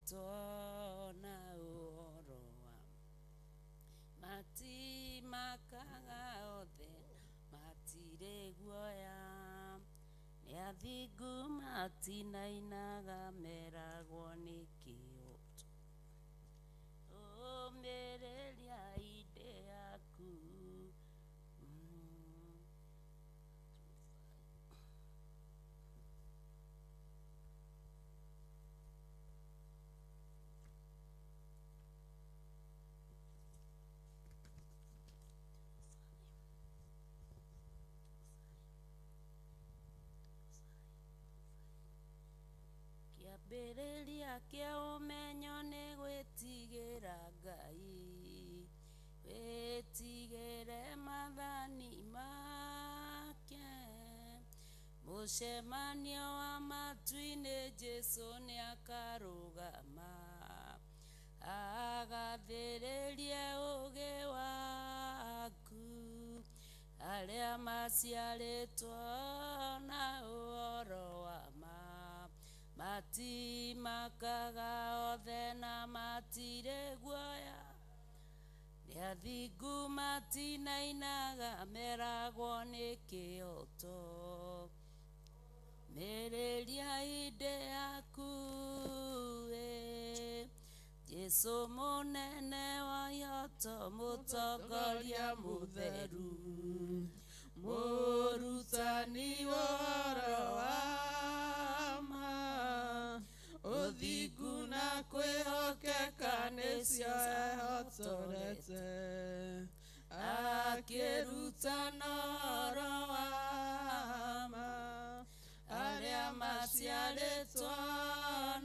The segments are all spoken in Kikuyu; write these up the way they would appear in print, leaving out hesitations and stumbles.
Tona ũhoro wa matimakaga othe matirĩ guoya nĩ athingu matinainaga meragwo nĩ kĩhoto ũmĩrĩria inde yaku. Kĩambĩrĩria kĩa ũmenyo nĩ gwĩtigĩra Ngai, wĩtigĩre maathani make. Mũcemanio wa matu-inĩ Jesũ nĩakarũgama, agathĩrĩrie ũũgĩ waku. Arĩa maciarĩtwo na ũhoro wa ma matimakaga othe na matirĩ guoya nĩ athingu matinainaga meragwo nĩ kĩhoto mĩrĩria inde yaku ĩ. Jesũ mũnene wa ihoto mũtongoria mũtheru Mũrutani ũhoro wa ma, ũthingu na kwĩhokeka nĩcio ehotorete, akĩrutana ũhoro wa ma, arĩa maciarĩtwo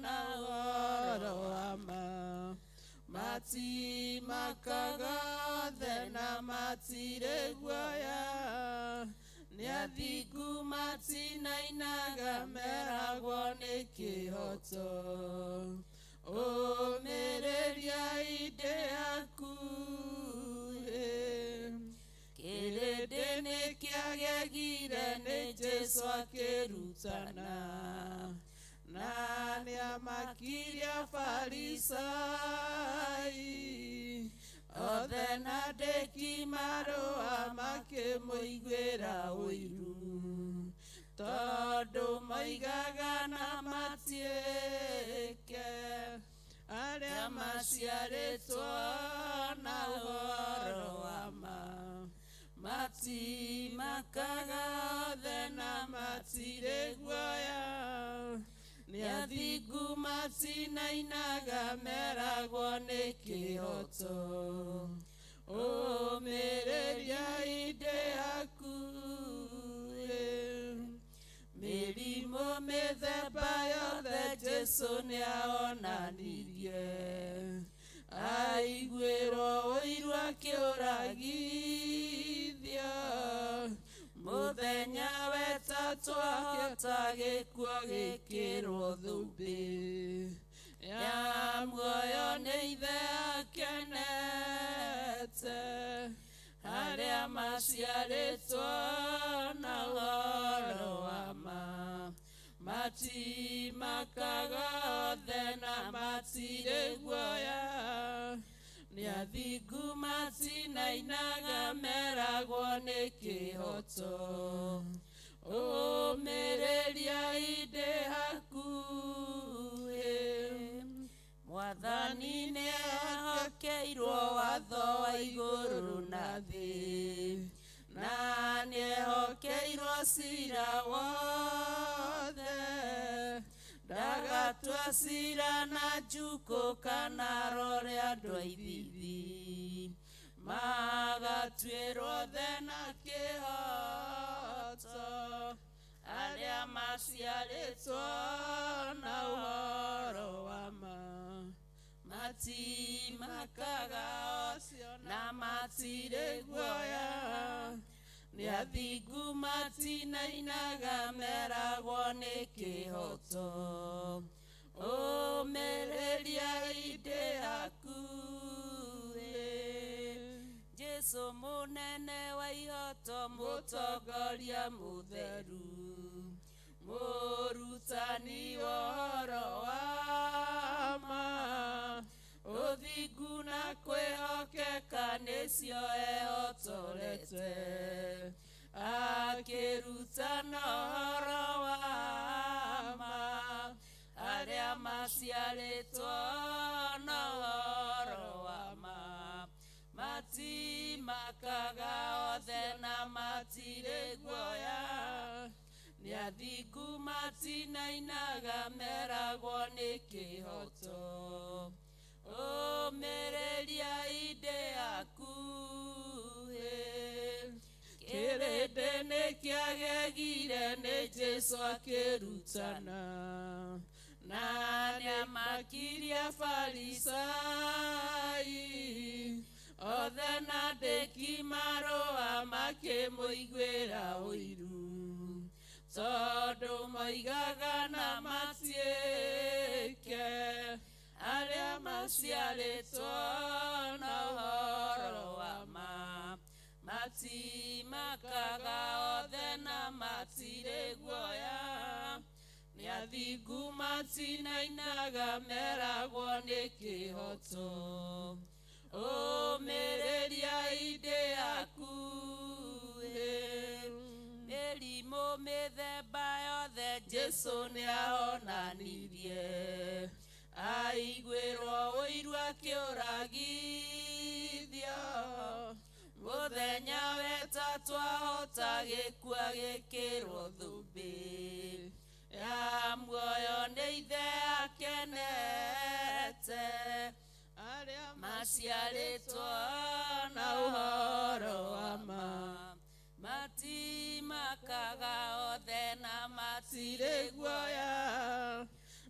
na ũhoro wa ma, matimakaga othe na matirĩ guoya, nĩ athingu matinainaga meragwo nĩ kĩhoto. Ũmĩrĩria inde yaku ĩ. Kĩrĩndĩ nĩ kĩagegire nĩ Jesũ akĩrutana, na nĩamakirie Afarisai othe na andĩki marũa makĩmũiguĩra ũiru, tondũ moigaga na matiĩke arĩa maciarĩtwo na ũhoro wa ma, matimakaga othe na matirĩ guoya, nĩ athingu matinainaga meragwo nĩ kĩhoto. Ũmĩrĩria inde yaku ĩ. Mĩrimũ mĩthemba yothe Jesũ nĩaonanirie, aiguĩrwo ũiru akĩũragithio, mũthenya wetatũ ahota gĩkuo gĩkĩrwo thũmbĩ ya muoyo nĩ ithe akenete, arĩa maciarĩtwo na ũhoro wa ma, matimakaga othe na matirĩ guoya, nĩ athingu matinainaga meragwo nĩ kĩhoto. Ũmĩrĩria inde hakuhĩ, Mwathani nĩehokeirwo watho wa igũrũ na thĩ, na nĩehokeirwo cira wothe, ndagatua cira na njukũ kana rore andũ a ithithi, magatuĩrwo othe na kĩhoto, arĩa maciarĩtwo na ũhoro wa ma, matimakaga na matirĩ guoya, Nĩ athingu matinainaga meragwo nĩ kĩhoto. Ũmĩrĩria indĩ yaku Jesu mũnene wa ihoto mũtongoria mũtheru mũrutani wa ũhoro wa ma ũthingu na kwĩhokeka nĩcio ehotorete akĩrutana ũhoro wa ma arĩa maciarĩtwo na ũhoro wa ma matimakaga othe na matirĩ guoya nĩ athingu matinainaga meragwo nĩ kĩhoto. Ũmĩrĩria indĩ yaku kĩrĩndĩ nĩ kĩagegire nĩ Jesũ akĩrutana na nĩamakirie Afarisai othe na andĩki marũa makĩmũiguĩra ũiru tondũ moigaga na matiĩke arĩa maciarĩtwo na ũhoro wa ma matimakaga othe na matirĩ guoya nĩ athingu matinainaga meragwo nĩ kĩhoto. Ũmĩrĩria indĩ yaku mĩrimũ mĩthemba yothe Jesũ nĩahonanirie aiguĩrwo ũiru akĩũragithio mũthenya wetatũ ahota gĩkua gĩkĩrwo thũmbĩ ya muoyo nĩ ithe akenete arĩa maciarĩtwo na ũhoro wa ma matimakaga othe na matirĩ guoya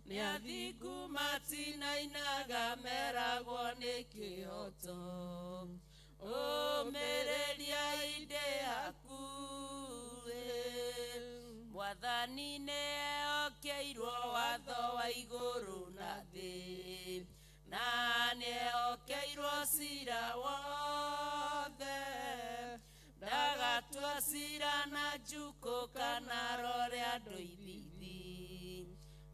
nĩ athingu matinainaga meragwo nĩ kĩhoto. Ũmĩrĩria indĩ yaku Mwathani nĩehokeirwo watho wa igũrũ na thĩ na nĩehokeirwo cira wothe ndagatua cira na njukũ kana rore andũ ithithi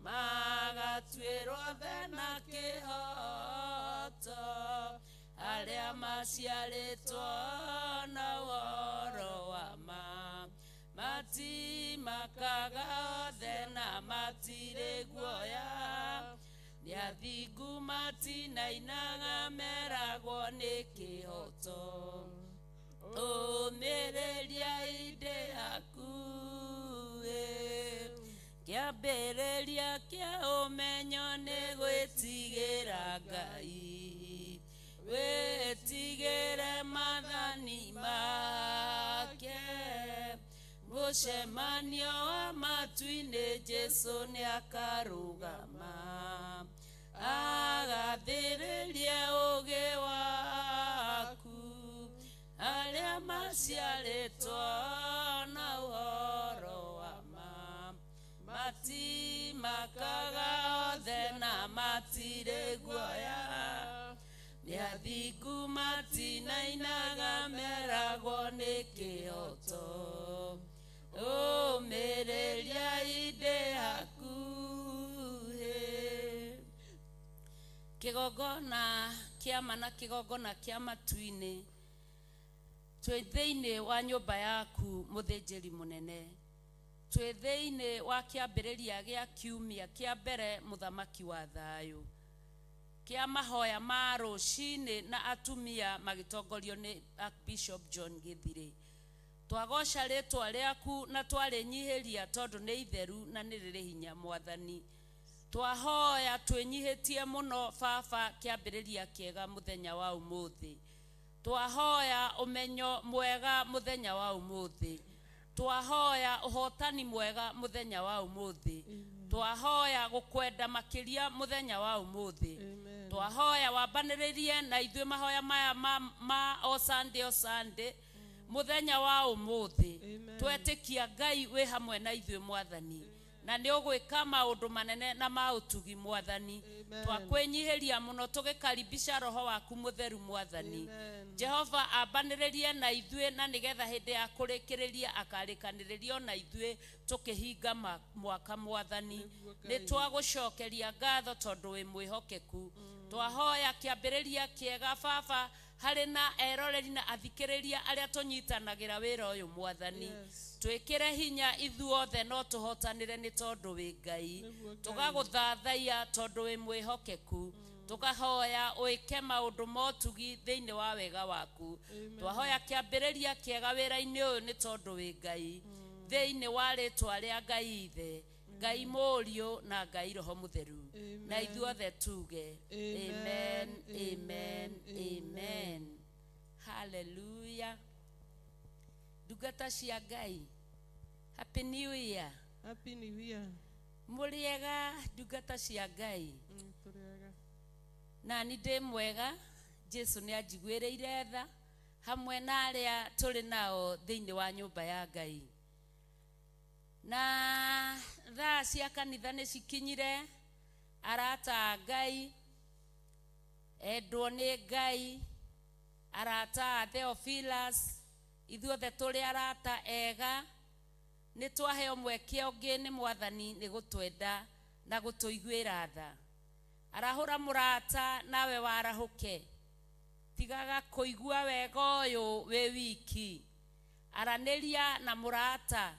magatuĩrwo othe na kĩhoto arĩa maciarĩtwo na ũhoro wa ma matimakaga othe na matirĩ guoya nĩ athingu matinainaga meragwo nĩ kĩhoto. Ũmĩrĩria indĩ yaku kĩambĩrĩria kĩa ũmenyo nĩ gwĩtigĩra Ngai wĩtigĩre maathani make mũcemanio wa matu-inĩ Jesũ nĩakarũgama agathĩrĩrie ũũgĩ waku arĩa maciarĩtwo na ũhoro wa ma matimakaga othe na matirĩ guoya nĩ athingu matinainaga meragwo nĩ kĩhoto. Ũmĩrĩria indĩ yaku kĩgongona kĩa ma na kĩgongona kĩa matu-inĩ twĩ thĩinĩ wa nyũmba yaku mũthĩnjĩri mũnene twĩ thĩinĩ wa kĩambĩrĩria gĩa kiumia kĩa mbere mũthamaki wa thayũ kĩa mahoya ma rũcinĩ na atumia magĩtongorio nĩ Archbishop John Gĩthirĩ. Twagoca rĩtwa rĩaku na twarĩnyihĩria tondũ nĩ itheru na nĩ rĩrĩ hinya Mwathani. Twahoya twĩnyihĩtie mũno baba kĩambĩrĩria kĩega mũthenya wa ũmũthĩ. Twahoya ũmenyo mwega mũthenya wa ũmũthĩ. Twahoya ũhotani mwega mũthenya wa ũmũthĩ. Twahoya gũkwenda makĩria mũthenya wa ũmũthĩ. Twahoya wambanĩrĩrie na ithuĩ mahoya maya ma o Sunday o Sunday. Muthenya wa umuthi twetikia Ngai wi hamwe na ithuĩ mwathani na nĩ ũgwĩka maũndũ manene na ma ũtugi mwathani. Twakwĩnyihĩria mũno tũgĩkaribisha roho waku mũtheru mwathani. Jehova ambanĩrĩrie na ithuĩ na nĩgetha hĩndĩ ya kũrĩkĩrĩria akarĩkanĩrĩrio na ithuĩ tũkĩhinga mwaka mwathani. Nĩ twagũcokeria ngatho tondũ wĩ mwĩhokeku. Twahoya kĩambĩrĩria kĩega baba harĩ na eroreri na athikĩrĩria arĩa tũnyitanagĩra wĩra ũyũ mwathani. Twĩkĩre hinya ithuothe no tũhotanĩre nĩ tondũ wĩ Ngai. Tũgagũthathaiya tondũ wĩ mwĩhokeku. Tũkahoya ũĩke maũndũ motugi thĩinĩ wa wega waku. Twahoya kĩambĩrĩria kĩega wĩra-inĩ ũyũ nĩ tondũ wĩ Ngai. Thĩinĩ wa rĩtwa rĩa Ngai Ithe, Ngai Mũriũ na Ngai Roho Mũtheru. Na ithuothe tuge amen, amen, amen. Hallelujah. Ndungata cia Ngai, Happy New Year. Happy New Year. Mũrĩega ndungata cia Ngai. Na nĩ ndĩ mwega, Jesu nĩ anjiguĩrĩire tha hamwe na arĩa tũrĩ nao thĩinĩ wa nyũmba ya Ngai. Na thaa cia kanitha nĩ cikinyire, arata a Ngai, endwo nĩ Ngai, arata a Theophilus, ithuothe tũrĩ arata ega, nĩ twaheo mweke ũngĩ nĩ mwathani nĩ gũtwenda na gũtũiguĩra tha. Arahũra mũrata nawe warahũke, tigaga kũigua wega ũyũ wĩ wiki. Aranĩria na mũrata,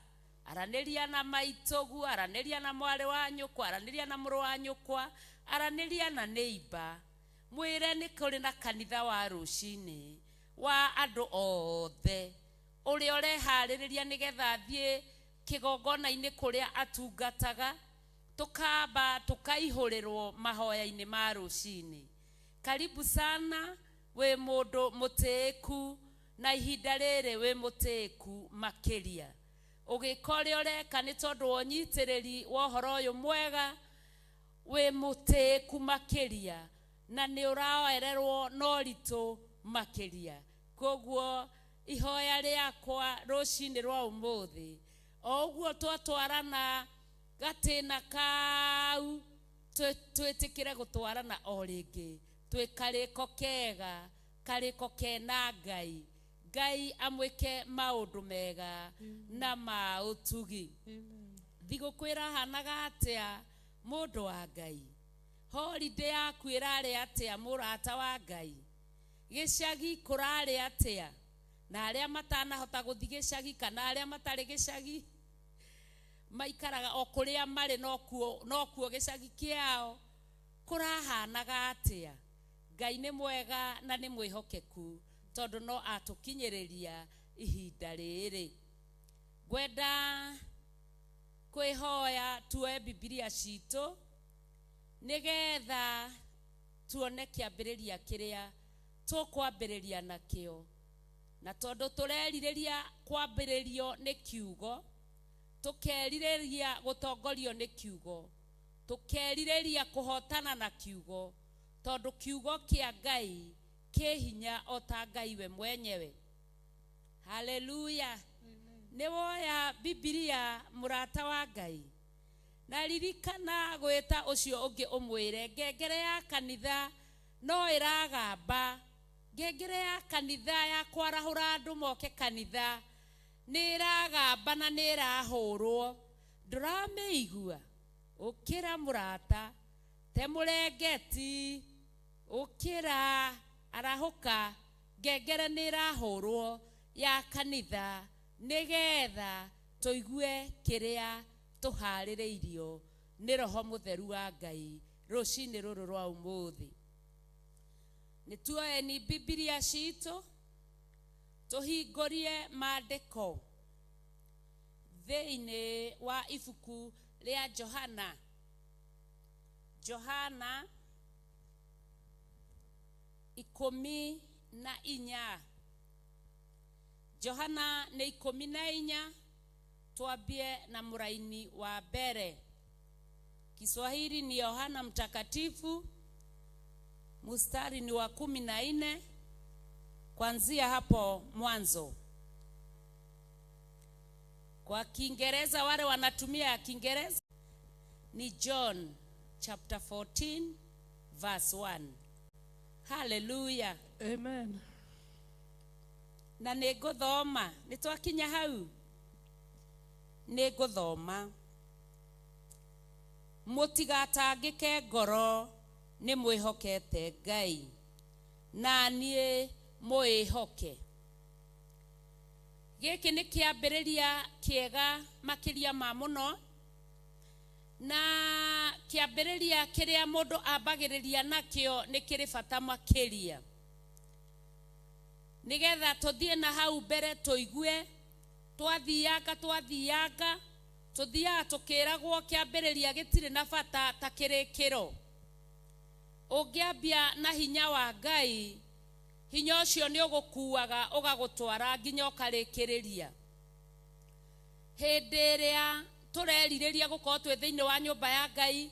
aranĩria na maitũgu, aranĩria na mwarĩ wa nyũkwa, aranĩria na mũrũ wa nyũkwa, aranĩria na neighbor. Mwĩre nĩ kũrĩ na kanitha wa rũcinĩ wa andũ othe ũrĩa ũreharĩrĩria nĩgetha athiĩ kĩgongona-inĩ kũrĩa atungataga, tũkamba tũkaihũrĩrwo mahoya-inĩ ma rũcinĩ. Karibu sana wĩ mũndũ mũtĩĩku na ihinda rĩrĩ wĩ mũtĩĩku makĩria. Ũgĩka ũrĩa ũreka nĩ tondũ wa ũnyitĩrĩri wa ũhoro ũyũ mwega, wĩ mũtĩĩku makĩria na nĩ ũraoererwo na ũritũ makĩria. Koguo ihoya rĩakwa rũcinĩ rwa ũmũthĩ, o ũguo twatwarana gatĩna kau, twĩtĩkĩre gũtwarana o rĩngĩ, twĩ karĩko kega, karĩko kena Ngai. Ngai amwĩke maũndũ mega na ma ũtugi. Thigũkũ ĩrahanaga atĩa mũndũ wa Ngai? Holiday yaku ĩrarĩ atĩa mũrata wa Ngai? Gĩcagi kũrarĩ atĩa? Na arĩa matanahota gũthiĩ gĩcagi kana arĩa matarĩ gĩcagi maikaraga o kũrĩa marĩ nokuo gĩcagi kĩao, kũrahanaga atĩa? Ngai nĩ mwega na nĩ mwĩhokeku tondũ no atũkinyĩrĩria ihinda rĩrĩ. Ngwenda kwĩhoya tuoe Bibilia citũ nĩgetha tuone kĩambĩrĩria kĩrĩa tũkwambĩrĩria nakĩo. Na tondũ tũrerirĩria kwambĩrĩrio nĩ kiugo, tũkerirĩria gũtongorio nĩ kiugo, tũkerirĩria kũhotana na kiugo, tondũ kiugo kĩa Ngai kĩ hinya o ta Ngai we mwenyewe. Haleluya. Nĩ woya Bibilia mũrata wa Ngai, na ririkana gwĩta ũcio ũngĩ ũmwĩre ngengere ya kanitha no ĩragamba, ngengere ya kanitha ya kwarahũra andũ moke kanitha nĩ ĩragamba na nĩ ĩrahũrwo. Ndũramĩigua? Ũkĩra mũrata, te mũrengeti, ũkĩra, arahũka, ngengere nĩ ĩrahũrwo ya kanitha nĩgetha tũigue kĩrĩa tũharĩrĩirio nĩ Roho Mũtheru wa Ngai rũcinĩ rũrũ rwa ũmũthĩ. Nĩ tuoeni Bibilia citũ tũhingũrie maandĩko thĩinĩ wa ibuku rĩa Johana. Johana 14. Johana nĩ 14, twambie na mũraini wa mbere. Kiswahili ni Yohana Mtakatifu, mstari ni wa 14, kuanzia hapo mwanzo. Kwa Kiingereza, wale wanatumia ya Kiingereza ni John chapter 14 verse 1. Haleluya. Amen. Na nĩ ngũthoma, nĩ twakinya hau, nĩ ngũthoma. Mũtigatangĩke ngoro, nĩ mwĩhokete Ngai, na niĩ mwĩhoke. Gĩkĩ nĩ kĩambĩrĩria kĩega makĩria ma mũno, na kĩambĩrĩria kĩrĩa mũndũ ambagĩrĩria nakĩo nĩ kĩrĩ bata makĩria, nĩgetha tũthiĩ na hau mbere tũigue twathianga twathianga tũthiaga tũkĩragwo kĩambĩrĩria gĩtirĩ na bata ta kĩrĩkĩro. Ũngĩambia na hinya wa Ngai, hinya ũcio nĩ ũgũkuaga ũgagũtwara nginya ũkarĩkĩrĩria. Hĩndĩ ĩrĩa tũrerirĩria gũkorwo twĩ thĩinĩ wa nyũmba ya Ngai,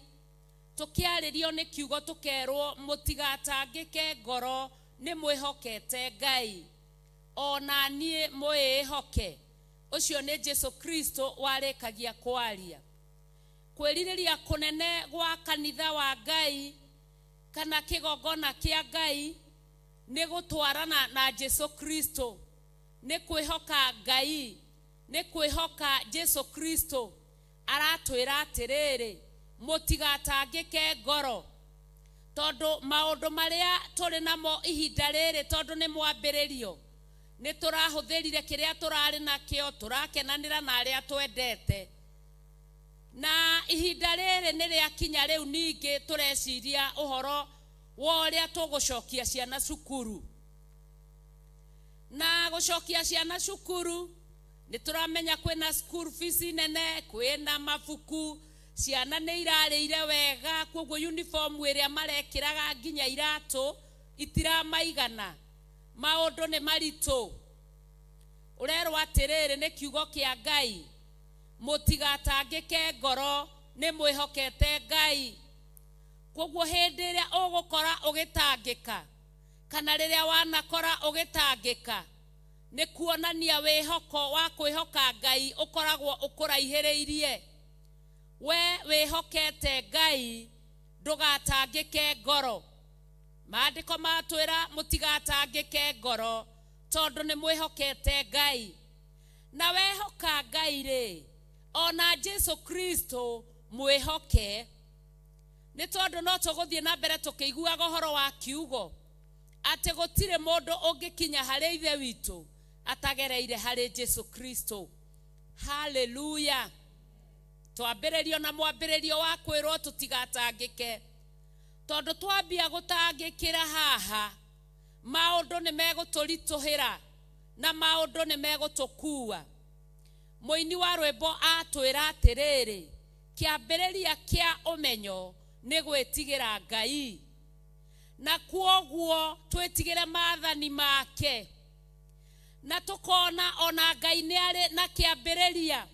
tũkĩarĩrio nĩ kiugo tũkerwo mũtigatangĩke ngoro, nĩ mwĩhokete Ngai, ona niĩ mwĩĩhoke. Ũcio nĩ Jesu Kristo warĩkagia kwaria. Kwĩrirĩria kũnene gwa kanitha wa Ngai kana kĩgongona kĩa Ngai nĩ gũtwarana na Jesu Kristo, nĩ kwĩhoka Ngai, nĩ kwĩhoka Jesu Kristo. Aratwĩra atĩrĩrĩ, mũtigatangĩke ngoro, tondũ maũndũ marĩa tũrĩ namo ihinda rĩrĩ, tondũ nĩ mwambĩrĩrio, nĩ tũrahũthĩrire kĩrĩa tũrarĩ nakĩo, tũrakenanĩra na arĩa twendete. Na ihinda rĩrĩ nĩ rĩakinya rĩu ningĩ tũreciria ũhoro wa ũrĩa tũgũcokia ciana cukuru. Na gũcokia ciana cukuru nĩ tũramenya kwĩna school fees nene, kwĩna mabuku, ciana nĩ irarĩire wega, koguo uniform ĩrĩa marekĩraga nginya iratũ itiramaigana. Maũndũ nĩ maritũ. Ũrerwo atĩrĩrĩ nĩ kiugo kĩa Ngai, mũtigatangĩke ngoro, nĩ mwĩhokete Ngai. Koguo hĩndĩ ĩrĩa ũgũkora ũgĩtangĩka, kana rĩrĩa wanakora ũgĩtangĩka, nĩ kuonania wĩhoko wa kwĩhoka Ngai ũkoragwo ũkũraihĩrĩirie. We wĩhokete Ngai, ndũgatangĩke ngoro. Maandĩko matwĩra mũtigatangĩke ngoro, tondũ nĩ mwĩhokete Ngai. Na wehoka Ngai rĩ, ona Jesu Kristo mwĩhoke, nĩ tondũ no tũgũthiĩ na mbere tũkĩiguaga ũhoro wa kiugo atĩ gũtirĩ mũndũ ũngĩkinya harĩ Ithe witũ atagereire harĩ Jesu Kristo. Haleluya. Twambĩrĩrio na mwambĩrĩrio wa kwĩrwo tũtigatangĩke, tondũ twambia gũtangĩkĩra haha, maũndũ nĩ megũtũritũhĩra na maũndũ nĩ megũtũkua. Mũini wa rwĩmbo atwĩra atĩrĩrĩ, kĩambĩrĩria kĩa ũmenyo nĩ gwĩtigĩra Ngai, na kwoguo twĩtigĩre maathani make, na tũkona ona Ngai nĩ arĩ na kĩambĩrĩria.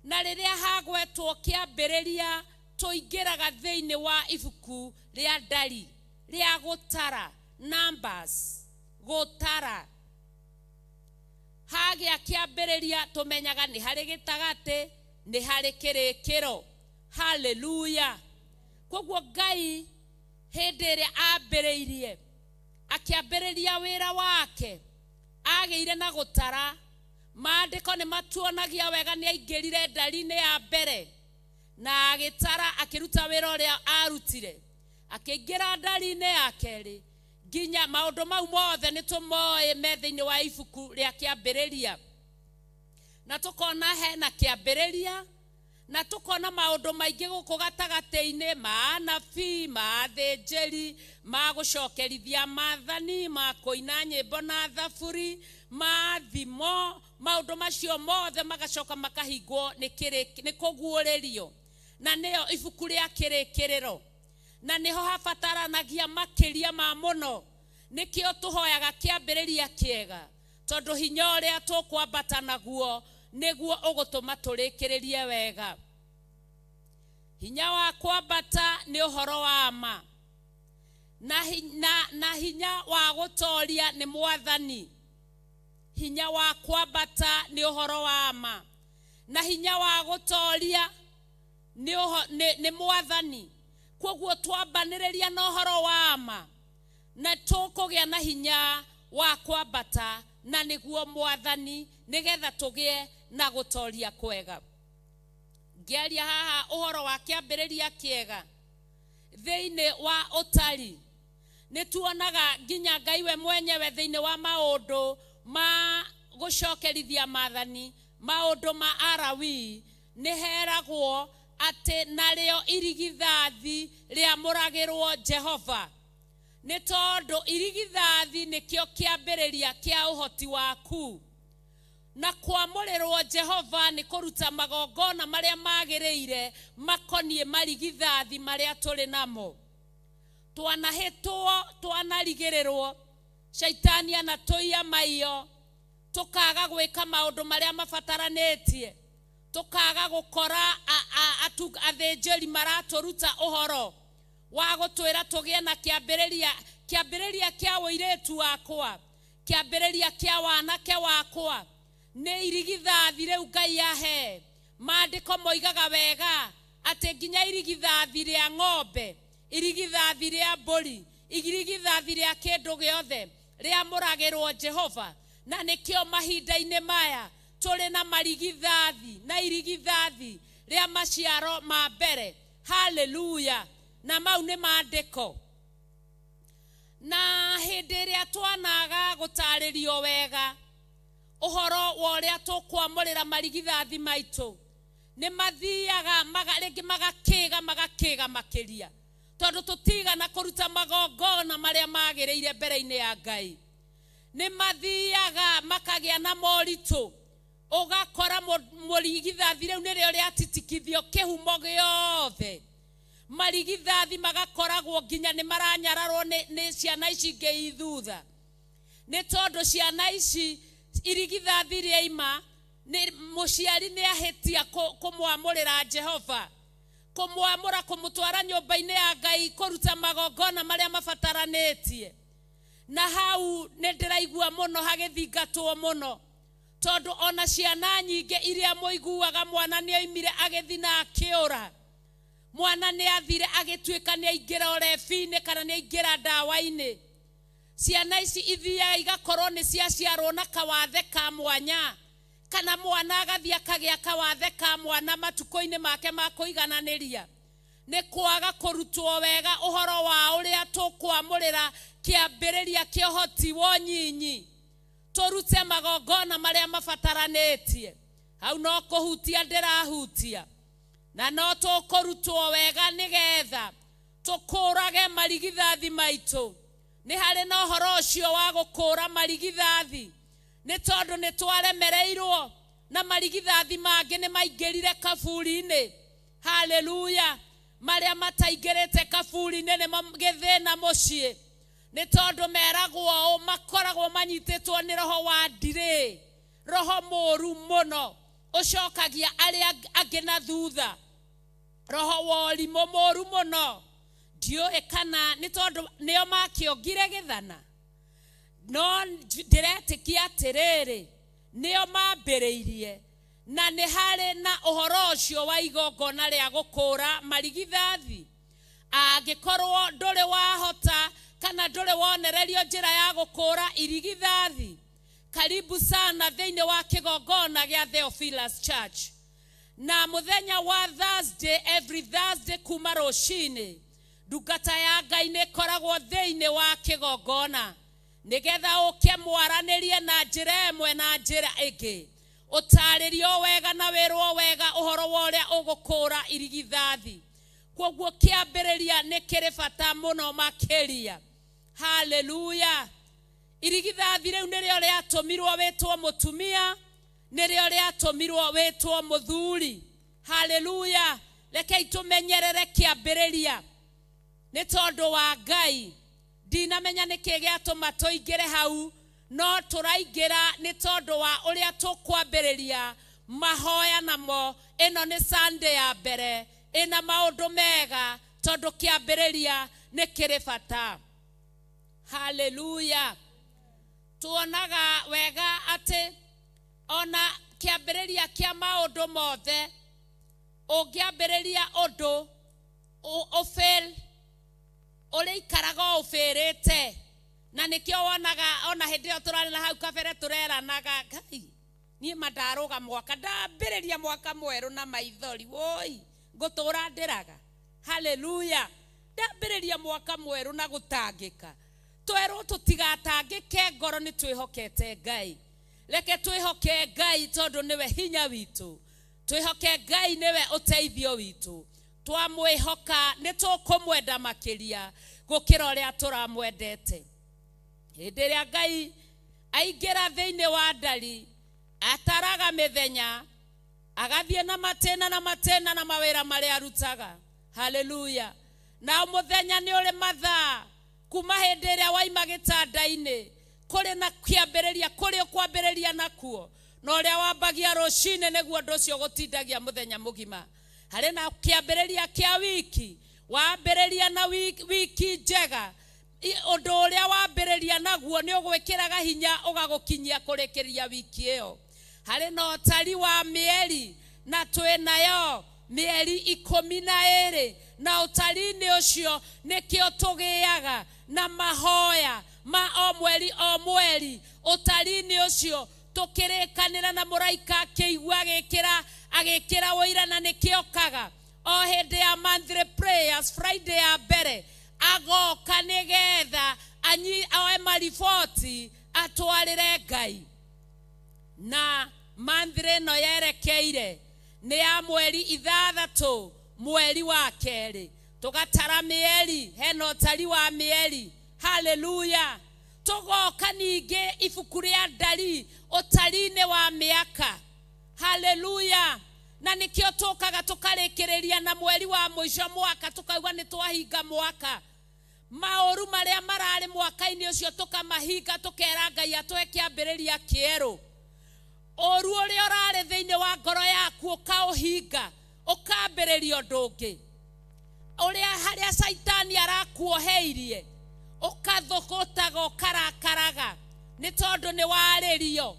Na rĩrĩa hagwetwo kĩambĩrĩria, tũingĩraga thĩinĩ wa ibuku rĩa ndari rĩa gũtara, numbers, gũtara. Hagĩa kĩambĩrĩria tũmenyaga nĩ harĩ gĩtagatĩ, nĩ harĩ kĩrĩkĩro. Haleluya. Koguo Ngai hĩndĩ ĩrĩa ambĩrĩirie, akĩambĩrĩria wĩra wake, agĩire na gũtara. Maandĩko nĩ matuonagia wega nĩ aingĩrire ndari-inĩ ya mbere na agĩtara, akĩruta wĩra ũrĩa arutire, akĩingĩra ndari-inĩ ya kerĩ, nginya maũndũ mau mothe nĩ tũmoĩ me thĩinĩ wa ibuku rĩa kĩambĩrĩria. Na tũkona hena kĩambĩrĩria, na tũkona maũndũ maingĩ gũkũ gatagatĩ-inĩ, ma anabii, ma athĩnjĩri, ma gũcokerithia maathani, ma kũina nyĩmbo na thaburi, ma thimo. Maũndũ macio mothe magacoka makahingwo nĩ kũguũrĩrio, na nĩyo ibuku rĩa kĩrĩkĩrĩro. Na nĩho habataranagia makĩria ma mũno. Nĩkĩo tũhoyaga kĩambĩrĩria kĩega, tondũ hinya ũrĩa tũkwambata naguo nĩguo ũgũtũma tũrĩkĩrĩrie wega. Hinya wa kwambata nĩ ũhoro wa ma, na hinya wa gũtoria nĩ mwathani. Hinya wa kwambata nĩ ũhoro wa ma, Na hinya wa gũtoria nĩ mwathani. Kwoguo twambanĩrĩria na ũhoro wa ma na tũkũgĩa na hinya wa kwambata na nĩguo mwathani, nĩgetha tũgĩe na gũtoria kwega. Ngĩaria haha ũhoro wa kĩambĩrĩria kĩega thĩinĩ wa ũtari, nĩ tuonaga nginya Ngai we mwenyewe thĩinĩ wa maũndũ ma gũcokerithia maathani, maũndũ ma Arawii, nĩ heragwo atĩ narĩo irigithathi rĩamũragĩrwo Jehova, nĩ tondũ irigithathi nĩkĩo kĩambĩrĩria kĩa ũhoti waku. Na kwamũrĩrwo Jehova nĩ kũruta magongona marĩa magĩrĩire makoniĩ marigithathi marĩa tũrĩ namo. Twanahĩtwo, twanarigĩrĩrwo, shaitani anatũiya maiyo, tũkaga gwĩka maũndũ marĩa mabataranĩtie, tũkaga gũkora athĩnjĩri maratũruta ũhoro wa gũtwĩra tũgĩe na kĩambĩrĩria, kĩambĩrĩria kĩa ũirĩtu wakwa, kĩambĩrĩria kĩa wanake wakwa nĩ irigithathi rĩu Ngai ahe. Maandĩko moigaga wega atĩ nginya irigithathi rĩa ng'ombe, irigithathi rĩa mbũri, irigithathi rĩa kĩndũ gĩothe rĩamũragĩrwo Jehova. Na nĩkĩo mahinda-inĩ maya tũrĩ na marigithathi na irigithathi rĩa maciaro ma mbere. Haleluya! Na mau nĩ maandĩko. Na hĩndĩ ĩrĩa twanaga gũtarĩrio wega ũhoro wa ũrĩa tũkwamũrĩra marigithathi maitũ, nĩ mathiaga rĩngĩ magakĩga magakĩga makĩria, tondũ tũtigana kũruta magongona marĩa magĩrĩire mbere-inĩ ya Ngai. Nĩ mathiaga makagĩa na moritũ, ũgakora mũrigithathi rĩu nĩrĩo rĩatitikithio kĩhumo gĩothe. Marigithathi magakoragwo nginya nĩ maranyararwo nĩ ciana ici ingĩ i thutha, nĩ tondũ ciana ici irigithathi rĩaima nĩ mũciari nĩ ahĩtia kũmwamũrĩra Jehova, kũmwamũra, kũmũtwara nyũmba-inĩ ya Ngai kũruta magongona marĩa mabataranĩtie. Na hau nĩ ndĩraigua mũno hagĩthingatwo mũno, tondũ ona ciana nyingĩ iria mũiguaga mwana nĩ oimire agĩthiĩ na akĩũra, mwana nĩ athire agĩtuĩka nĩ aingĩra ũrebi-inĩ kana nĩ aingĩra ndawa-inĩ. Ciana ici ithiaga igakorwo nĩ ciaciarwo na kawathe ka mwanya, kana mwana agathiĩ akagĩa kawathe ka mwana matukũ-inĩ make ma kũigananĩria, nĩ kwaga kũrutwo wega ũhoro wa ũrĩa tũkwamũrĩra kĩambĩrĩria kĩa ũhoti wa ũnyinyi, tũrute magongona marĩa mabataranĩtie. Hau no kũhutia ndĩrahutia, na no tũkũrutwo wega nĩgetha tũkũrage marigithathi maitũ. Nĩ harĩ na ũhoro ũcio wa gũkũra marigithathi, nĩ tondũ nĩ twaremereirwo na marigithathi mangĩ nĩ maingĩrire kaburi-inĩ. Haleluya! Marĩa mataingĩrĩte kaburi-inĩ nĩmo gĩthĩna mũciĩ, nĩ tondũ meragwo ũũ, makoragwo manyitĩtwo nĩ roho wa ndirĩ, roho mũũru mũno ũcokagia arĩa angĩ na thutha, roho wa ũrimũ mũũru mũno. Ndiũĩ kana nĩ tondũ nĩo makĩongire gĩthana, no ndĩretĩkia atĩrĩrĩ, nĩo mambĩrĩirie, na nĩ harĩ na ũhoro ũcio wa igongona rĩa gũkũra marigithathi. Angĩkorwo ndũrĩ wahota kana ndũrĩ wonererio njĩra ya gũkũra irigithathi, karibu sana thĩinĩ wa kĩgongona gĩa Theophilus Church. Na mũthenya wa Thursday, every Thursday kuma rũcinĩ, ndungata ya Ngai nĩ ĩkoragwo thĩinĩ wa kĩgongona, nĩgetha ũke mwaranĩrie na njĩra ĩmwe na njĩra ĩngĩ, ũtarĩrio wega na wĩrwo wega ũhoro wa ũrĩa ũgũkũra irigithathi. Kwoguo kĩambĩrĩria nĩ kĩrĩ bata mũno makĩria. Haleluya! Irigithathi rĩu nĩrĩo rĩatũmirwo wĩtwo mũtumia, nĩrĩo rĩatũmirwo wĩtwo mũthuri. Haleluya! Rekei tũmenyerere kĩambĩrĩria nĩ tondũ wa Ngai. Ndinamenya nĩkĩ gĩatũma tũingĩre hau, no tũraingĩra nĩ tondũ wa ũrĩa tũkwambĩrĩria mahoya namo. Ĩno nĩ Sunday ya mbere ĩna maũndũ mega, tondũ kĩambĩrĩria nĩ kĩrĩ bata. Haleluya! Tuonaga wega atĩ ona Kĩambĩrĩria kĩa maũndũ mothe. Ũngĩambĩrĩria ũndũ ũfail, ũrĩikaraga o ũbĩrĩte, na nĩkĩo wonaga ona hĩndĩ ĩyo tũrarĩ na hau kabere tũreranaga, Ngai, niĩ ma ndarũga mwaka, ndambĩrĩria mwaka mwerũ na maithori, woi, ngũtũra ndĩraga. Haleluya! Ndambĩrĩria mwaka mwerũ na gũtangĩka. Twerwo tũtigatangĩke ngoro, nĩ twĩhokete Ngai. Reke twĩhoke Ngai tondũ nĩwe hinya witũ, twĩhoke Ngai nĩwe ũteithio witũ. Twamwĩhoka nĩ tũkũmwenda makĩria gũkĩra ũrĩa tũramwendete. Hĩndĩ ĩrĩa Ngai aingĩra thĩinĩ wa ndari, ataraga mĩthenya, agathiĩ na matĩna na matĩna na mawĩra marĩa arutaga. Haleluya! Na mũthenya nĩ ũrĩ mathaa kuma hĩndĩ ĩrĩa waima gĩtanda-inĩ, kũrĩ na kĩambĩrĩria, kũrĩ ũkwambĩrĩria nakuo, na ũrĩa wambagia rũcinĩ nĩguo ũndũ ũcio ũgũtindagia mũthenya mũgima. Harĩ na kĩambĩrĩria kĩa wiki, wambĩrĩria na wiki njega, ũndũ ũrĩa wambĩrĩria naguo nĩ ũgwĩkĩraga hinya ũgagũkinyia kũrĩkĩria wiki ĩyo. Harĩ na ũtari wa mĩeri, na twĩ nayo mĩeri 12, na ũtari-inĩ ũcio nĩkĩo tũgĩaga na mahoya ma o mweri o mweri. Ũtari-inĩ ũcio tũkĩrĩkanĩra na mũraika akĩigua, agĩkĩra ũira, na nĩkĩokaga o hĩndĩ ya monthly prayers, Friday ya mbere agoka nĩgetha oe mariboti atwarĩre Ngai. Na monthly ĩno yerekeire nĩ ya mweri 6, mweri wa kerĩ, tũgatara mĩeri, hena ũtari wa mĩeri. Haleluya! Tũgoka ningĩ ibuku rĩa ndari, ũtari-inĩ wa mĩaka. Haleluya! Na nĩkĩo tũkaga tũkarĩkĩrĩria na mweri wa mũico mwaka, tũkauga nĩ twahinga mwaka. Maũru marĩa mararĩ mwaka-inĩ ũcio tũkamahinga, tũkera Ngai atũhe kĩambĩrĩria kĩerũ. Ũru ũrĩa ũrarĩ thĩinĩ wa ngoro yaku ũkaũhinga, ũkambĩrĩria ũndũ ũngĩ. Ũrĩa harĩa caitani arakuoheirie, ũkathũgũtaga, ũkarakaraga nĩ tondũ nĩ warĩrio,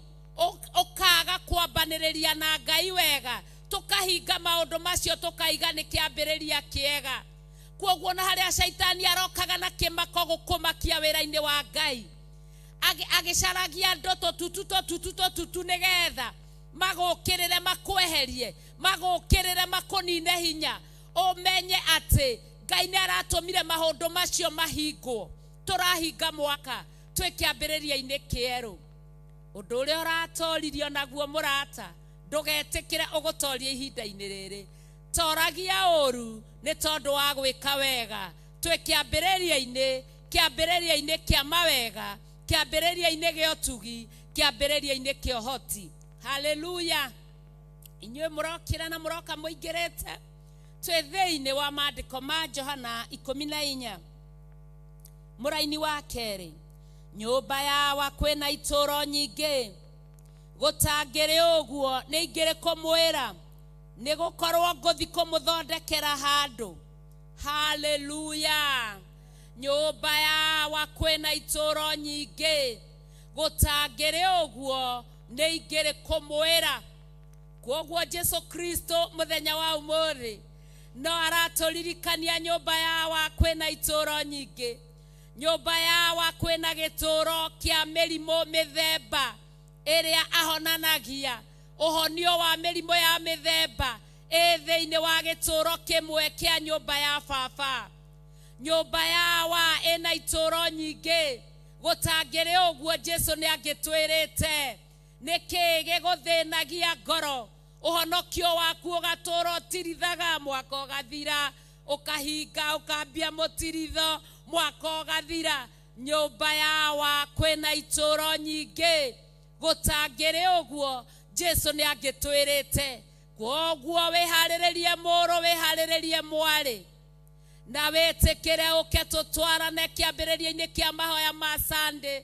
ũkaga kwambanĩrĩria na Ngai wega, tũkahinga maũndũ macio, tũkaiga nĩ kĩambĩrĩria kĩega. Kwoguo na harĩa caitani arokaga na kĩmako gũkũmakia wĩra-inĩ wa Ngai, agĩcaragia andũ tũtutu tũtutu tũtutu nĩgetha magũkĩrĩre, makweherie, magũkĩrĩre, makũnine hinya, ũmenye atĩ Ngai nĩ aratũmire maũndũ macio mahingwo. Tũrahinga mwaka twĩ kĩambĩrĩria-inĩ kĩerũ. Ũndũ ũrĩa ũratoririo naguo, mũrata, ndũgetĩkĩre ũgũtoria ihinda-inĩ rĩrĩ. Toragia ũru nĩ tondũ wa gwĩka wega. Twĩ kĩambĩrĩria-inĩ, kĩambĩrĩria-inĩ kĩa mawega, kĩambĩrĩria-inĩ gĩa ũtugi, kĩambĩrĩria-inĩ kĩa ũhoti. Haleluya! Inyuĩ mũrokĩra na mũroka mũingĩrĩte, twĩ thĩinĩ wa maandĩko ma Johana 14 mũraini wa kerĩ. Nyũmba yawa kwĩna itũũro nyingĩ, gũtangĩrĩ ũguo nĩ ingĩrĩ kũmwĩra, nĩ gũkorwo ngũthi kũmũthondekera handũ. Haleluya! Nyũmba yawa kwĩna itũũro nyingĩ, gũtangĩrĩ ũguo nĩ ingĩrĩ kũmwĩra. Kwoguo Jesu Kristo mũthenya wa ũmũthĩ no aratũririkania nyũmba yawa kwĩna itũũro nyingĩ, nyũmba yawa kwĩna gĩtũũro kĩa mĩrimũ mĩthemba ĩrĩa ahonanagia. Ũhonio wa mĩrimũ ya mĩthemba ĩ thĩinĩ wa gĩtũũro kĩmwe kĩa nyũmba ya baba. Nyũmba yawa ĩna itũũro nyingĩ, gũtangĩrĩ ũguo Jesu nĩ angĩtwĩrĩte. Nĩkĩ gĩgũthĩnagia ngoro? Ũhonokio waku ũgatũũra ũtirithaga, mwaka ũgathira, ũkahinga, ũkambia mũtiritho, mwaka ũgathira. Nyũmba yawa kwĩna itũũro nyingĩ, gũtangĩrĩ ũguo Jesu nĩ angĩtwĩrĩte. Kwoguo wĩharĩrĩrie mũrũ, wĩharĩrĩrie mwarĩ, na wĩtĩkĩre ũke tũtwarane kĩambĩrĩria-inĩ kĩa mahoya ma Sunday,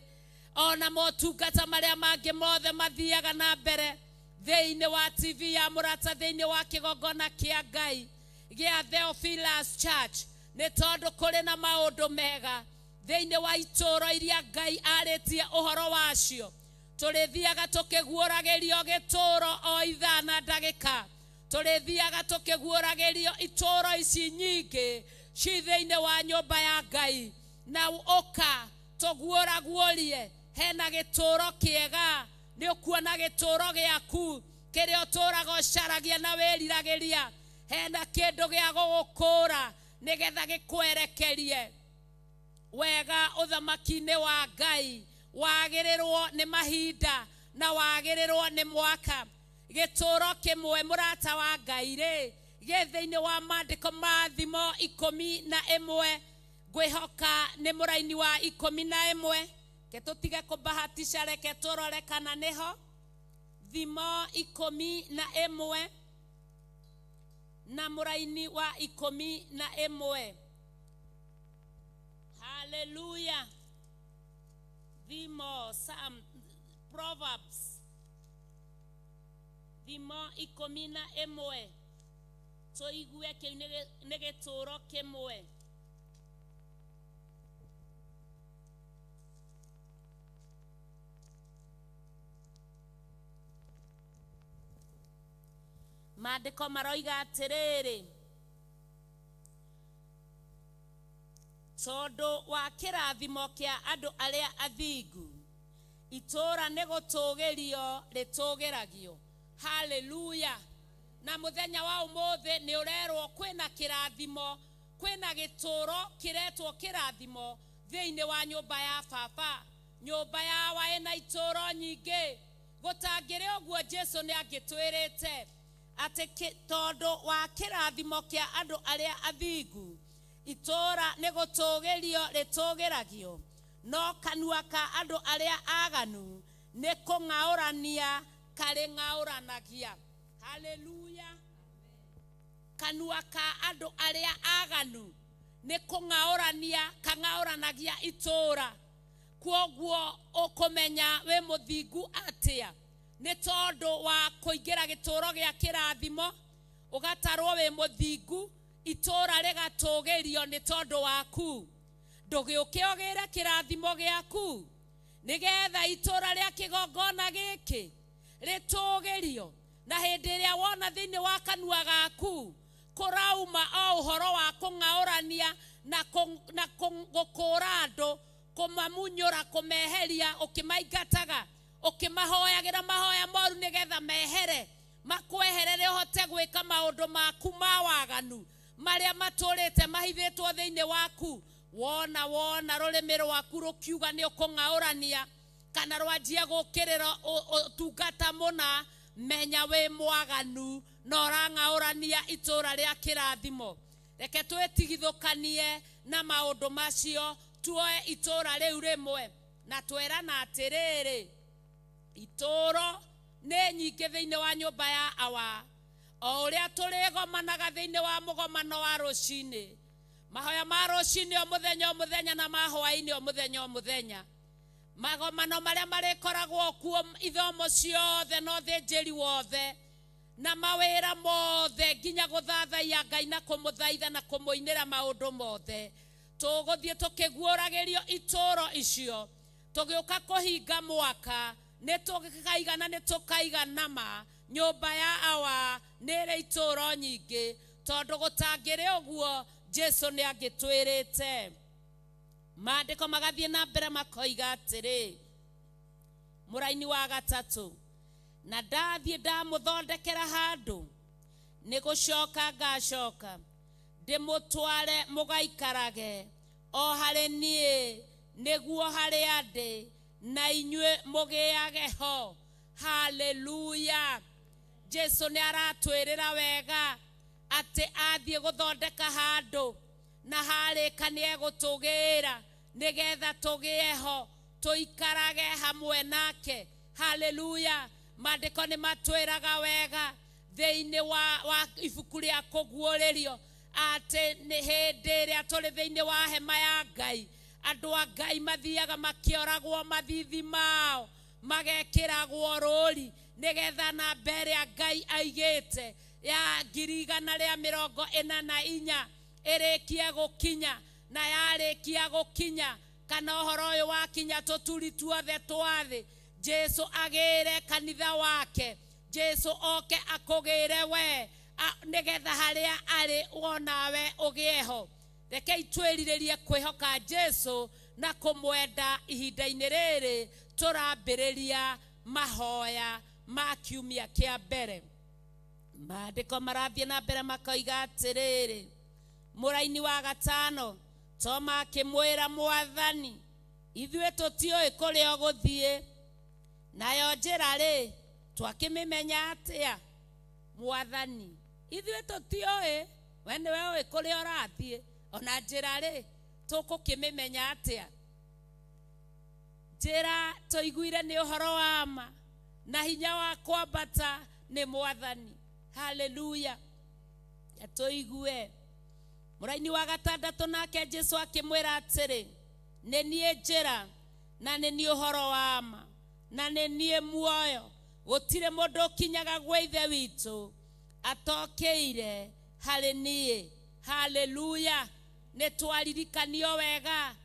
ona motungata marĩa mangĩ mothe mathiaga na mbere thĩinĩ wa TV ya mũrata, thĩinĩ wa kĩgongona kĩa Ngai gĩa Theophilus Church, nĩ tondũ kũrĩ na maũndũ mega thĩinĩ wa itũũro iria Ngai arĩtie ũhoro wacio. Tũrĩthiaga tũkĩguũragĩrio gĩtũũro o ithaa na ndagĩka. Tũrĩthiaga tũkĩguũragĩrio itũũro ici nyingĩ ci thĩinĩ wa nyũmba ya Ngai. Na ũka tũguũraguũrie hena gĩtũũro kĩega. Nĩ ũkuona gĩtũũro gĩaku kĩrĩa ũtũũraga ũcaragia na wĩriragĩria. Hena kĩndũ gĩa gũgũkũra nĩgetha gĩkwerekerie wega ũthamaki-inĩ wa Ngai. Wagĩrĩrwo nĩ mahinda na wagĩrĩrwo nĩ mwaka. Gĩtũũro kĩmwe mũrata wa Ngai rĩ gĩ thĩinĩ wa maandĩko ma Thimo 11. Ngwĩhoka nĩ mũraini wa 11. Ke tũtige kũbahatisha, reke tũrore kana nĩho. Thimo 11 na mũraini wa 11. Hallelujah. Thimo, Psalm, Proverbs. Thimo 11. Tũigue kĩu nĩ gĩtũũro kĩmwe. Maandĩko maroiga atĩrĩrĩ, tondũ wa kĩrathimo kĩa andũ arĩa athingu, itũũra nĩ gũtũũgĩrio rĩtũũgĩragio. Hallelujah. Na mũthenya wa ũmũthĩ nĩ ũrerwo kwĩna kĩrathimo, kwĩna gĩtũũro kĩretwo kĩrathimo thĩinĩ wa nyũmba ya baba. Nyũmba ya wa ĩna itũũro nyingĩ. Gũtangĩrĩ ũguo Jesũ nĩ angĩtwĩrĩte atĩ tondũ wa kĩrathimo kĩa andũ arĩa athingu, itũũra nĩ gũtũũgĩrio rĩtũũgĩragio, no kanua ka andũ arĩa aganu nĩ kũng'aũrania karĩng'aũranagia. Hallelujah. Kanua ka andũ arĩa aganu nĩ kũng'aũrania kang'aũranagia itũũra. Kwoguo ũkũmenya wĩ mũthingu atĩa? Nĩ tondũ wa kũingĩra gĩtũũro gĩa kĩrathimo, ũgatarwo wĩ mũthingu, itũũra rĩgatũũgĩrio nĩ tondũ waku. Ndũgĩũke ũgĩre kĩrathimo gĩaku nĩgetha itũũra rĩa kĩgongona gĩkĩ rĩtũũgĩrio. Na hĩndĩ ĩrĩa wona thĩinĩ wa kanua gaku kũrauma o ũhoro wa kũng'aũrania na gũkũra andũ, kũmamunyũra, kũmeheria, ũkĩmaingataga, ũkĩmahoyagĩra mahoya moru nĩgetha mehere, makweherere ũhote gwĩka maũndũ maku ma waganu marĩa matũrĩte mahithĩtwo thĩinĩ waku. Wona wona rũrĩmĩ rwaku rũkiuga nĩ ũkũng'aũrania kana rwanjia gũkĩrĩra ũtungata mũna, menya wĩ mwaganu na ũrang'aũrania itũũra rĩa kĩrathimo. Reke twĩtigithũkanie na maũndũ macio, tuoe itũũra rĩu rĩmwe na twerana atĩrĩrĩ, itũũro nĩ nyingĩ thĩinĩ wa nyũmba ya awa. O ũrĩa tũrĩgomanaga thĩinĩ wa mũgomano wa rũcinĩ, mahoya ma rũcinĩ o mũthenya o mũthenya na ma hwaĩ-inĩ o mũthenya o mũthenya, magomano marĩa marĩkoragwo kuo ithomo ciothe na ũthĩnjĩri wothe na mawĩra mothe nginya gũthathaiya Ngai na kũmũthaitha na kũmũinĩra maũndũ mothe, tũgũthiĩ tũkĩguũragĩrio itũũro icio. Tũgĩũka kũhinga mwaka nĩ tũkaigana, nĩ tũkaigana ma nyũmba ya awa nĩ ĩrĩ itũũro nyingĩ, tondũ gũtangĩrĩ ũguo Jesũ nĩ angĩtwĩrĩte. Maandĩko magathiĩ na mbere makoiga atĩrĩ, mũraini wa 3, na ndathiĩ ndamũthondekera handũ, nĩ gũcoka ngacoka ndĩmũtware mũgaikarage o harĩ niĩ, nĩguo harĩa ndĩ na inyuĩ mũgĩage ho. Hallelujah. Jesũ nĩ aratwĩrĩra wega atĩ athiĩ gũthondeka handũ na harĩka nĩ egũtũgĩra nĩgetha tũgĩe ho tũikarage hamwe nake. Hallelujah. Maandĩko nĩ matwĩraga wega thĩinĩ wa ibuku rĩa kũguũrĩrio atĩ nĩ hĩndĩ ĩrĩa tũrĩ thĩinĩ wa hema ya Ngai, andũ a Ngai mathiaga makĩoragwo mathithi mao, magekĩragwo rũri nĩgetha namba ĩrĩa Ngai aigĩte ya 144,000 ĩrĩkie gũkinya. Na yarĩkia gũkinya, kana ũhoro ũyũ wakinya tũturi tuothe twa thĩ, Jesu agĩre kanitha wake, Jesu oke akũgĩre we nĩgetha harĩa arĩ wonawe ũgĩe ho. Rekei twĩrirĩrie kwĩhoka Jesu na kũmwenda ihinda-inĩ rĩrĩ tũrambĩrĩria mahoya ma kiumia kĩa mbere. Maandĩko marathiĩ na mbere makoiga atĩrĩrĩ, mũraini wa gatano, Toma akĩmwĩra Mwathani, ithuĩ tũtiũĩ kũrĩa ũgũthiĩ, nayo njĩra rĩ twakĩmĩmenya atĩa? Mwathani, ithuĩ tũtiũĩ, we nĩwe ũĩ kũrĩa ũrathiĩ, ona njĩra rĩ tũkũkĩmĩmenya atĩa? Njĩra tũiguire nĩ ũhoro wa ma na hinya wa kwambata nĩ Mwathani. Haleluya. Tũigue mũraini wa gatandatũ, nake Jesu akĩmwĩra atĩrĩ, nĩ niĩ njĩra na nĩ niĩ ũhoro wa ma na nĩ niĩ muoyo, gũtirĩ mũndũ ũkinyaga gwĩ Ithe witũ atokĩire harĩ niĩ. Haleluya. Nĩ twaririkanio wega.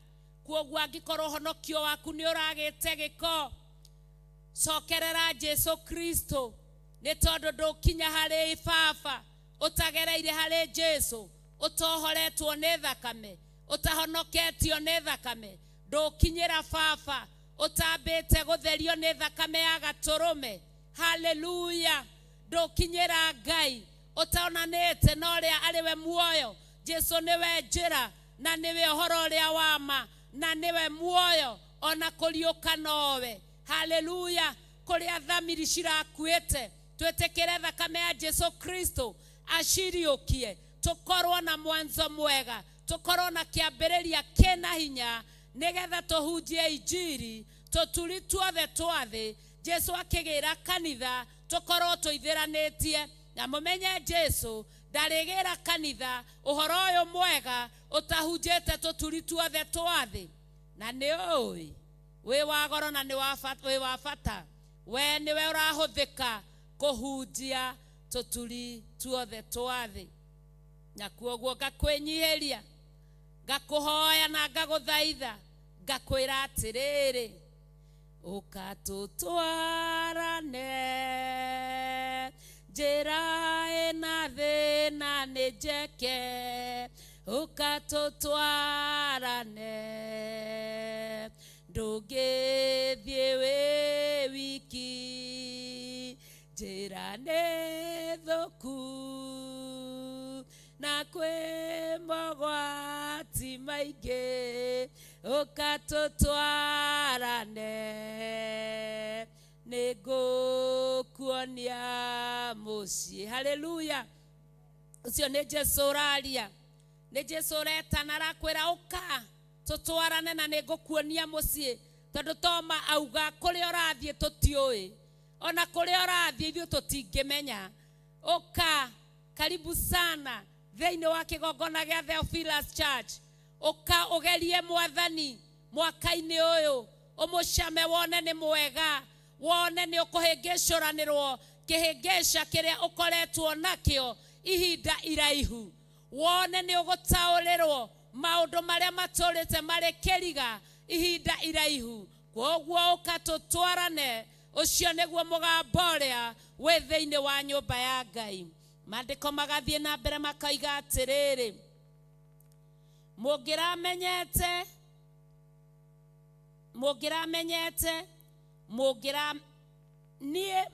Kwoguo angĩkorwo ũhonokio waku nĩ ũragĩte gĩko, cokerera Jesu Kristo, nĩ tondũ ndũkinya harĩ Baba ũtagereire harĩ Jesu, ũtohoretwo nĩ thakame, ũtahonoketio nĩ thakame, ndũkinyĩra Baba ũtambĩte gũtherio nĩ thakame ya gatũrũme. Haleluya. Ndũkinyĩra Ngai ũtaonanĩte na ũrĩa arĩ we muoyo. Jesu nĩwe njĩra na nĩwe ũhoro ũrĩa wa ma na nĩwe muoyo, ona kũriũka nowe. Haleluya. Kũrĩa thamiri cirakuĩte, twĩtĩkĩre thakame ya Jesu Kristo aciriũkie, tũkorwo na mwanzo mwega, tũkorwo na kĩambĩrĩria kĩna hinya, nĩgetha tũhunjie injiri tũturi tuothe twa thĩ. Jesu akĩgĩra kanitha tũkorwo tũithĩranĩtie, na mũmenye Jesu ndarĩgĩra kanitha ũhoro ũyũ mwega ũtahunjĩte tũturi tuothe twa thĩ. Na nĩ ũĩ wĩ wa goro na nĩ wĩ wa bata, we nĩwe ũrahũthĩka kũhunjia tũturi tuothe twa thĩ. Na kuoguo ngakwĩnyihĩria, ngakũhoya na ngagũthaitha, ngakwĩra atĩrĩrĩ, ũka tũtwarane njĩra ĩna thĩna nĩ njeke, ũka tũtwarane ndũngĩthiĩ wĩ wiki, njĩra nĩ thũku na kwĩ mogwati maingĩ, ũka tũtwarane nĩ ngũkuonia mũciĩ. Haleluya. Ũcio nĩ Jesu ũraria, nĩ Jesu ũretana, arakwĩra ũka tũtwarane na nĩ ngũkuonia mũciĩ. Tondũ Toma auga kũrĩa ũrathiĩ tũtiũĩ, ona kũrĩa ũrathiĩ ithuĩ tũtingĩmenya. Ũka, karibu sana thĩinĩ wa kĩgongona gĩa Theophilus Church. Ũka ũgerie Mwathani mwaka-inĩ ũyũ, ũmũcame wone nĩ mwega, wone nĩ ũkũhĩngĩcũranĩrwo kĩhĩngĩca kĩrĩa ũkoretwo nakĩo ihinda iraihu, wone nĩ ũgũtaũrĩrwo maũndũ marĩa matũrĩte marĩ kĩriga ihinda iraihu. Kwoguo ũka tũtwarane, ũcio nĩguo mũgambo ũrĩa wĩ thĩinĩ wa nyũmba ya Ngai. Maandĩko magathiĩ na mbere makoiga atĩrĩrĩ, mũngĩramenyete, mũngĩramenyete, mũngĩra niĩ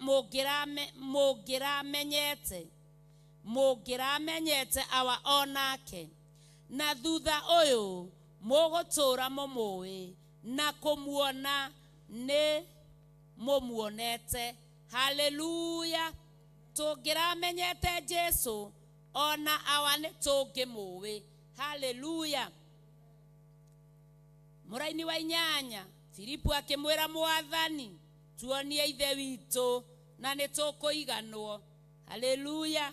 mũngĩramenyete, mũngĩramenyete awa onake, na thutha ũyũ mũgũtũũra mũmũĩ na kũmuona nĩ mũmuonete. Haleluya. Tũngĩramenyete Jesu ona awa nĩ tũngĩmũĩ. Haleluya. Mũraini wa inyanya, Filipu akĩmwĩra Mwathani, tuonie Ithe witũ na nĩ tũkũiganwo. Haleluya.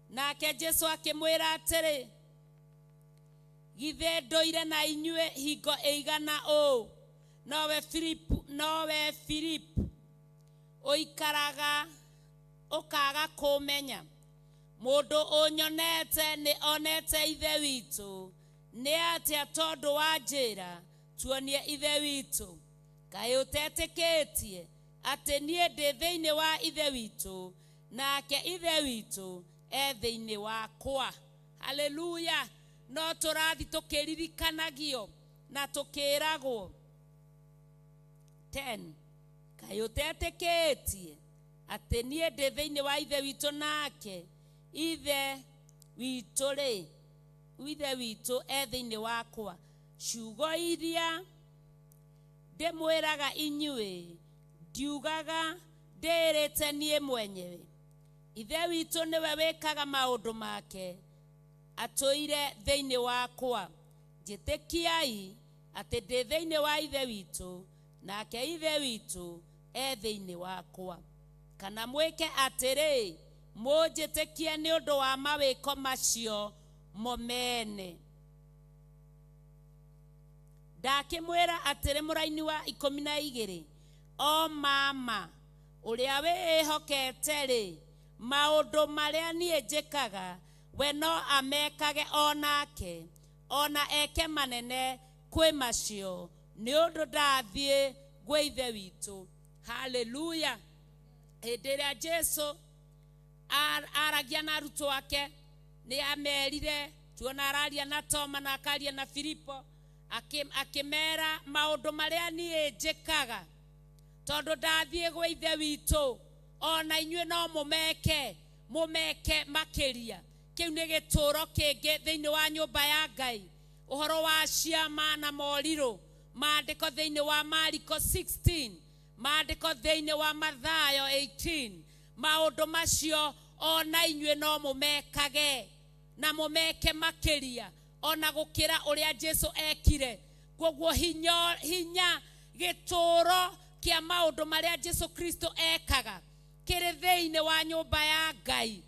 Nake Jesu akĩmwĩra atĩrĩ, githĩ ndũire na inyuĩ hingo ĩigana ũũ, nowe Filipu ũikaraga ũkaga kũmenya? Mũndũ ũnyonete nĩ onete Ithe witũ. Nĩ atĩa tondũ wa njĩra tuonie Ithe witũ? Kaĩ ũtetĩkĩtie atĩ niĩ ndĩ thĩinĩ wa Ithe witũ, nake Ithe witũ e thĩinĩ wakwa. Haleluya. No tũrathi tũkĩririkanagio na tũkĩragwo. 10. Kaĩ ũtetĩkĩtie atĩ niĩ ndĩ thĩinĩ wa Ithe witũ, nake Ithe witũ rĩ, Ithe witũ e thĩinĩ wakwa. Ciugo iria ndĩmwĩraga inyuĩ ndiugaga ndĩĩrĩte niĩ mwenyewe. Ithe witũ nĩwe wĩkaga maũndũ make, atũire thĩinĩ wakwa. Njĩtĩkiai atĩ ndĩ thĩinĩ wa Ithe witũ, nake Ithe witũ e thĩinĩ wakwa. Kana mwĩke atĩrĩ, mũnjĩtĩkie nĩ ũndũ wa mawĩko macio mo mene. Ndakĩmwĩra atĩrĩ mũraini wa 12, o mama ũrĩa wĩĩhokete rĩ, maũndũ marĩa niĩ njĩkaga we no amekage o nake, ona eke manene kwĩ macio, nĩ ũndũ ndathiĩ gwĩ Ithe witũ. Haleluya. Hĩndĩ ĩrĩa Jesu aragia na arutwo ake, nĩ amerire, tuona araria na Toma na akaria na Filipo, akĩmera maũndũ marĩa niĩ njĩkaga, tondũ ndathiĩ gwĩ Ithe witũ, ona inyuĩ no mũmeke, mũmeke makĩria. Kĩu nĩ gĩtũũro kĩngĩ thĩinĩ wa nyũmba ya Ngai, ũhoro wa ciama na morirũ. Maandĩko thĩinĩ wa Mariko 16, maandĩko thĩinĩ wa Mathayo 18, maũndũ macio ona inyuĩ no mũmekage na mũmeke makĩria ona gũkĩra ũrĩa Jesu ekire. Koguo hinya gĩtũũro kĩa maũndũ marĩa Jesu Kristo ekaga kĩrĩ thĩinĩ wa nyũmba ya Ngai,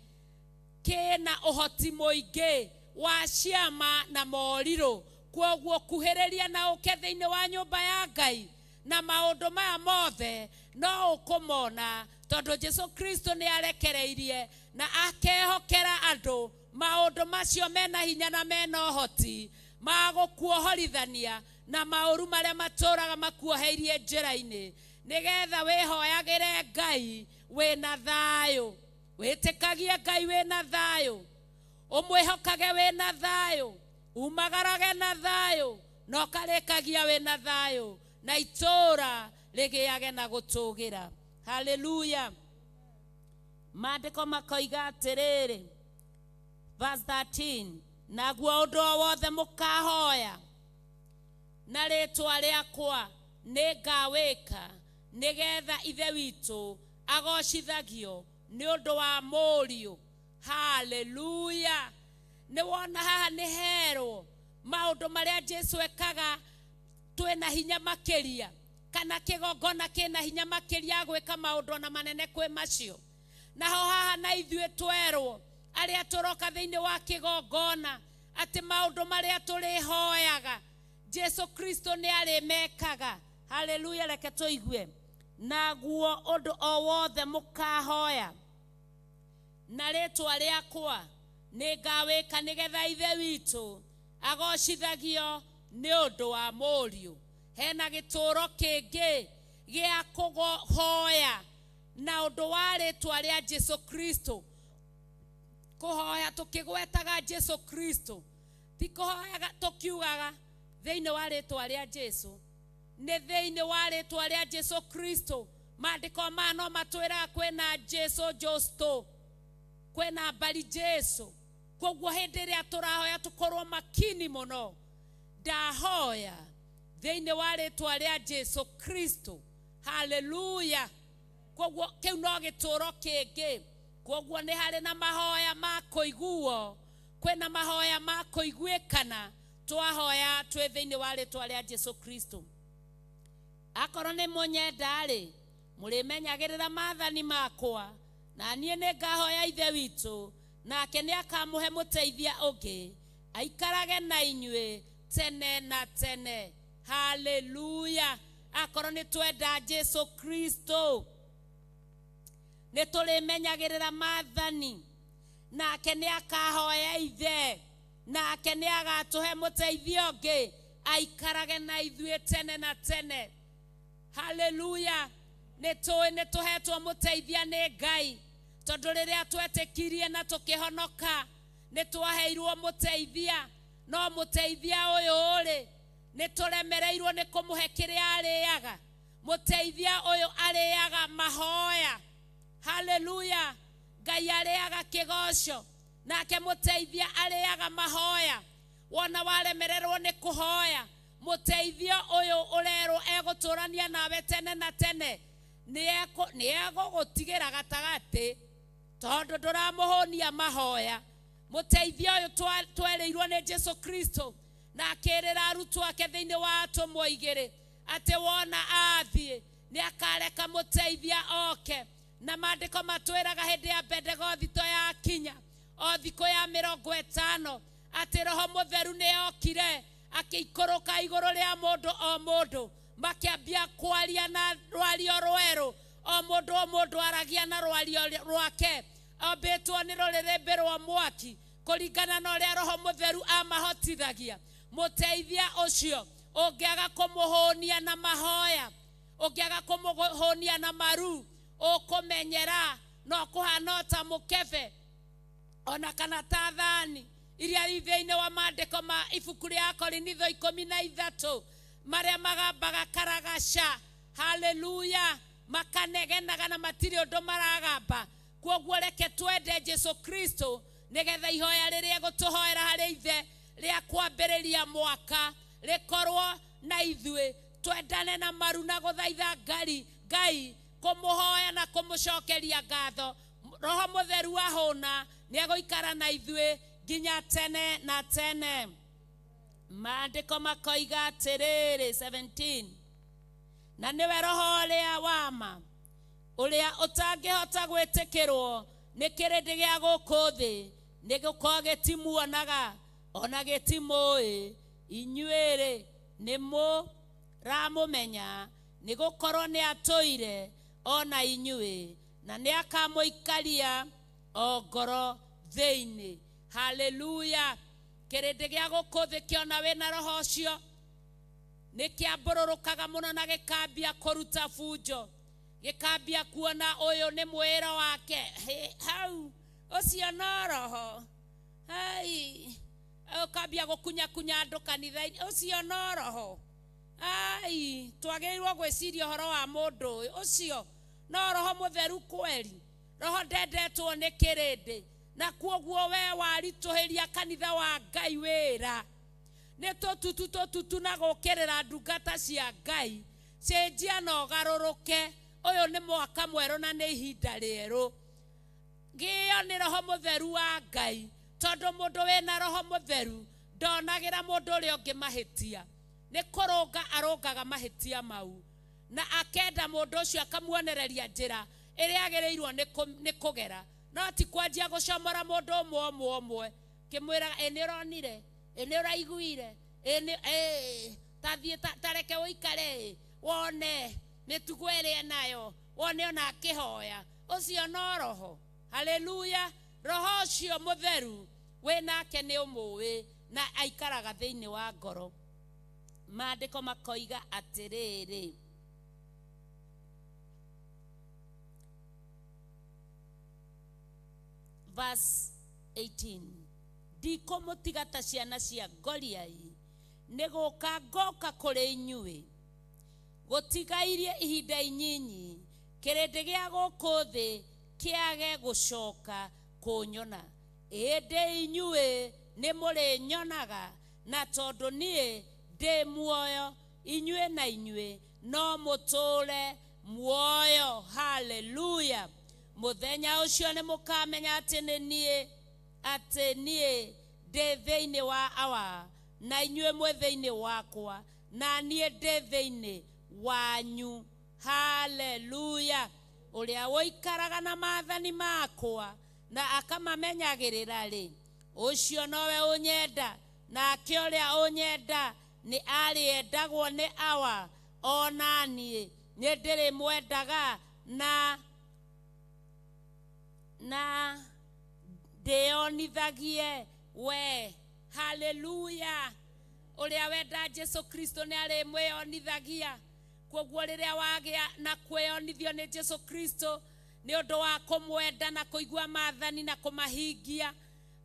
kĩna ũhoti mũingĩ wa ciama na morirũ. Koguo kuhĩrĩria na ũke thĩinĩ wa nyũmba ya Ngai na maũndũ maya mothe no ũkũmona, tondũ Jesu Kristo nĩ arekereirie na akehokera andũ maũndũ macio mena hinya na mena ũhoti ma gũkuohorithania na maũru marĩa matũraga makuoheirie njĩra-inĩ, nĩgetha wĩhoyagĩre Ngai wĩna thayũ, wĩtĩkagie Ngai wĩna thayũ, ũmwĩhokage wĩna thayũ, umagarage na thayũ, na ũkarĩkagia wĩna thayũ, na itũũra rĩgĩage na gũtũgĩra. Haleluya. Maandĩko makoiga atĩrĩrĩ, verse 13, naguo ũndũ o wothe mũkahoya na rĩtwa rĩakwa nĩngawĩka, nĩgetha Ithe witũ agocithagio nĩ ũndũ wa Mũriũ. Haleluya. Nĩ wona haha nĩ herwo maũndũ marĩa Jesu ekaga twĩna hinya makĩria, kana kĩgongona kĩna hinya makĩria gwĩka maũndũ ona manene kwĩ macio. Naho haha na ithuĩ twerwo arĩa tũroka thĩinĩ wa kĩgongona atĩ maũndũ marĩa tũrĩhoyaga Jesu Kristo nĩ arĩmekaga. Haleluya. Reke tũigue. Naguo ũndũ o wothe mũkahoya na rĩtwa rĩakwa nĩngawĩka, nĩgetha Ithe witũ agocithagio nĩ ũndũ wa Mũriũ. Hena gĩtũũro kĩngĩ gĩa kũhoya na ũndũ wa rĩtwa rĩa Jesu Kristo, kũhoya tũkĩgwetaga Jesu Kristo, ti kũhoyaga tũkiugaga thĩinĩ wa rĩtwa rĩa Jesu, nĩ thĩinĩ wa rĩtwa rĩa Jesu Kristo. Maandĩko maya no matwĩraga kwĩna Jesu Justo, kwĩna mbari Jesu. Koguo hĩndĩ ĩrĩa tũrahoya tũkorwo makini mũno. Ndahoya thĩinĩ wa rĩtwa rĩa Jesu Kristo. Haleluya. Koguo kĩu no gĩtũũro kĩngĩ. Koguo nĩ harĩ na mahoya ma kũiguo, kwĩna mahoya ma kũiguĩkana twahoya twĩ thĩinĩ wa rĩtwa rĩa Jesu Kristo. Akorwo nĩ mũnyenda-rĩ, mũrĩmenyagĩrĩra maathani makwa, na niĩ nĩngahoya Ithe witũ, nake nĩakamũhe mũteithia ũngĩ aikarage na inyuĩ tene na tene. Haleluya. Akorwo nĩ twenda Jesu Kristo, nĩ tũrĩmenyagĩrĩra maathani, nake nĩakahoya Ithe, nake nĩagatũhe mũteithia ũngĩ aikarage na ithuĩ tene na tene. Haleluya. Nĩ tũĩ nĩ tũhetwo mũteithia nĩ Ngai, tondũ rĩrĩa twetĩkirie na tũkĩhonoka nĩ twaheirwo mũteithia. No mũteithia ũyũ rĩ, nĩ tũremereirwo nĩ kũmũhe kĩrĩa arĩaga. Mũteithia ũyũ arĩaga mahoya. Haleluya. Ngai arĩaga kĩgoco, nake mũteithia arĩaga mahoya. Wona waremererwo nĩ kũhoya, mũteithia ũyũ ũrerwo egũtũrania nawe tene na tene, nĩ egũgũtigĩra gatagatĩ, tondũ ndũramũhũnia mahoya. Mũteithia ũyũ twerĩirwo nĩ Jesu Kristo na akĩrĩra arutwo ake thĩinĩ wa atũmwo igĩrĩ atĩ wona athiĩ nĩ akareka mũteithia oke. Na maandĩko matwĩraga hĩndĩ ya Bendegothito yakinya o thikũ ya 50 atĩ Roho Mũtheru nĩ okire akĩikũrũka igũrũ rĩa mũndũ o mũndũ, makĩambia kwaria na rwario rwerũ. O mũndũ o mũndũ aragia na rwario rwake, ombĩtwo nĩ rũrĩrĩmbĩ rwa mwaki kũringana na ũrĩa Roho Mũtheru amahotithagia. Mũteithia ũcio ũngĩaga kũmũhũnia na mahoya, ũngĩaga kũmũhũnia na maru, ũkũmenyera no kũhana ta mũkebe ona kana ta thani iria i thĩinĩ wa maandĩko ma ibuku rĩa Korinitho 13 marĩa magambaga karagaca. Haleluya. Makanegenaga na matirĩ ũndũ maragamba. Kwoguo reke twende Jesu Kristo nĩgetha ihoya rĩrĩa egũtũhoera harĩ ithe rĩa kwambĩrĩria mwaka rĩkorwo na ithuĩ. Twendane na maru na gũthaitha Ngai kũmũhoya na kũmũcokeria ngatho. Roho Mũtheru ahũna nĩ egũikara na ithuĩ nginya tene na tene. Maandĩko makoiga atĩrĩrĩ 17, na nĩwe Roho ũrĩa wa ma, ũrĩa ũtangĩhota gwĩtĩkĩrwo nĩ kĩrĩndĩ gĩa gũkũ thĩ, nĩ gũkorwo gĩtimuonaga ona gĩtimũĩ. Inyuĩ-rĩ nĩ mũramũmenya, nĩ gũkorwo nĩ atũire ona inyuĩ, na nĩ akamũikaria o ngoro thĩinĩ. Haleluya. Kĩrĩndĩ gĩa gũkũ thĩ kĩona wĩna roho ũcio nĩ kĩambũrũrũkaga mũno na gĩkambia kũruta bunjo, gĩkambia kuona ũyũ nĩ mwĩro wake. Hau ũcio no roho. Ai, ũkambia gũkunyakunya andũ kanitha-inĩ, ũcio no roho. Ai, twagĩrĩirwo gwĩciria ũhoro wa mũndũ ũyũ, ũcio no Roho Mũtheru kweri. Roho ndendetwo nĩ kĩrĩndĩ, na kuoguo we waritũhĩria kanitha wa Ngai wĩra. Nĩ tũtutu tũtutu na gũkĩrĩra ndungata cia Ngai. Cenjia na ũgarũrũke. Ũyũ nĩ mwaka mwerũ na nĩ ihinda rĩerũ. Gĩo nĩ Roho Mũtheru wa Ngai, tondũ mũndũ wĩna Roho Mũtheru ndonagĩra mũndũ ũrĩa ũngĩ mahĩtia. Nĩ kũrũnga arũngaga mahĩtia mau, na akenda mũndũ ũcio akamuonereria njĩra ĩrĩa agĩrĩirwo nĩ kũgera. No ti kwanjia gũcomora mũndũ ũmwe ũmwe ũmwe kĩmwĩraga ĩ nĩ ũronire, ĩ nĩ ũraiguire, ĩ nĩ ĩ tathiĩ tareke ũikare wone mĩtugo ĩrĩa enayo, wone ona akĩhoya. Ũcio no roho. Haleluya. Roho ũcio Mũtheru wĩnake nĩ ũmũĩ na aikaraga thĩinĩ wa ngoro. Maandĩko makoiga atĩrĩrĩ, verse 18, ndikũmũtiga ta ciana cia ngoriai, nĩ gũka ngoka kũrĩ inyuĩ. Gũtigairie ihinda inyinyi, kĩrĩndĩ gĩa gũkũ thĩ kĩage gũcoka kũnyona, ĩndĩ inyuĩ nĩ mũrĩnyonaga, na tondũ niĩ ndĩ muoyo, inyuĩ na inyuĩ no mũtũũre muoyo. Haleluya. Mũthenya ũcio nĩ mũkamenya atĩ nĩ niĩ, atĩ niĩ ndĩ thĩinĩ wa Awa, na inyuĩ mwĩ thĩinĩ wakwa, na niĩ ndĩ thĩinĩ wanyu. Haleluya. Ũrĩa ũikaraga na maathani makwa na akamamenyagĩrĩra rĩ, ũcio nowe ũnyenda, nake ũrĩa ũnyenda nĩ arĩendagwo nĩ Awa, ona niĩ nĩ ndĩrĩmwendaga na ndĩonithagie we. Haleluya. Ũrĩa wenda Jesu Kristo nĩ arĩmwĩonithagia. Kwoguo rĩrĩa wagĩa na kwĩyonithio nĩ Jesu Kristo nĩ ũndũ wa kũmwenda na kũigua maathani na kũmahingia,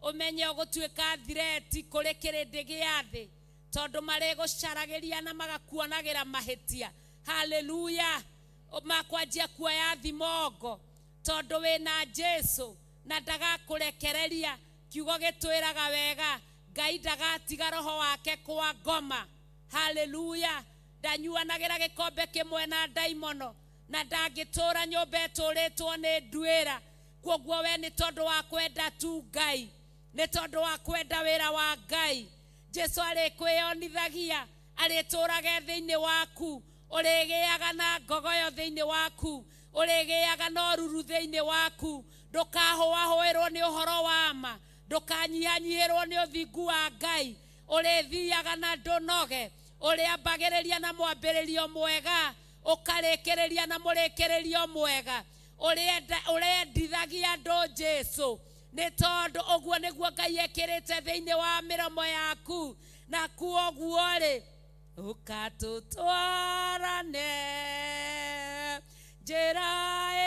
ũmenye ũgũtuĩka thireti kũrĩ kĩrĩndĩ gĩa thĩ, tondũ marĩgũcaragĩria na magakuonagĩra mahĩtia. Haleluya! Makwanjia kuoya thimongo tondũ wĩna Jesu na ndagakũrekereria. Kiugo gĩtwĩraga wega, Ngai ndagatiga roho wake kwa ngoma. Haleluya! Ndanyuanagĩra gĩkombe kĩmwe na ndaimono, na ndangĩtũra nyũmba ĩtũrĩtwo nĩ nduĩra. Kwoguo we nĩ tondũ wa kwenda tu Ngai, nĩ tondũ wa kwenda wĩra wa Ngai, Jesu arĩkwĩyonithagia, arĩtũrage thĩinĩ waku, ũrĩgĩaga na ngogoyo thĩinĩ waku, ũrĩgĩaga na ũruru thĩinĩ waku. Ndũkahũahũĩrwo nĩ ũhoro wa ma, ndũkanyihanyihĩrwo nĩ ũthingu wa Ngai. Ũrĩthiaga na ndũnoge, ũrĩambagĩrĩria na mwambĩrĩrio mwega, ũkarĩkĩrĩria na mũrĩkĩrĩrio mwega. Ũrendithagia andũ Jesu, nĩ tondũ ũguo nĩguo Ngai ekĩrĩte thĩinĩ wa mĩromo yaku. Na kuoguo rĩ, ũkatũtwarane njĩra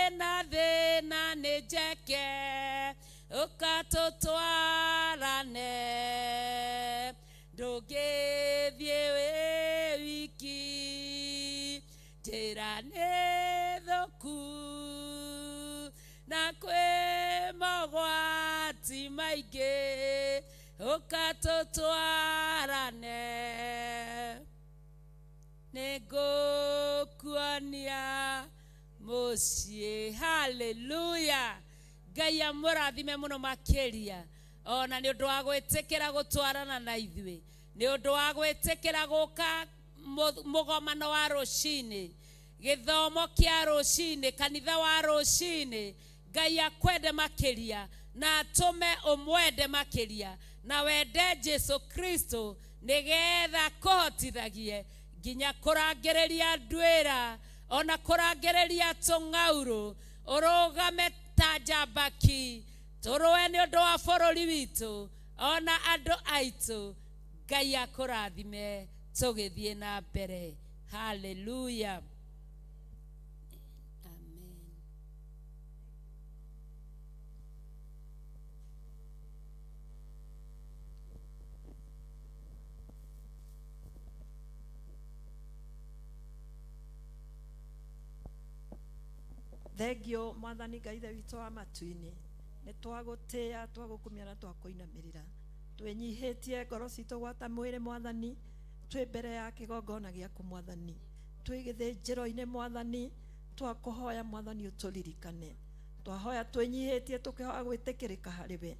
ĩna thĩna nĩ njeke, ũkatũtwarane ndũngĩthiĩ wĩ wiki, njĩra nĩ thũku na kwĩ mogwati maingĩ, ũkatũtwarane nĩngũkuonia mũciĩ. Haleluya! Ngai amũrathime mũno makĩria, ona nĩ ũndũ wa gwĩtĩkĩra gũtwarana na ithuĩ, nĩ ũndũ wa gwĩtĩkĩra gũka mũgomano wa rũcinĩ, gĩthomo kĩa rũcinĩ, kanitha wa rũcinĩ. Ngai akwende makĩria na atũme ũmwende makĩria, na wende Jesu Kristo, nĩgetha kũhotithagie nginya kũrangĩrĩria nduĩra, ona kũrangĩrĩria tũng'aurũ, ũrũgame ta njambaki, tũrũe nĩ ũndũ wa bũrũri witũ ona andũ aitũ. Ngai akũrathime tũgĩthiĩ na mbere. Haleluya, amen. Thengio Mwathani Ngai ithe witũ wa matu-inĩ, nĩ twagũtĩĩa, twagũkumia na twakũinamĩrĩra. Twĩnyihĩtie ngoro citũ gwata mwĩrĩ Mwathani, twĩ mbere ya kĩgongona gĩaku Mwathani, twĩ gĩthĩnjĩro-inĩ Mwathani, twakũhoya Mwathani ũtũririkane. Twahoya twĩnyihĩtie tũkĩhoya gwĩtĩkĩrĩka harĩ we.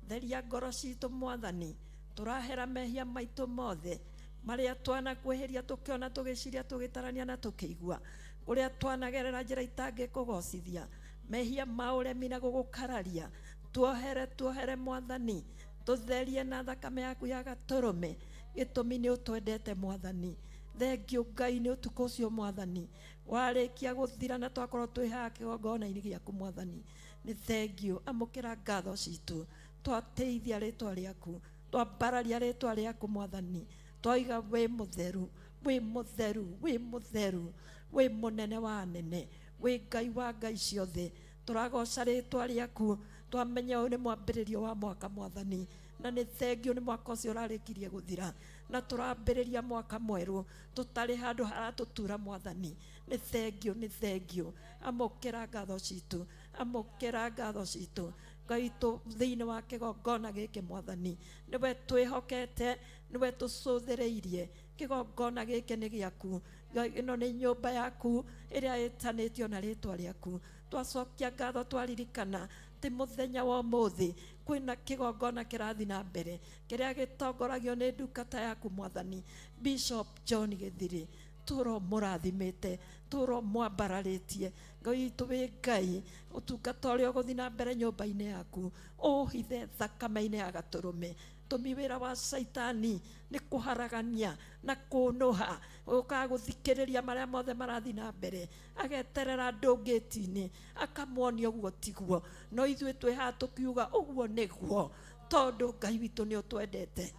Theria ngoro citũ Mwathani, tũrahera mehia maitũ mothe marĩa twanakwĩhĩria, tũkĩona, tũgĩciria, tũgĩtarania na tũkĩigua, kũrĩa twanagerera njĩra itangĩkũgocithia, mehia ma ũremi na gũgũkararia. Tuohere, tuohere Mwathani, tũtherie na thakame yaku ya gatũrũme, gĩtũmi nĩ ũtwendete Mwathani. Thengio Ngai nĩ ũtukũ ũcio Mwathani warĩkia gũthira na twakorwo twĩ haha kĩgongona-inĩ gĩaku Mwathani. Nĩ thengio, amũkĩra ngatho citũ, twatĩithia rĩtwa rĩaku, twambararia rĩtwa rĩaku Mwathani, twaiga wĩ mũtheru, wĩ mũtheru, wĩ mũtheru, wĩ mũnene wa anene, wĩ Ngai wa ngai ciothe. Tũragoca rĩtwa rĩaku, twamenya ũyũ nĩ mwambĩrĩrio wa mwaka Mwathani, na nĩ thengio nĩ mwaka ũcio ũrarĩkirie gũthira, na tũrambĩrĩria mwaka mwerũ tũtarĩ handũ haratũtura Mwathani. Nĩ thengio, nĩ thengio, amũkĩra ngatho citũ, amũkĩra ngatho citũ Ngai tũ thĩinĩ wa kĩgongona gĩkĩ Mwathani. Nĩwe twĩhokete, nĩwe tũcũthĩrĩirie. Kĩgongona gĩkĩ nĩ gĩaku, ĩno nĩ nyũmba yaku ĩrĩa ĩtanĩtio na rĩtwa rĩaku. Twacokia ngatho twaririkana ti mũthenya wa ũmũthĩ kwĩna kĩgongona kĩrathiĩ na mbere kĩrĩa gĩtongoragio nĩ ndungata yaku Mwathani Bishop John Gĩthiri. Tũro mũrathimĩte, tũro mwambararĩtie. Ngai witũ wĩ Ngai, ũtungata ũrĩa ũgũthiĩ na mbere nyũmba-inĩ yaku ũhithe thakame-inĩ ya gatũrũme. Tũmi wĩra wa Caitani nĩ kũharagania na kũnũha, ũkaga gũthikĩrĩria marĩa mothe marathiĩ na mbere, ageterera andũ ngĩti-inĩ akamuonia ũguo tiguo, no ithuĩ twĩ haha tũkiuga ũguo nĩguo, tondũ Ngai witũ nĩ ũtwendete.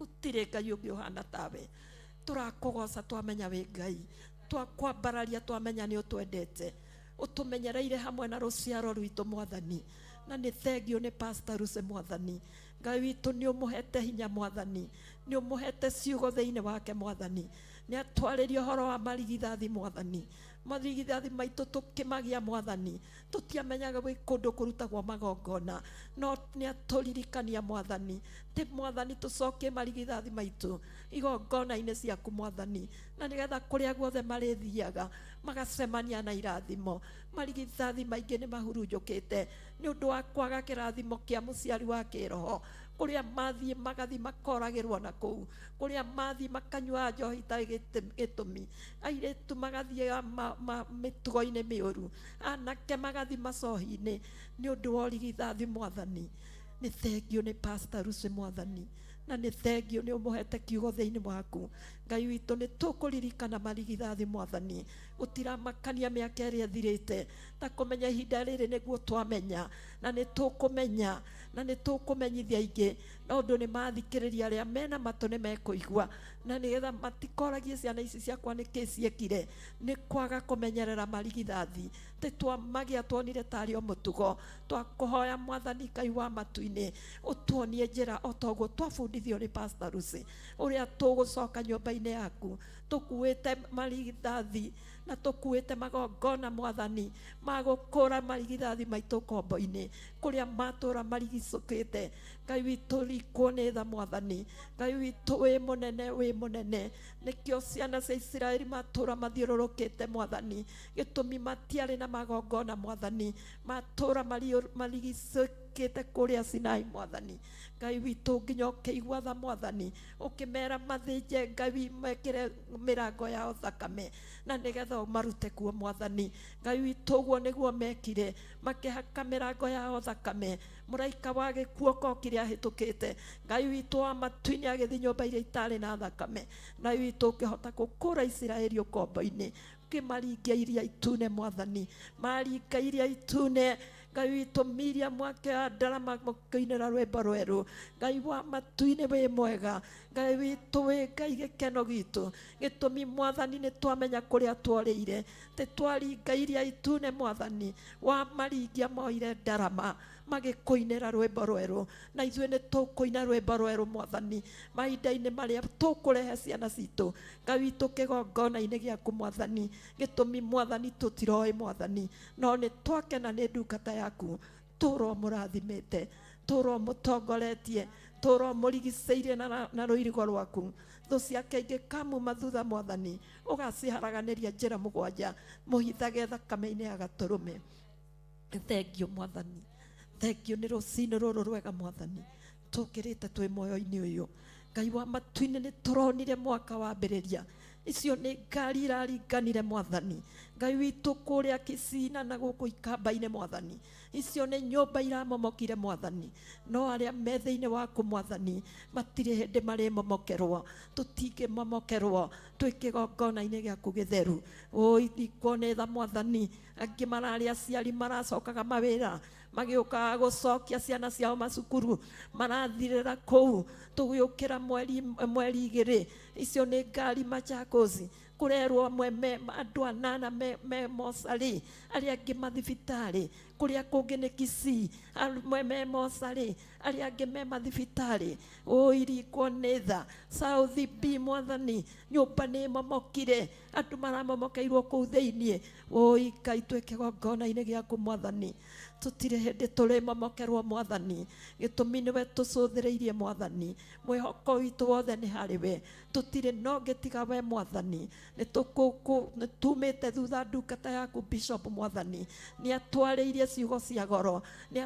Gũtirĩ Ngai ũngĩ ũhana tawe. Tũrakũgoca twamenya wĩ Ngai. Twakwambararia twamenya nĩ ũtwendete, ũtũmenyereire hamwe na rũciaro rwitũ Mwathani. Na nĩ thengio nĩ Pastor Ruse Mwathani. Ngai witũ, nĩ ũmũhete hinya Mwathani, nĩ ũmũhete ciugo thĩinĩ wake Mwathani. Nĩ atwarĩria ũhoro wa marigithathi Mwathani. Marigithathi maitũ tũkĩmagia Mwathani, tũtiamenyaga gwĩ kũndũ kũrutagwo magongona, no nĩ atũririkania Mwathani. Ti Mwathani, tũcokie marigithathi maitũ igongona-inĩ ciaku Mwathani, na nĩgetha kũrĩa guothe marĩthiaga magacemania na irathimo. Marigithathi maingĩ nĩ mahurunjũkĩte nĩ ũndũ wa kwaga kĩrathimo kĩa mũciari wa kĩroho. Kũrĩa mathiĩ magathiĩ makoragĩrwo na kũu, kũrĩa mathiĩ makanyua njohi itarĩ gĩtũmi, airĩtu magathiĩ mĩtugo-inĩ mĩũru, anake magathiĩ macohi-inĩ nĩ ũndũ wa ũrigithathi Mwathani. Nĩ thengio nĩ Pastor Lucy Mwathani, na nĩ thengio nĩ ũmũhete kiugo thĩinĩ waku. Ngai witũ, nĩ tũkũririkana marigithathi Mwathani. Gũtiramakania mĩaka ĩrĩa ĩthirĩte, ta kũmenya ihinda rĩrĩ nĩguo twamenya, na nĩ tũkũmenya na nĩ tũkũmenyithia aingĩ, na ũndũ nĩ mathikĩrĩria arĩa mena matũ nĩ mekũigua, na nĩgetha matikoragie ciana ici ciakwa nĩkĩ ciekire nĩ kwaga kũmenyerera marigithathi. Tĩ twamagia tuonire tarĩ o mũtugo. Twakũhoya Mwathani Ngai wa matu-inĩ, ũtuonie njĩra o ta ũguo twabundithio nĩ Pastor Lucy, ũrĩa tũgũcoka nyũmba-inĩ yaku tũkuĩte marigithathi na tũkuĩte magongona Mwathani, magũkũra marigithathi maitũ ngombo-inĩ kũrĩa matũra marigicũkĩte. Ngai witũ, rikwo nĩ tha Mwathani. Ngai witũ, wĩ mũnene, wĩ mũnene. Nĩkĩo ciana cia Isiraeli matũra mathiũrũrũkĩte Mwathani, gĩtũmi matiarĩ na magongona Mwathani, matũra marigicũkĩte kũrĩa Sinai Mwathani. Ngai witũ, nginya ũkĩigua tha Mwathani, ũkĩmera mathĩnje Ngai, mekĩre mĩrango yao thakame, na nĩgetha ũmarute kuo Mwathani. Ngai witũ, ũguo nĩguo mekire, makĩhaka mĩrango yao thakame. Mũraika wa gĩkuũ kokire ahĩtũkĩte, Ngai witũ wa matu-inĩ agĩthiĩ nyũmba iria itarĩ na thakame. Ngai witũ, ũkĩhota gũkũra Isiraeli ũkombo-inĩ, ũkĩmaringia Iria Itune Mwathani. Maringa Iria Itune, Ngai witũ, Miriam akĩoya ndarama mũkĩinĩra rwĩmbo rwerũ. Ngai wa matu-inĩ, wĩ mwega. Ngai witũ, wĩ Ngai gĩkeno gitũ. Gĩtũmi Mwathani, nĩ twamenya kũrĩa tworĩire. Tĩ twaringa Iria Itune Mwathani, wamaringia moire ndarama magĩkũinĩra rwĩmbo rwerũ, na ithuĩ nĩ tũkũina rwĩmbo rwerũ Mwathani, mahinda-inĩ marĩa tũkũrehe ciana citũ, Ngai witũ, kĩgongona-inĩ gĩaku Mwathani. Gĩtũmi Mwathani, tũtiroĩ Mwathani, no nĩ twakena nĩ ndungata yaku. Tũrwo mũrathimĩte, tũrwo mũtongoretie, tũrwo mũrigicĩirie na rũirigo rwaku. Thũ ciake ingĩkamuma thutha Mwathani, ũgaciharaganĩria njĩra mũgwanja, mũhithage thakame-inĩ ya gatũrũme. Thengio Mwathani, thengio nĩ rũcinĩ rũrũ rwega Mwathani, tũkĩrĩte twĩ muoyo-inĩ ũyũ. Ngai wa matu-inĩ, nĩ tũronire mwaka wambĩrĩria, icio nĩ ngari iraringanire Mwathani. Ngai witũ, kũrĩa Kisina na gũkũ Ikamba-inĩ Mwathani, icio nĩ nyũmba iramomokire Mwathani, no arĩa me thĩinĩ waku Mwathani matirĩ hĩndĩ marĩmomokerwo. Tũtingĩmomokerwo twĩ kĩgongona-inĩ gĩaku gĩtheru. Ũithikwo nĩ tha Mwathani. Angĩ mararĩ aciari maracokaga mawĩra, magĩũkaga gũcokia ciana ciao macukuru, marathirĩra kũu. Tũgĩũkĩra mweri 2, icio nĩ ngari Machakos, kũrerwo amwe me andũ 8 me mocarĩ, arĩa angĩ mathibitarĩ. Kũrĩa kũngĩ nĩ Kisii, amwe me mocarĩ, arĩa angĩ me mathibitarĩ. Ũirikwo nĩ tha. South B Mwathani, nyũmba nĩ momokire, andũ maramomokeirwo kũu thĩiniĩ. Ũi Ngai, twĩ kĩgongona-inĩ gĩaku Mwathani, tũtirĩ hĩndĩ tũrĩmomokerwo Mwathani. Gĩtũmi nĩwe tũcũthĩrĩirie Mwathani, mwĩhoko witũ wothe nĩ harĩ we, tũtirĩ no ngĩtiga we Mwathani. Nĩ tumĩte thutha ndungata yaku Bishop Mwathani, nĩ atwarĩirie ciugo cia goro, nĩ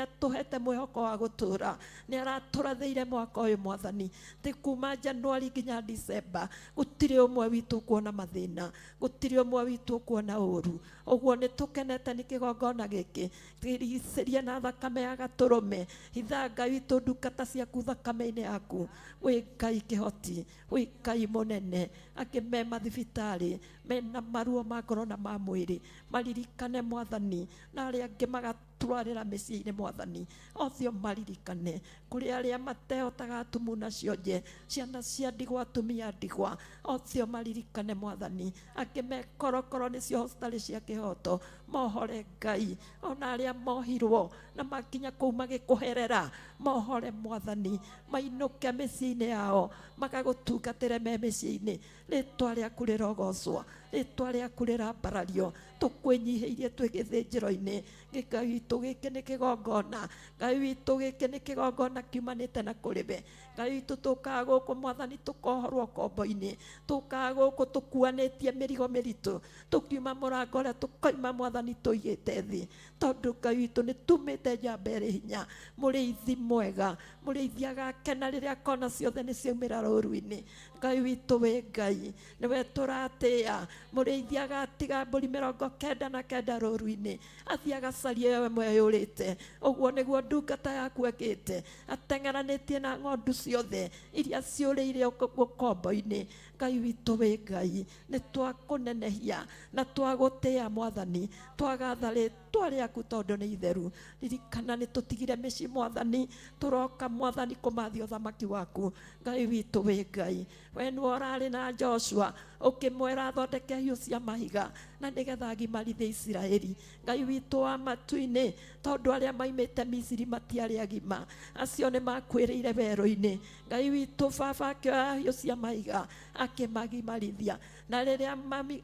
atũhete mwĩhoko wa gũtũra, nĩ aratũrathĩire mwaka ũyũ Mwathani. Tĩ kuma Januari nginya Disemba, gũtirĩ ũmwe witũ kuona mathĩna, gũtirĩ ũmwe witũ kuona ũru. Ũguo nĩ tũkenete nĩ kĩgongona gĩkĩ. Kĩrigicĩrie na thakame ya gatũrũme. Hitha Ngai witũ ndungata ciaku thakame-inĩ yaku. Wĩ Ngai kĩhoti, wĩ Ngai mũnene. Angĩ me mathibitarĩ mena maruo ma ngoro na ma mwĩrĩ, maririkane Mwathani, na arĩa angĩ maga Tũrarĩra mĩciĩ-inĩ mwathani, othe ũmaririkane. Kũrĩ arĩa matehotaga atumu na cionje, ciana cia ndigwa, atumia ndigwa, othe ũmaririkane mwathani. Angĩ me korokoro nĩcio hospital cia kĩhoto, mohore Ngai. Ona arĩa mohirwo na makinya kũu magĩkũherera, mohore mwathani, mainũke mĩciĩ-inĩ yao, magagũtungatĩre me mĩciĩ-inĩ. Rĩtwa rĩaku rĩrogocwo, rĩtwa rĩaku rĩrambarario. Tũkwĩnyihĩirie twĩ gĩthĩnjĩro-inĩ. Ngai witũ, gĩkĩ nĩ kĩgongona. Ngai witũ, gĩkĩ nĩ kĩgongona kiumanĩte na kũrĩ we. Ngai witũ, tũkaga gũkũ mwathani tũkohorwo ngombo-inĩ, tũkaga gũkũ tũkuanĩtie mĩrigo mĩritũ, tũkiuma mũrango ũrĩa tũkoima mwathani tũigĩte thĩ, tondũ Ngai witũ nĩ tumĩte njamba ĩrĩ hinya, mũrĩithi mwega, mũrĩithi agakena rĩrĩa akona ciothe nĩ ciaumĩra rũru-inĩ. Ngai witũ wĩ Ngai, nĩwe tũratĩĩa. Mũrĩithi agatiga mbũri 99 rũru-inĩ, athiĩ agacarie ĩyo ĩmwe yũrĩte. Ũguo nĩguo ndungata yaku ĩkĩte, ateng'eranĩtie na ng'ondu ciothe iria ciũrĩire ũkombo-inĩ. Ngai witũ wĩ Ngai, nĩ twakũnenehia na twagũtĩĩa mwathani, twagatha rĩtwa rĩaku tondũ nĩ itheru. Ririkana nĩ tũtigire mĩciĩ mwathani, tũroka mwathani kũmathia ũthamaki waku. Ngai witũ wĩ Ngai, we nĩwe ũrarĩ na Joshua ũkĩmwĩra athondeke hiũ cia mahiga na nĩgetha agimarithie Isiraeli. Ngai witũ wa matu-inĩ, tondũ arĩa maimĩte Misiri matiarĩ agima, acio nĩ makuĩrĩire werũ-inĩ. Ngai witũ, baba akĩoya hiũ cia mahiga akĩmagimarithia, na rĩrĩa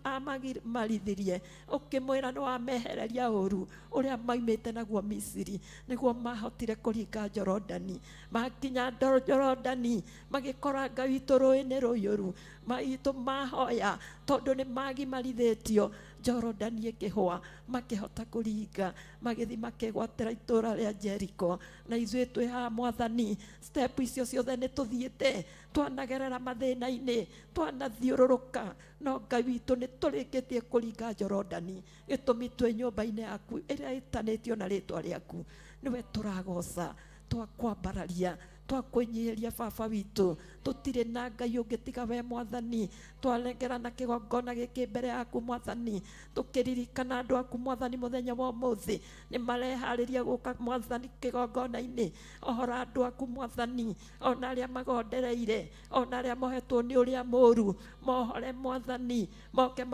amagimarithirie ũkĩmwĩra nĩ wamehereria ũru ũrĩa maimĩte naguo Misiri, nĩguo mahotire kũringa Jorodani. Makinya Jorodani magĩkora Ngai witũ rũĩ nĩ rũiyũru, maitũ mahoya tondũ nĩ magimarithĩtio, Jorodani ĩkĩhũa, makĩhota kũringa, magĩthiĩ makĩgwatĩra itũũra rĩa Jeriko. Na ithuĩ twĩ haha mwathani, step icio ciothe nĩ tũthiĩte, twanagerera mathĩna-inĩ, twanathiũrũrũka, no Ngai witũ nĩ tũrĩkĩtie kũringa Jorodani. Gĩtũmi twĩ nyũmba-inĩ yaku ĩrĩa ĩtanĩtio na rĩtwa rĩaku, nĩwe tũragoca, twakwambararia, twakwĩnyihĩria baba witũ. Tũtirĩ na Ngai ũngĩ tiga we mwathani. Twarengerana kĩgongona gĩkĩ mbere yaku mwathani, tũkĩririkana andũ aku mwathani. Mũthenya wa ũmũthĩ nĩ mareharĩria gũka mwathani kĩgongona-inĩ. Ohora andũ aku mwathani, ona arĩa magondereire, ona arĩa mohetwo nĩ ũrĩa mũru, mohore mwathani, moke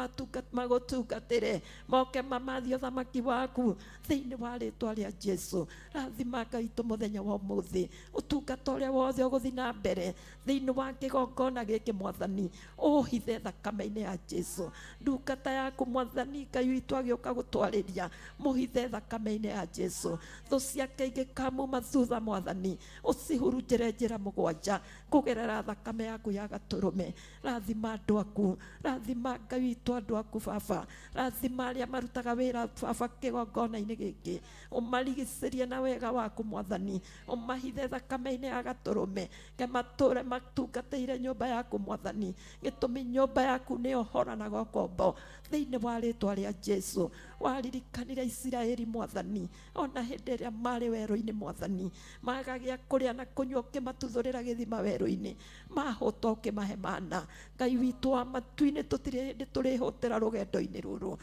magũtungatĩre, moke mamathie ũthamaki waku thĩinĩ wa rĩtwa rĩa Jesu. Rathima Ngai witũ mũthenya wa ũmũthĩ, ũtungata ũrĩa wothe ũgũthiĩ na mbere thĩinĩ wa kĩgongona gĩkĩ mwathani, ũhithe thakame-inĩ ya Jesu. Ndungata yaku mwathani Ngai witũ agĩũka gũtwarĩria, mũhithe thakame-inĩ ya Jesu. Thũ ciake ingĩkamuma thutha mwathani, ũcihurunjĩre njĩra mũgwanja kũgerera thakame yaku ya gatũrũme. Rathima andũ aku, rathima Ngai witũ andũ aku baba, rathima arĩa marutaga wĩra baba kĩgongona-inĩ gĩkĩ, ũmarigicĩrie na wega waku mwathani, ũmahithe thakame-inĩ ya gatũrũme, ke matũre matungatĩire nyũmba yaku mwathani. Gĩtũmi nyũmba yaku nĩyo horanaga ũkombo thĩinĩ wa rĩtwa rĩa Jesu. Waririkanire Isiraeli mwathani, ona hĩndĩ ĩrĩa marĩ werũ-inĩ mwathani, magagĩa kũrĩa na kũnyua, ũkĩmatuthũrĩra gĩthima werũ-inĩ, mahũta ũkĩmahe mana. Ngai witũ wa matu-inĩ, tũtirĩ hĩndĩ tũrĩhũtĩra rũgendo-inĩ rũrũ,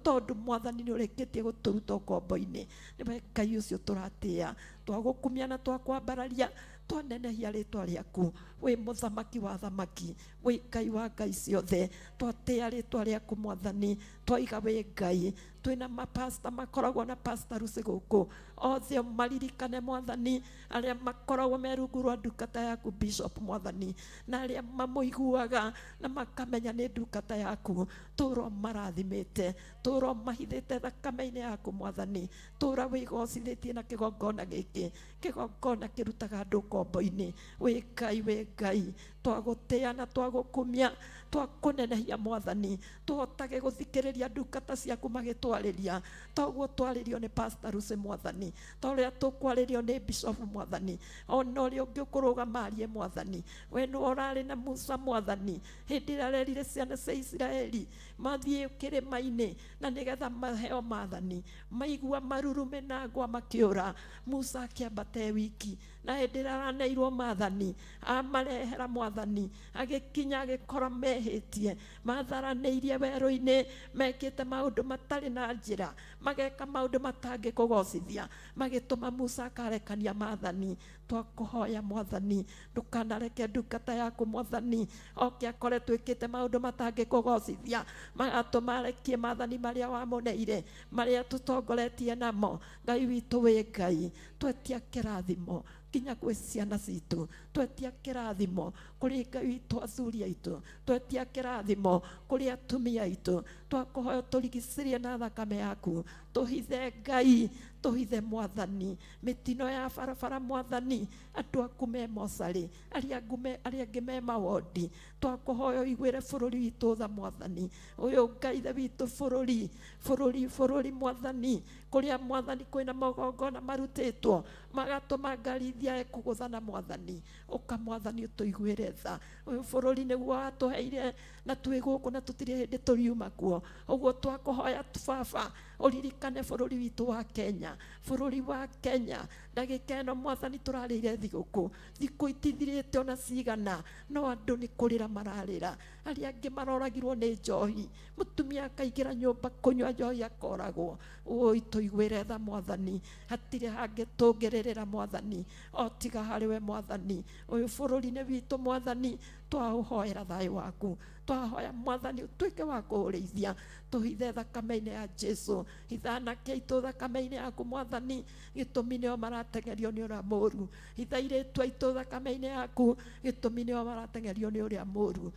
tondũ mwathani nĩ ũrĩkĩtie gũtũruta ũkombo-inĩ. Nĩwe Ngai ũcio tũratĩĩa, twagũkumia na twakwambararia, twanenehia rĩtwa rĩaku. Wĩ mũthamaki wa thamaki, wĩ Ngai wa ngai ciothe, twatĩĩa rĩtwa rĩaku mwathani, twaiga wĩ Ngai. Twĩna mapasta makoragwo na Pastor Lucy gũkũ, othe maririkane mwathani, arĩa makoragwo me rungu rwa ndungata yaku Bishop mwathani, na arĩa mamũiguaga na makamenya nĩ ndungata yaku, tũra marathimĩte, tũra mahithĩte thakame-inĩ yaku mwathani, tũra wĩgocithĩtie na kĩgongona gĩkĩ, kĩgongona kĩrutaga andũ ngombo-inĩ. Wĩ Ngai, wĩ Ngai, twagũtĩĩa na twagũkumia, twakũnenehia mwathani. Tũhotage gũthikĩrĩria ndungata ciaku magĩtwarĩria, toguo twarĩrio nĩ Pastor Lucy mwathani, ta ũrĩa tũkwarĩrio nĩ Bishop mwathani, ona ũrĩa ũngĩ ũkũrũgama arie mwathani. We nĩwe ũrarĩ na Musa mwathani, hĩndĩ ĩrĩa arerire ciana cia Isiraeli mathiĩ kĩrĩma-inĩ na nĩgetha maheo maathani, maigua marurume na ngwa makĩũra. Musa akĩambata e wiki. Na hĩndĩ ĩrĩa araneirwo maathani amarehera mwathani, agĩkinya agĩkora mehĩtie, matharanĩirie werũ-inĩ, mekĩte maũndũ matarĩ na njĩra, mageka maũndũ matangĩkũgocithia, magĩtũma Musa akarekania maathani. Twakũhoya mwathani, ndũkanareke ndungata yaku mwathani oke akore twĩkĩte maũndũ matangĩkũgocithia, magatũma arekie maathani marĩa wamũneire, marĩa tũtongoretie namo. Ngai witũ wĩ Ngai, twetia kĩrathimo nginya gwĩ ciana citũ, twetia kĩrathimo kũrĩ Ngai witũ athuri aitũ, twetia kĩrathimo kũrĩ atumia aitũ. Twakũhoya tũrigicĩrie na thakame yaku, tũhithe Ngai, tũhithe mwathani mĩtino ya barabara mwathani, andũ aku me mocarĩ, arĩa angĩ me mawondi. Twakũhoya ũiguĩre bũrũri witũ tha mwathani ũyũ, Ngai ithe witũ, bũrũri bũrũri bũrũri mwathani, kũrĩa mwathani kwĩna magongona marutĩtwo magatũma ngari ithiae kũgũthana mwathani, ũka mwathani ũtũiguĩre tha. Ũyũ bũrũri nĩguo watũheire na twĩ gũkũ na tũtirĩ hĩndĩ tũriuma kuo. Ũguo twakũhoya baba ũririkane bũrũri witũ wa Kenya, bũrũri wa Kenya ndagĩka ĩno mwathani tũrarĩire thigũkũ, thikũ itithirĩte ona cigana, no andũ nĩ kũrĩra mararĩra, arĩa angĩ maroragirwo nĩ njohi, mũtumia akaingĩra nyũmba kũnyua njohi akoragwo. Ũi tũiguĩre tha mwathani, hatirĩ hangĩ tũngĩrĩrĩra mwathani o tiga harĩ we mwathani. Ũyũ bũrũri-inĩ witũ mwathani, twaũhoera thayũ waku, twahoya mwathani ũtuĩke wa kũũrĩithia, tũhithe thakame-inĩ ya Jesu, hitha anake aitũ thakame-inĩ yaku mwathani, gĩtũmi nĩo marateng'erio nĩ ũrĩa mũũru, hitha airĩtu aitũ thakame-inĩ yaku, gĩtũmi nĩo marateng'erio nĩ ũrĩa mũũru.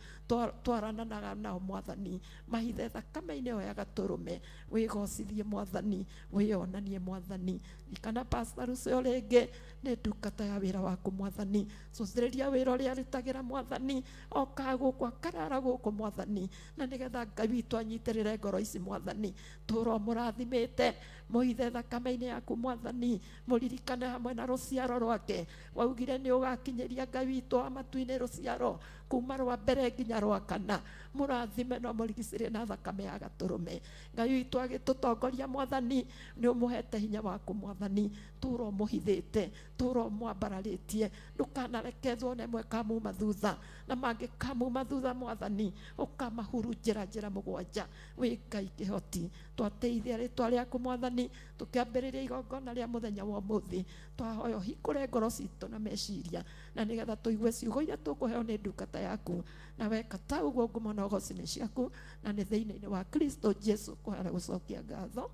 Twarananaga nao mwathani, mahithe thakame-inĩ ĩyo ya gatũrũme, wĩgocithie mwathani, wĩonanie mwathani. Ririkana Pastor ũcio rĩngĩ nĩ ndungata ya wĩra waku mwathani, cũthĩrĩria wĩra ũrĩa arutagĩra mwathani, okaga gũkũ akarara gũkũ mwathani, na nĩgetha Ngai witũ anyitĩrĩre ngoro ici mwathani, tũra mũrathimĩte, mũhithe thakame-inĩ yaku mwathani, mũririkane hamwe na rũciaro rwake. Waugire nĩ ũgakinyĩria Ngai witũ wa matu-inĩ rũciaro kuma rwa mbere nginya rwa kana, mũrathime no mũrigicĩrie na thakame ya gatũrũme. Ngai witũ agĩtũtongoria mwathani, nĩ ũmũhete hinya waku mwathani, tũra ũmũhithĩte, tũra ũmwambararĩtie, ndũkanareke thũ ona ĩmwe ĩkamuma thutha, na mangĩkamuma thutha mwathani ũkamahurunjĩra njĩra mũgwanja. Wĩ Ngai kĩhoti, twatĩithia rĩtwa rĩaku mwathani, tũkĩambĩrĩria igongona rĩa mũthenya wa ũmũthĩ, twahoya ũhingũre ngoro citũ na meciria, na nĩgetha tũigue ciugo iria tũkũheo nĩ ndungata yaku, na weka ta ũguo ngumo na ũgoci nĩ ciaku, na nĩ thĩinĩ wa Kristo Jesu kũhera gũcokia ngatho.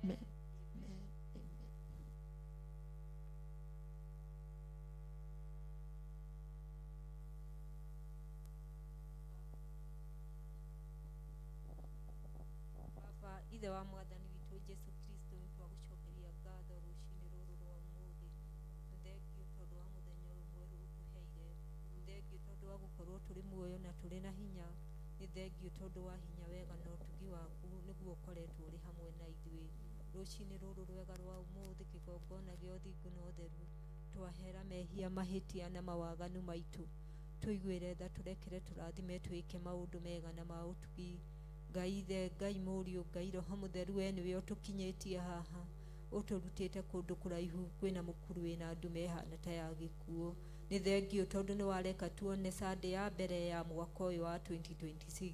Amen. Baba ithe wa mwathani witũ Jesu Kristo, nĩ twagũcokeria ngatho rũcinĩ rũrũ rwa ũmũthĩ. Nĩ thengiũ tondũ wa mũthenya ũyũ mwerũ ũtũheire, nĩ thengiũ tondũ wa gũkorwo tũrĩ muoyo na tũrĩ na hinya, nĩ thengiũ tondũ wa hinya wega na ũtugi waku nĩguo ũkoretwo ũrĩ hamwe na ithuĩ. Rũcinĩ rũrũ rwega rwa ũmũthĩ, kĩgongona gĩa ũthingu na ũtheru, twahera mehia, mahĩtia na mawaganu maitũ, tũiguĩre tha, tũrekere, tũrathime, twĩke maũndũ mega na ma ũtugi. Ngai ithe, Ngai mũriũ, Ngai roho mũtheru, we nĩwe ũtũkinyĩtie haha, ũtũrutĩte kũndũ kũraihu kwĩna mũkuru wĩna ndume ĩhana ta ya gĩkuũ. Nĩ thengiũ tondũ nĩ wareka tuone Sunday ya mbere ya mwaka ũyũ wa 2026,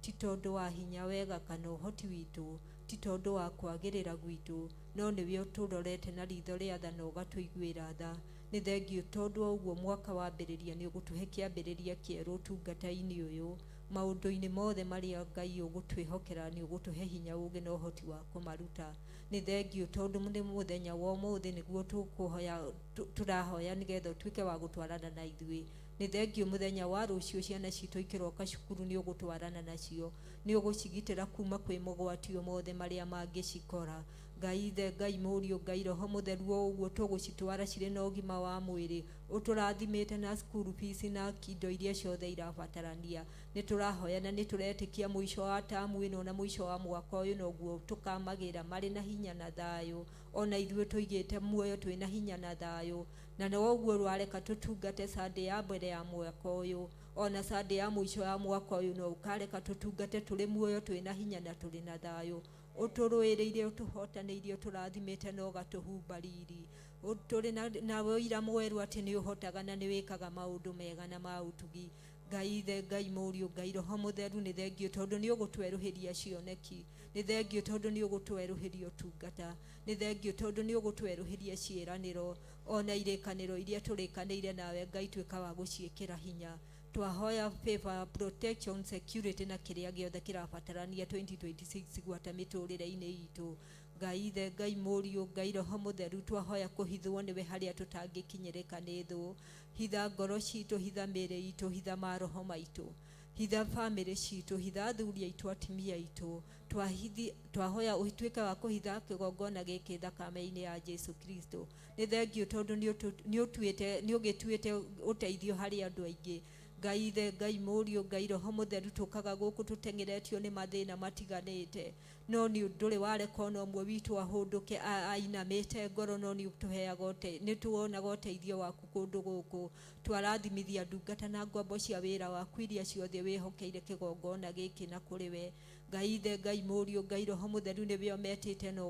ti tondũ wa hinya wega kana ũhoti witũ, ti tondũ wa kwagĩrĩra gwitũ, no nĩwe ũtũrorete na ritho rĩa tha na ũgatũiguĩra tha. Nĩ thengiũ tondũ wa ũguo mwaka wambĩrĩria nĩ ũgũtũhe kĩambĩrĩria kĩerũ ũtungata-inĩ ũyũ, maũndũ-inĩ mothe marĩa Ngai ũgũtwĩhokera nĩ ũgũtũhe hinya, ũũgĩ na ũhoti wa kũmaruta. Nĩ thengiũ tondũ nĩ mũthenya wa ũmũthĩ nĩguo tũkũhoya, tũrahoya nĩgetha ũtuĩke wa gũtwarana na ithuĩ. Nĩ thengiũ mũthenya wa rũciũ ciana citũ ikĩroka cukuru nĩ ũgũtwarana nacio, nĩ ũgũcigitĩra kuma kwĩ mogwati mothe marĩa mangĩcikora. Ngai ithe, Ngai mũriũ, Ngai roho mũtheru, o ũguo tũgũcitwara cirĩ na ũgima wa mwĩrĩ, ũtũrathimĩte na school fees na indo iria ciothe irabatarania. Nĩ tũrahoya na nĩ tũretĩkia mũico wa tamu ĩno na mũico wa mwaka ũyũ noguo tũkamagĩra marĩ na hinya na thayũ, ona ithuĩ tũigĩte muoyo twĩna hinya na thayũ, na noguo rwareka tũtungate Sunday ya mbere ya mwaka ũyũ, ona Sunday ya mũico ya mwaka ũyũ no ũkareka tũtungate tũrĩ muoyo twĩna hinya na tũrĩ na thayũ. Ũtũrũĩrĩire, ũtũhotanĩirie, ũtũrathimĩte na ũgatũhumba riri. Tũrĩ na ũira mwerũ atĩ nĩ ũhotaga na nĩ wĩkaga maũndũ mega na ma ũtugi. Ngai Ithe, Ngai Mũriũ, Ngai Roho Mũtheru, nĩ thengio tondũ nĩ ũgũtwerũhĩria cioneki, nĩ thengio tondũ nĩ ũgũtwerũhĩria ũtungata, nĩ thengio tondũ nĩ ũgũtwerũhĩria ciĩranĩro ona irĩkanĩro iria tũrĩkanĩire nawe. Ngai, tuĩka wa gũciĩkĩra hinya. Twahoya favor, protection, security na kĩrĩa gĩothe kĩrabatarania 2026 gwata mĩtũrĩre-inĩ itũ. Ngai Ithe, Ngai Mũriũ, Ngai Roho Mũtheru, twahoya kũhithwo nĩwe harĩa tũtangĩkinyĩrĩka nĩ thũ. Hitha ngoro citũ, hitha mĩĩrĩ itũ, hitha maroho maitũ, hitha bamĩrĩ citũ, hitha athuri aitũ, atumia aitũ. Twahoya ũtuĩke wa kũhitha kĩgongona gĩkĩ thakame-inĩ ya Jesu Kristo. Nĩ thengio tondũ nĩ ũgĩtuĩte ũteithio harĩ andũ aingĩ. Ngai Ithe, Ngai Mũriũ, Ngai Roho Mũtheru, tũkaga gũkũ tũteng'eretio nĩ mathĩna matiganĩte, no nĩ ndũrĩ wareka ona ũmwe witũ ahũndũke ainamĩte ngoro, no nĩ ũtũheaga nĩ tuonaga ũteithio waku kũndũ gũkũ. Twarathimithia ndungata na ngombo cia wĩra waku iria ciothe wĩhokeire kĩgongona gĩkĩ na kũrĩ we. Ngai Ithe, Ngai Mũriũ, Ngai Roho Mũtheru, nĩwe ũmetĩte na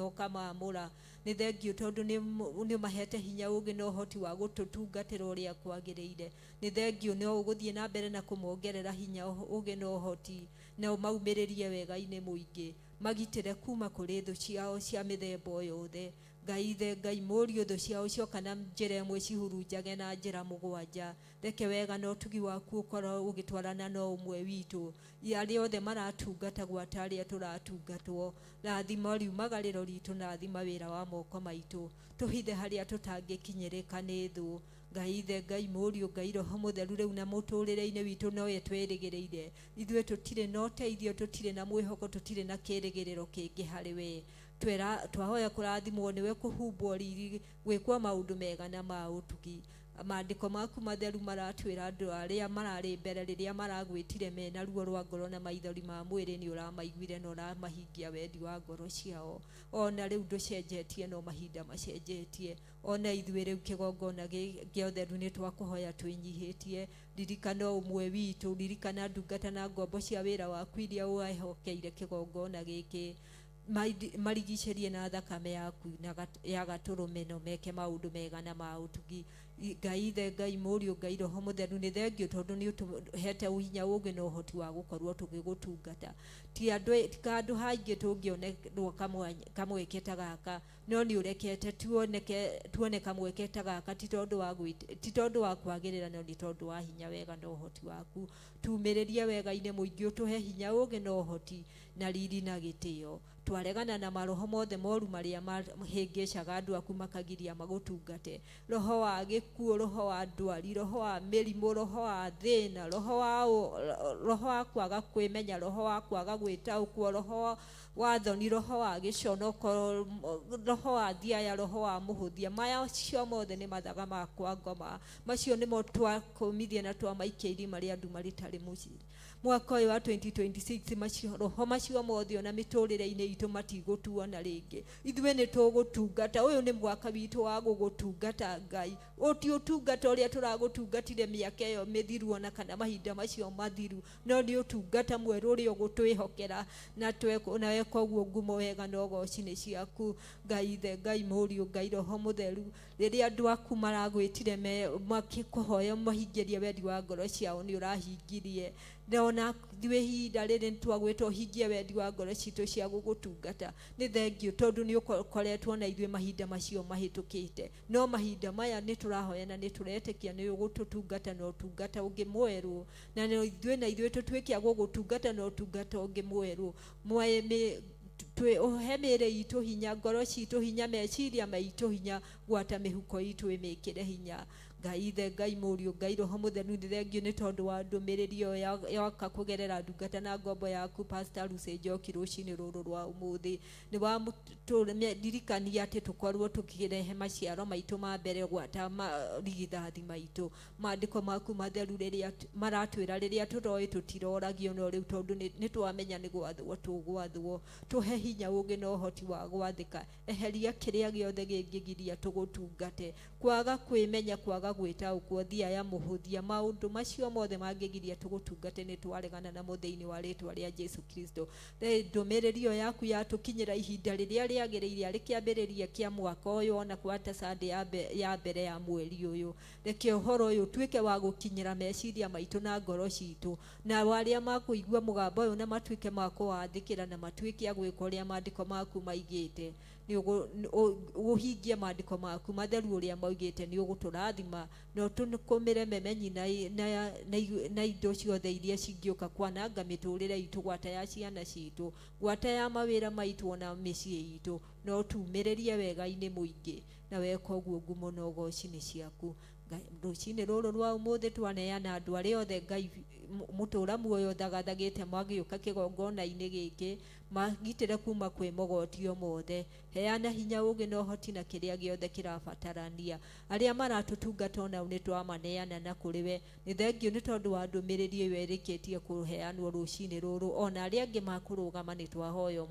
ũkamaamũra. Nĩ thengio tondũ nĩ ũmahete hinya, ũũgĩ na ũhoti wa gũtũtungatĩra ũrĩa kwagĩrĩire. Nĩ thengio no ũgũthiĩ na mbere na kũmongerera hinya, ũũgĩ na ũhoti, na ũmaumĩrĩrie wega-inĩ mũingĩ. Magitĩre kuma kũrĩ thũ ciao cia mĩthemba yothe. Ngai Ithe, Ngai Mũriũ, thũ ciao cioka na njĩra ĩmwe, cihurunjage na njĩra mũgwanja. Reke wega na ũtugi waku ũkorwo ũgĩtwarana na ũmwe witũ, arĩa othe maratungata gwata arĩa tũratungatwo. Rathima riumagarĩro ritũ na rathima wĩra wa moko maitũ. Tũhithe harĩa tũtangĩkinyĩrĩka nĩ thũ. Ngai Ithe, Ngai Mũriũ, Ngai Roho Mũtheru, rĩu na mũtũrĩre-inĩ witũ nowe twĩrĩgĩrĩire. Ithuĩ tũtirĩ na ũteithio, tũtirĩ na mwĩhoko, tũtirĩ na kĩrĩgĩrĩro kĩngĩ harĩ we. Twahoya kũrathimwo nĩwe, kũhumbwo riri, gwĩkwo maũndũ mega na ma ũtugi. Maandĩko maku matheru maratwĩra andũ arĩa mararĩ mbere rĩrĩa maragwĩtire mena ruo rwa ngoro na maithori ma mwĩrĩ, nĩ ũramaiguire na ũramahingia wendi wa ngoro ciao. Ona rĩu ndũcenjetie, no mahinda macenjetie. Ona ithuĩ rĩu kĩgongona gĩa ũtheru nĩ twakũhoya twĩnyihĩtie. Ririkana ũmwe witũ, ririkana ndungata na ngombo cia wĩra waku iria wehokeire kĩgongona gĩkĩ. Marigicĩrie na thakame yaku na ya gatũrũme, no meke maũndũ mega na ma ũtugi. Ngai Ithe, Ngai Mũriũ, Ngai Roho Mũtheru, nĩ thengio tondũ nĩ ũtũhete hinya, ũũgĩ na ũhoti wa gũkorwo tũgĩgũtungata. Ti andũ, ti handũ haingĩ tũngĩonerwo kamweke ta gaka, no nĩ ũrekete tuoneke, tuone kamweke ta gaka, ti tondũ wa kwagĩrĩra, no nĩ tondũ wa hinya, wega na ũhoti waku. Tumĩrĩrie wega-inĩ mũingĩ, ũtũhe hinya, ũũgĩ na ũhoti na riri na gĩtĩo. Twaregana na maroho mothe moru marĩa mahĩngĩcaga andũ aku makagiria magũtungate: roho wa gĩkuũ, roho wa ndwari, roho wa mĩrimũ, roho wa thĩna, roho wa kwaga kwĩmenya, roho wa kwaga gwĩtaũkwo, roho wa thoni, roho wa gĩconoko, roho wa thiaya, roho wa mũhũthia. Macio mothe nĩ mathaga ma kwa ngoma. Macio nĩmo twakũmithia na twamaikia irima rĩa nduma rĩtarĩ mũciĩ. Mwaka ũyũ wa 2026, macio roho macio mothe ona mĩtũrĩre-inĩ itũ matigũtuona rĩngĩ. Ithuĩ nĩ tũgũtungata. Ũyũ nĩ mwaka witũ wa gũgũtungata, Ngai. Ũti ũtungata ũrĩa tũragũtungatire mĩaka ĩyo mĩthiru ona kana mahinda macio mathiru, no nĩ ũtungata mwerũ ũrĩa ũgũtwĩhokera na weka ũguo. Ngumo, wega na ũgoci nĩ ciaku, Ngai Ithe, Ngai Mũriũ, Ngai Roho Mũtheru. Rĩrĩa andũ aku maragwĩtire me makĩkũhoya mahingĩrie wendi wa ngoro ciao, nĩ ũrahingirie, na ona ithuĩ ihinda rĩrĩ nĩ twagwĩta ũhingie wendi wa ngoro citũ cia gũgũtungata. Nĩ thengio tondũ nĩ ũkoretwo na ithuĩ mahinda macio mahĩtũkĩte, no mahinda maya nĩ tũrahoya na nĩ tũretĩkia nĩ ũgũtũtungata na ũtungata ũngĩ mwerũ, na ithuĩ tũtuĩke a gũgũtungata na ũtungata ũngĩ mwerũ. Ũhe mĩĩrĩ itũ hinya, ngoro citũ hinya, meciria maitũ hinya, gwata mĩhuko itũ ĩmĩkĩre hinya. Ngai Ithe, Ngai Mũriũ, Ngai Roho Mũtheru, nĩ thengio nĩ tondũ wa ndũmĩrĩri ĩyo yoka kũgerera ndungata na ngombo yaku Pastor Lucy Njoki rũcinĩ rũrũ rwa ũmũthĩ. Nĩ wamũririkania atĩ tũkorwo tũkĩrehe maciaro maitũ ma mbere gwata marigithathi maitũ. Maandĩko maku matheru rĩrĩa maratwĩra rĩrĩa tũroĩ tũtiroragio, no rĩu tondũ nĩ twamenya nĩ gwathwo tũgwathwo, tũhe hinya, ũũgĩ na ũhoti wa gwathĩka. Eheria kĩrĩa gĩothe kĩngĩgiria tũgũtungate: kwaga kwĩmenya, kwaga Kwaga gwĩtaũkwo thia ya mũhũthia maũndũ macio mothe mangĩgiria tũgũtungate nĩ twaregana namo thĩinĩ wa rĩtwa rĩa Jesu Kristo. Ndũmĩrĩri ĩyo yaku yatũkinyĩra ihinda rĩrĩa rĩagĩrĩire arĩ kĩambĩrĩria kĩa mwaka ũyũ ona gwata Sunday ya mbere ya mweri ũyũ. Reke ũhoro ũyũ ũtuĩke wa gũkinyĩra meciria maitũ na ngoro citũ, na arĩa makũigua mũgambo ũyũ na matuĩke ma kũwathĩkĩra na matuĩke a gwĩka ũrĩa maandĩko maku maigĩte. Ũhingie maandĩko maku matheru ũrĩa maugĩte, nĩ ũgũtũrathima na ũtũkũmĩre memenyi na indo ciothe iria cingĩũka kwananga mĩtũrĩre itũ, gwata ya ciana citũ, gwata ya mawĩra maitũ ona mĩciĩ itũ, na ũtumĩrĩrie wega-inĩ mũingĩ, na weka ũguo ngumo na ũgoci nĩ ciaku. Rũcinĩ rũrũ rwa ũmũthĩ twaneana andũ arĩa othe Ngai mũtũra muoyo thagathagĩte magĩũka kĩgongona-inĩ gĩkĩ, magitĩre kuma kwĩ mogotio mothe. Heana hinya, ũgĩ na ũhoti na kĩrĩa gĩothe kĩrabatarania. Arĩa maratũtungata onao nĩ twamaneana na kũrĩ we. Nĩ thengio nĩ tondũ wa ndũmĩrĩri ĩyo ĩrĩkĩtie kũheanwo rũcinĩ rũrũ. Ona arĩa angĩ makũrũgama nĩ twahoya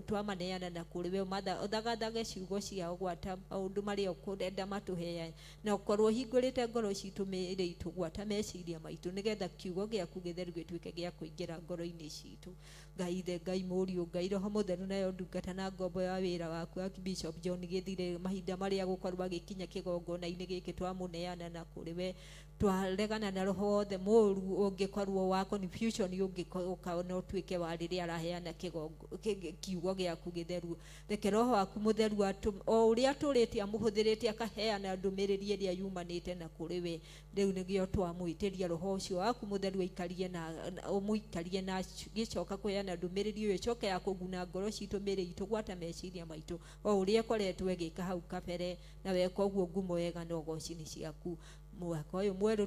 twamaneana na kũrĩ we, ũthagathage ciugo ciao gwata maũndũ marĩa ũkũrenda matũheane, na ũkorwo ũhingũrĩte ngoro citũ, mĩĩrĩ itũ, gwata meciria maitũ, nĩgetha kiugo gĩaku gĩtheru gĩtuĩke gĩa kũingĩra ngoro-inĩ citũ. Ngai Ithe, Ngai Mũriũ, Ngai Roho Mũtheru, nayo ndungata na ngombo ya wĩra waku Archbishop John Gĩthire, mahinda marĩa gũkorwo agĩkinya kĩgongona-inĩ gĩkĩ twamũneana na kũrĩ we. Twaregana na roho wothe mũru ũngĩkorwo wa confusion ũngĩũka na ũtuĩke wa rĩrĩa araheana kiugo gĩaku gĩtheru. Reke roho waku mũtheru o ũrĩa atũrĩte amũhũthĩrĩte akaheana ndũmĩrĩri ĩrĩa yumanĩte na kũrĩ we. Rĩu nĩgĩo twamwĩtĩria roho ũcio waku mũtheru aikarie na ũmũikarie na gĩcoka kũheana ndũmĩrĩri ĩyo ĩcoke ya kũguna ngoro citũ, mĩĩrĩ itũ, gwata meciria maitũ, o ũrĩa ĩkoretwo ĩgĩka hau kabere, na weka ũguo ngumo wega na ũgoci nĩ ciaku. Mwaka ũyũ mwerũ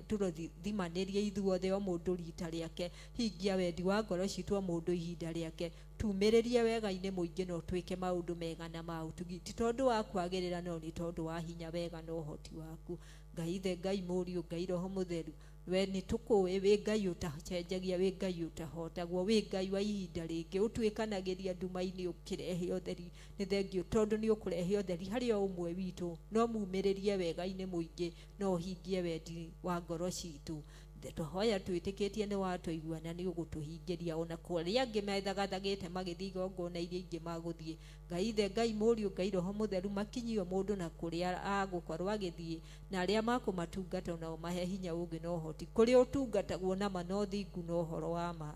tũrathimanĩrie ithuothe, o mũndũ rita rĩake. Hingia wendi wa ngoro citũ, o mũndũ ihinda rĩake. Tumĩrĩrie wega-inĩ mũingĩ na ũtwĩke maũndũ mega na ma ũtugi, ti tondũ wa kwagĩrĩra, no nĩ tondũ wa hinya wega na ũhoti waku. Ngai Ithe, Ngai Mũriũ, Ngai Roho Mũtheru, we nĩ tũkũĩ wĩ Ngai ũtacenjagia, wĩ Ngai ũtahotagwo, wĩ Ngai wa ihinda rĩngĩ, ũtuĩkanagĩria nduma-inĩ ũkĩrehe ũtheri. Nĩ thengio tondũ nĩ ũkũrehe ũtheri harĩ o ũmwe witũ, no mumĩrĩrie wega-inĩ mũingĩ, no ũhingie wendi wa ngoro citũ. Twahoya twĩtĩkĩtie nĩ watũigua na nĩ ũgũtũhingĩria, ona kũrĩa angĩ methagathagĩte magĩthiĩ igongona iria ingĩ magũthiĩ. Ngai Ithe, Ngai Mũriũ, Ngai Roho Mũtheru, makinyio mũndũ na kũrĩa agũkorwo agĩthiĩ, na arĩa makũmatungata nao mahe hinya, ũgĩ na ũhoti kũrĩa ũtungatagwo na ma na ũthingu na ũhoro wa ma,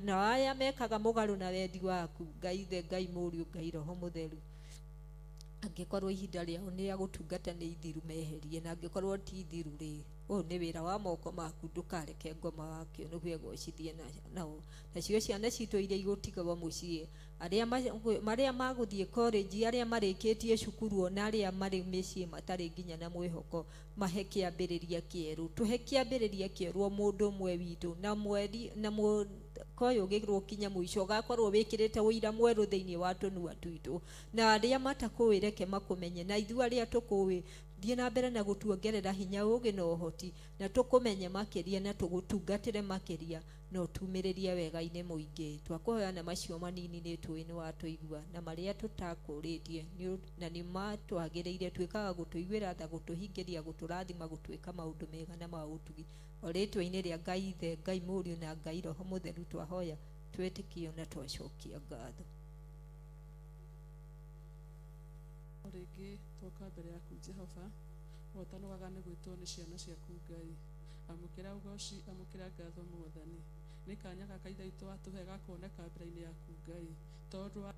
na aya mekaga mũgarũ na wendi waku. Ngai Ithe, Ngai Mũriũ, Ngai Roho Mũtheru, angĩkorwo ihinda rĩao nĩ rĩa gũtungata nĩ ithiru, meherie, na angĩkorwo ti ithiru rĩ, ũyũ nĩ wĩra wa moko maku, ndũkareke ngoma wakĩo nĩguo ĩgocithie nao. Nacio ciana citũ iria igũtigwo mũciĩ, arĩa marĩa magũthiĩ college, arĩa marĩkĩtie cukuru, ona arĩa marĩ mĩciĩ matarĩ nginya na mwĩhoko, mahe kĩambĩrĩria kĩerũ. Tũhe kĩambĩrĩria kĩerũ o mũndũ ũmwe witũ, na mweri na mwaka ũyũ ũgĩkinya mũico ũgakorwo wĩkĩrĩte ũira mwerũ thĩinĩ wa tũnua twitũ, na arĩa matakũĩ reke makũmenye, na ithuĩ arĩa tũkũĩ thiĩ na mbere na gũtuongerera hinya, ũgĩ na ũhoti, na tũkũmenye makĩria na tũgũtungatĩre makĩria, na ũtumĩrĩrie wega-inĩ mũingĩ. Twakũhoya na macio manini nĩ tũĩ nĩ watũigua, na marĩa tũtakũrĩtie na nĩ matwagĩrĩire, tuĩkaga gũtũiguĩra tha, gũtũhingĩria, gũtũrathima, gũtwĩka maũndũ mega na ma ũtugi. O rĩtwa-inĩ rĩa Ngai Ithe, Ngai Mũriũ na Ngai Roho Mũtheru twahoya twĩtĩkio na twacokia ngatho. Rĩngĩ twoka mbere yaku Jehova, ũtanogaga nĩ gwĩtwo nĩ ciana ciaku Ngai. Amũkĩra ũgoci, amũkĩra ngatho Mwathani. Nĩ kanya gaka Ithe witũ watũhe ga kuoneka mbere-inĩ yaku Ngai, tondũ wa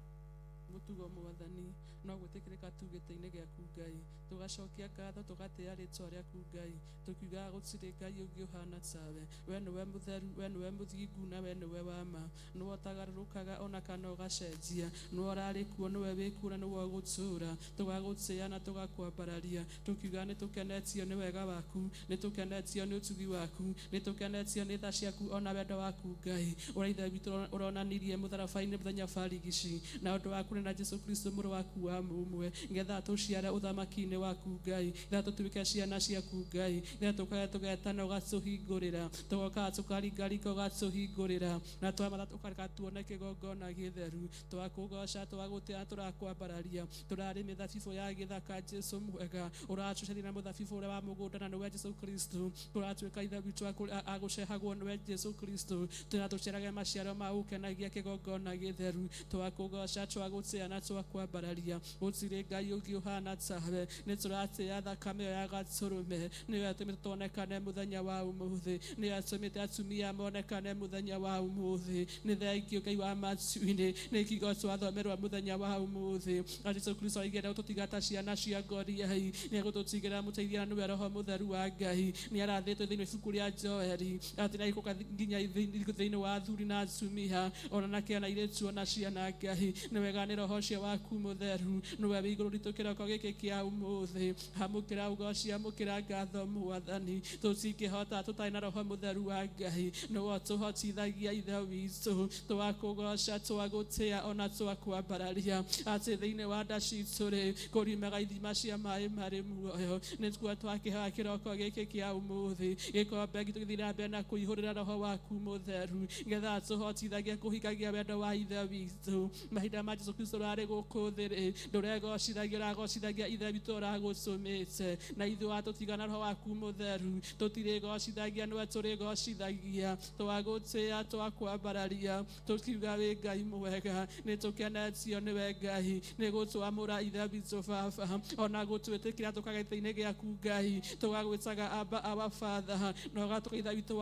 mũtugo Mwathani no gwĩtĩkĩrĩka tu gĩtĩ-inĩ gĩaku Ngai. Tũgacokia ngatho, tũgatĩĩa rĩtwa rĩaku Ngai, tũkiugaga gũtirĩ Ngai ũngĩ ũhana tawe. We nĩwe mũtheru, we nĩwe mũthingu na we nĩwe wa ma. Nĩwe ũtagarũrũkaga ona kana ũgacenjia, nĩwe ũrarĩ kuo, nĩwe wĩ kuo na nĩwe ũgũtũũra. Tũgagũtĩĩa na tũgakwambararia, tũkiugaga nĩ tũkenetio nĩ wega waku, nĩ tũkenetio nĩ ũtugi waku, nĩ tũkenetio nĩ tha ciaku ona wendo waku Ngai, ũrĩa Ithe witũ ũronanirie mũtharaba-inĩ mũthenya barigici, na ũndũ wa Na Jesu Kristo mũrũ waku wa mũmwe, nĩgetha tũciare ũthamaki-inĩ waku Ngai, nĩgetha tũtuĩke ciana ciaku Ngai, nĩgetha tũkaga tũgetana ũgatũhingũrĩra, tũgokaga tũkaringaringa ũgatũhingũrĩra, na twamatha tũkareka tuone kĩgongona gĩtheru. Twakũgoca, twagũtĩa, tũrakwambararia, tũrarĩ mĩthabibũ ya gĩthaka Jesu mwega, ũratũceria na mũthabibũ ũrĩa wa mũgũnda na nĩwe Jesu Kristo, tũratuĩka ithe witũ agũcehagwo nĩwe Jesu Kristo, tũratũcerage maciaro ma gũkenagia kĩgongona gĩtheru. Twakũgoca, twagũtĩa na twakwambararia, gũtirĩ Ngai ũngĩ ũhana tawe. Nĩ tũratĩa thakame ĩyo ya gatũrũme, nĩyo yatũmĩte tuonekane mũthenya wa ũmũthĩ, nĩyo yatũmĩte atumia monekane mũthenya wa ũmũthĩ. Nĩ thengio Ngai wa matu-inĩ, nĩ kiugo twathomerwo mũthenya wa ũmũthĩ. Na Jesu Kristo aigĩrĩra gũtũtiga ta ciana cia ngoriai, nĩ egũtũtigĩra mũteithia na nĩwe Roho Mũtheru wa Ngai. Nĩ arathĩtwo thĩinĩ wa ibuku rĩa Joeli atĩ nĩ agũka nginya thĩinĩ wa athuri na atumia, ona na kĩana airĩtu ona ciana Ngai. Nĩ wega nĩ Roho ũcio waku Mũtheru nĩwe wĩ igũrũ ritũ kĩroko gĩkĩ kĩa ũmũthĩ. Amũkĩra ũgoci, amũkĩra ngatho Mwathani. Tũtingĩhota tũtarĩ na Roho Mũtheru wa Ngai, nĩwe ũtũhotithagia Ithe witũ. Twakũgoca, twagũtĩa ona twakwambararia, atĩ thĩinĩ wa nda citũ rĩ kũrimaga ithima cia maĩ marĩ muoyo. Nĩkuo twakĩhoya kĩroko gĩkĩ kĩa ũmũthĩ, gĩkombe gitũ gĩthiĩ na mbere na kũihũrĩra Roho waku Mũtheru, nĩgetha tũhotithagie kũhingagia wendo wa Ithe witũ. Mahinda ma Jesu Kristo ũrarĩ gũkũ thĩ rĩ, ndũregocithagia, ũragocithagia Ithe witũ ũragũtũmĩte, na ithuĩ watũtiga na Roho waku Mũtheru tũtirĩgocithagia, nĩwe tũrĩgocithagia. Twagũtĩa, twakwambararia, tũkiuga wĩ Ngai mwega, nĩ tũkenetio nĩwe Ngai, nĩ gũtwamũra Ithe witũ Baba, ona gũtwĩtĩkĩra tũkaga gĩtĩ-inĩ gĩaku Ngai, tũgagwĩtaga Abba our Father, na ũgatũka Ithe witũ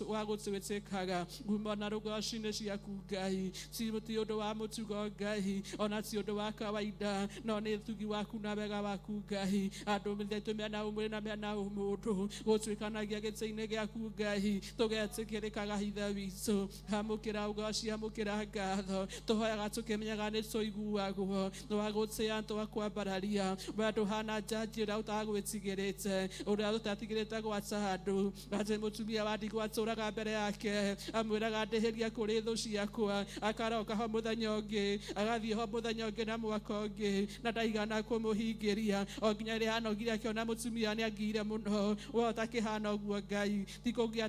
wa gũtwĩtĩkaga. Ngumo na rũgoci-inĩ ciaku Ngai, ti ũndũ wa mũtugo Ngai, ona ti ũndũ wa kawaida, no nĩ ũtugi waku na wega waku Ngai. Andũ mĩthetũ mĩena ũmwe na mĩena ũmũndũ gũtuĩkanagia gĩtĩ-inĩ gĩaku Ngai, tũgetĩkĩrĩkaga Ithe witũ. Amũkĩra ũgoci, amũkĩra ngatho, tũhoyaga tũkĩmenyaga nĩ tũiguagwo. Twagũtĩa, twakwambararia, we ndũhana njanji ũrĩa ũtagwĩtigĩrĩte, ũrĩa ũtatigĩrĩte gwata andũ, atĩ mũtumia wa ndigwa atũraga mbere yake, amwĩraga ndĩhĩria kũrĩ thũ ciakwa, akaroka ho mũthenya ũngĩ, agathiĩ ho mũthenya ũngĩ na mwaka ũngĩ, na ndaigana kũmũhingĩria, o nginya rĩrĩa anogire akĩona mũtumia nĩ angire mũno. We ũtakĩhana ũguo Ngai, ti gũkũgia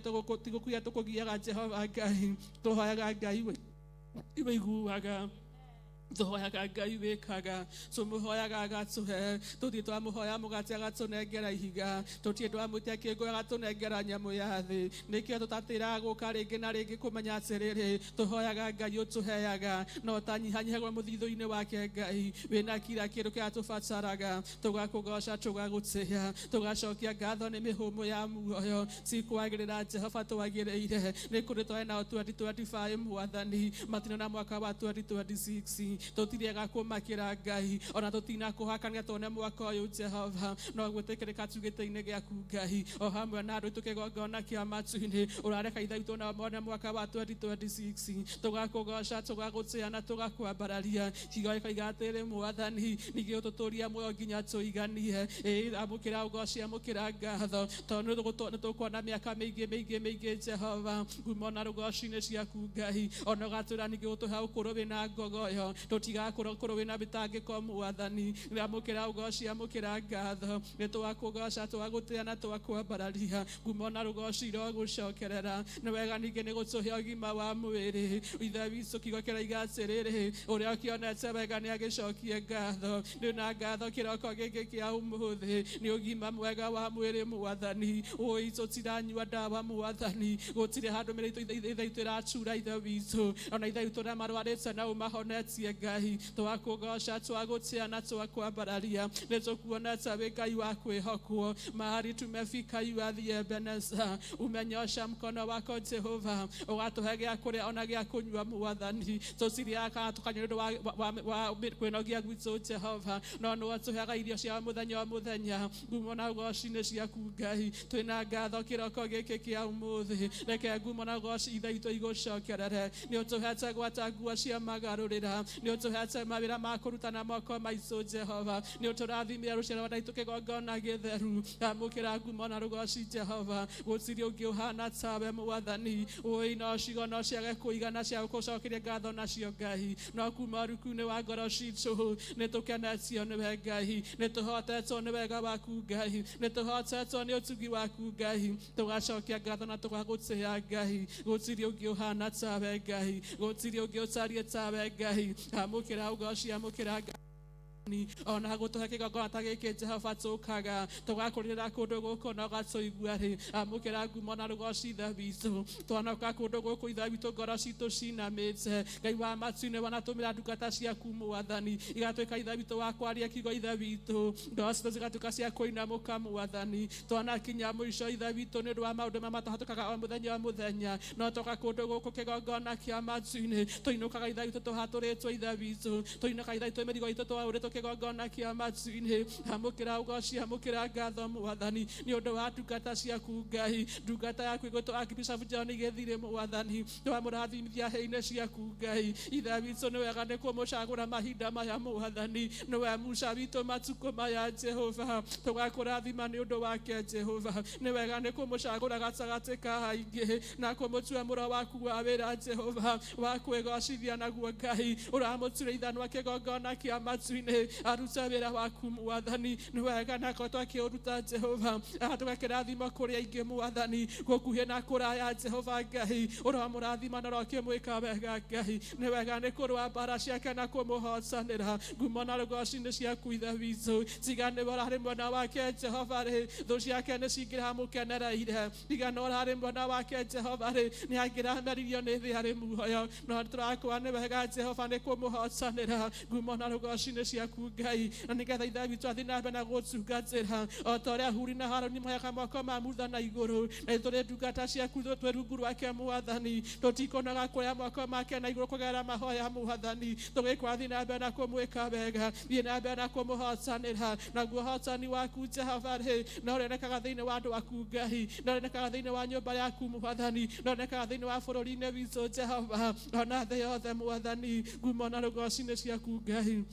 tũkũgiaga Jehova Ngai, tũhoyaga Ngai wĩiguaga, tũhoyaga Ngai wĩkaga, tũmũhoyaga agatũhe, tũthiĩ twamũhoya mũgate agatũnengera ihiga, tũthiĩ twamwĩtia kĩngũ agatũnengera nyamũ ya thĩ. Nĩkĩo tũtatĩraga gũka rĩngĩ na rĩngĩ kũmenya atĩrĩrĩ, tũhoyaga Ngai ũtũheaga, no tanyihanyihagwo mũthithũ-inĩ wake Ngai, wĩna kira kĩndũ kĩrĩa tũbataraga. Tũgakũgoca, tũgagũtĩa, tũgacokia ngatho nĩ mĩhũmũ ya muoyo. Ti kwagĩrĩra Jehova twagĩrĩire, nĩ kũrĩ twarĩ nao 2025 Mwathani, matinona mwaka wa 2026, tũtirĩega kũmakĩra Ngai, ona tũtinakũhakania tuone mwaka ũyũ Jehova, no gwĩtĩkĩrĩka tu gĩtĩ-inĩ gĩaku Ngai, o hamwe na andũ tũkĩgongona kĩa matu-inĩ, ũrareka Ithe witũ nao mone mwaka wa 2026. Tũgakũgoca, tũgagũtĩa na tũgakwambararia. Kiugo gĩkoiga atĩrĩ Mwathani, ningĩ ũtũtũria muoyo nginya tũiganie. Ĩĩ, amũkĩra ũgoci, amũkĩra ngatho, tondũ nĩ tũkuona mĩaka mĩingĩ mĩingĩ mĩingĩ Jehova. Ngumo na rũgoci-inĩ ciaku Ngai, ona ũgatwĩra ningĩ ũtũhe ũkũrũ wĩna ngogoyo, tũtigakũra ũkũrũ wĩna mĩtangĩko Mwathani. Amũkĩra ũgoci, amũkĩra ngatho, nĩ twakũgoca, twagũtĩa na twakwambararia. Ngumo na rũgoci irogũcokerera. Nĩ wega ningĩ nĩ gũtũhe ũgima wa mwĩrĩ. Ithe witũ kiugo kĩroiga atĩrĩrĩ, ũrĩa ũkĩonete wega nĩ agĩcokie ngatho. Nĩ na ngatho kĩroko gĩkĩ kĩa ũmũthĩ, nĩ ũgima mwega wa mwĩrĩ Mwathani. Ũi tũtiranyua ndawa Mwathani, gũtirĩ handũ mĩrĩ itũ Ithe witũ ĩracura Ithe witũ, ona Ithe witũ ũrĩa marwarĩte na ũmahonetie Ngai. Twakũgoca, twagũtĩa na twakwambararia, nĩ tũkuona ta wĩ Ngai wa kwĩhokwo. Mahali tumefika, you are the Ebenezer. Umenyosha mkono wako Jehova, ũgatũhe gĩa kũrĩa ona gĩa kũnyua Mwathani. Tũtirĩaga kana tũkanyua nĩ ũndũ wa kwĩnogia gwitũ Jehova, no nĩwe ũtũheaga irio cia mũthenya o mũthenya. Ngumo na ũgoci nĩ ciaku Ngai, twĩna ngatho kĩroko gĩkĩ kĩa ũmũthĩ. Reke ngumo na ũgoci Ithe witũ igũcokerere. Nĩ ũtũhete gwata nguo cia magarũrĩra, nĩ Nĩ ũtũhete mawĩra ma kũruta na moko maitũ Jehova. Nĩ ũtũrathimire rũciaro rwa itũ kĩgongona gĩtheru. Amũkĩra ngumo na rũgoci Jehova. Gũtirĩ ũngĩ ũhana tawe Mwathani. Ũĩ no cigo no ciage kũigana cia gũkũcokeria ngatho nacio Ngai. No kuma ũriku-inĩ wa ngoro citũ nĩ tũkenetio nĩwe Ngai. Nĩ tũhotetwo nĩ wega waku Ngai. Nĩ tũhotetwo nĩ ũtugi waku Ngai. Tũgacokia ngatho na tũgagũtĩĩa Ngai. Gũtirĩ ũngĩ ũhana tawe Ngai. Gũtirĩ ũngĩ ũtariĩ tawe Ngai. Amũkĩra ũgoci, amũkĩra Ngai. Ona gũtũhe kĩgongona ta gĩkĩ Jehova tũkaga tũgakũrĩra kũndũ gũkũ na ũgatũigua rĩ. Amũkĩra ngumo na rũgoci Ithe witũ. Twanoka kũndũ gũkũ Ithe witũ ngoro citũ cinamĩte. Ngai wa matu-inĩ wanatũmĩra ndungata ciaku Mwathani igatuĩka Ithe witũ wa kwaria kiugo Ithe witũ. Ngoro citũ cigatuĩka cia kũinamũka Mwathani. Twanakinya mũico Ithe witũ nĩ ũndũ wa maũndũ marĩa matũhatũkaga o mũthenya o mũthenya. No toka kũndũ gũkũ kĩgongona kĩa matu-inĩ tũinũkaga Ithe witũ tũhatũrĩtwo Ithe witũ. Tũinũkaga Ithe witũ mĩrigo itũ twaũrĩtwo kĩgongona kĩa matu-inĩ. Amũkĩra ũgoci, amũkĩra ngatho Mwathani nĩ ũndũ wa ndungata ciaku Ngai. Ndungata yaku ĩgwĩtwo Archbishop John Gĩthirĩ Mwathani twamũrathimithia hĩ-inĩ ciaku Ngai. Ithe witũ nĩ wega nĩ kũmũcagũra mahinda maya Mwathani. Nĩwe Musa witũ matukũ maya Jehova. Tũgakũrathima nĩ ũndũ wake Jehova. Nĩ wega nĩ kũmũcagũra gatagatĩ ka aingĩ na kũmũtua mũro waku wa wĩra Jehova wa kwĩgocithia naguo Ngai. Ũramũture ithanwa kĩgongona kĩa matu-inĩ arute wĩra waku Mwathani. Nĩ wega na akoretwo akĩũruta Jehova. Tũgakĩrathima kũrĩ aingĩ Mwathani gũkuhĩ na kũraya Jehova Ngai. Ũramũrathima na ũrokĩmwĩka wega Ngai. Nĩ wega nĩ kũrũa mbara ciake na kũmũhotanĩra. Ngumo na rũgoci nĩ ciaku Ithe witũ. Tiga nĩwe ũrarĩ mwena wake Jehova rĩ, thũ ciake nĩ cingĩramũkenereire. Tiga nĩwe ũrarĩ mwena wake Jehova rĩ, nĩ angĩrameririo nĩ thĩ arĩ muoyo. No tũrakũa nĩ wega Jehova nĩ kũmũhotanĩra. Ngumo na rũgoci nĩ ciaku Ngai. Na nĩgetha Ithe witũ athiĩ na mbere na gũtungatĩra o ta ũrĩa Huri na Harũni moyaga moko ma Musa na igũrũ. Na tũrĩ ndungata ciaku twĩ rungu rwake Mwathani. Tũtikonaga kuoya moko make na igũrũ kũgerera mahoya Mwathani. Tũgĩkwa thiĩ na mbere na kũmwĩka wega, thiĩ na mbere na kũmũhotanĩra. Naguo ũhotani waku Jehova rĩ, no ũrĩonekaga thĩinĩ wa andũ aku Ngai, no ũrĩonekaga thĩinĩ wa nyũmba yaku Mwathani, no ũrĩonekaga thĩinĩ wa bũrũri-inĩ witũ Jehova, ona thĩ yothe Mwathani. Ngumo na rũgoci nĩ ciaku Ngai.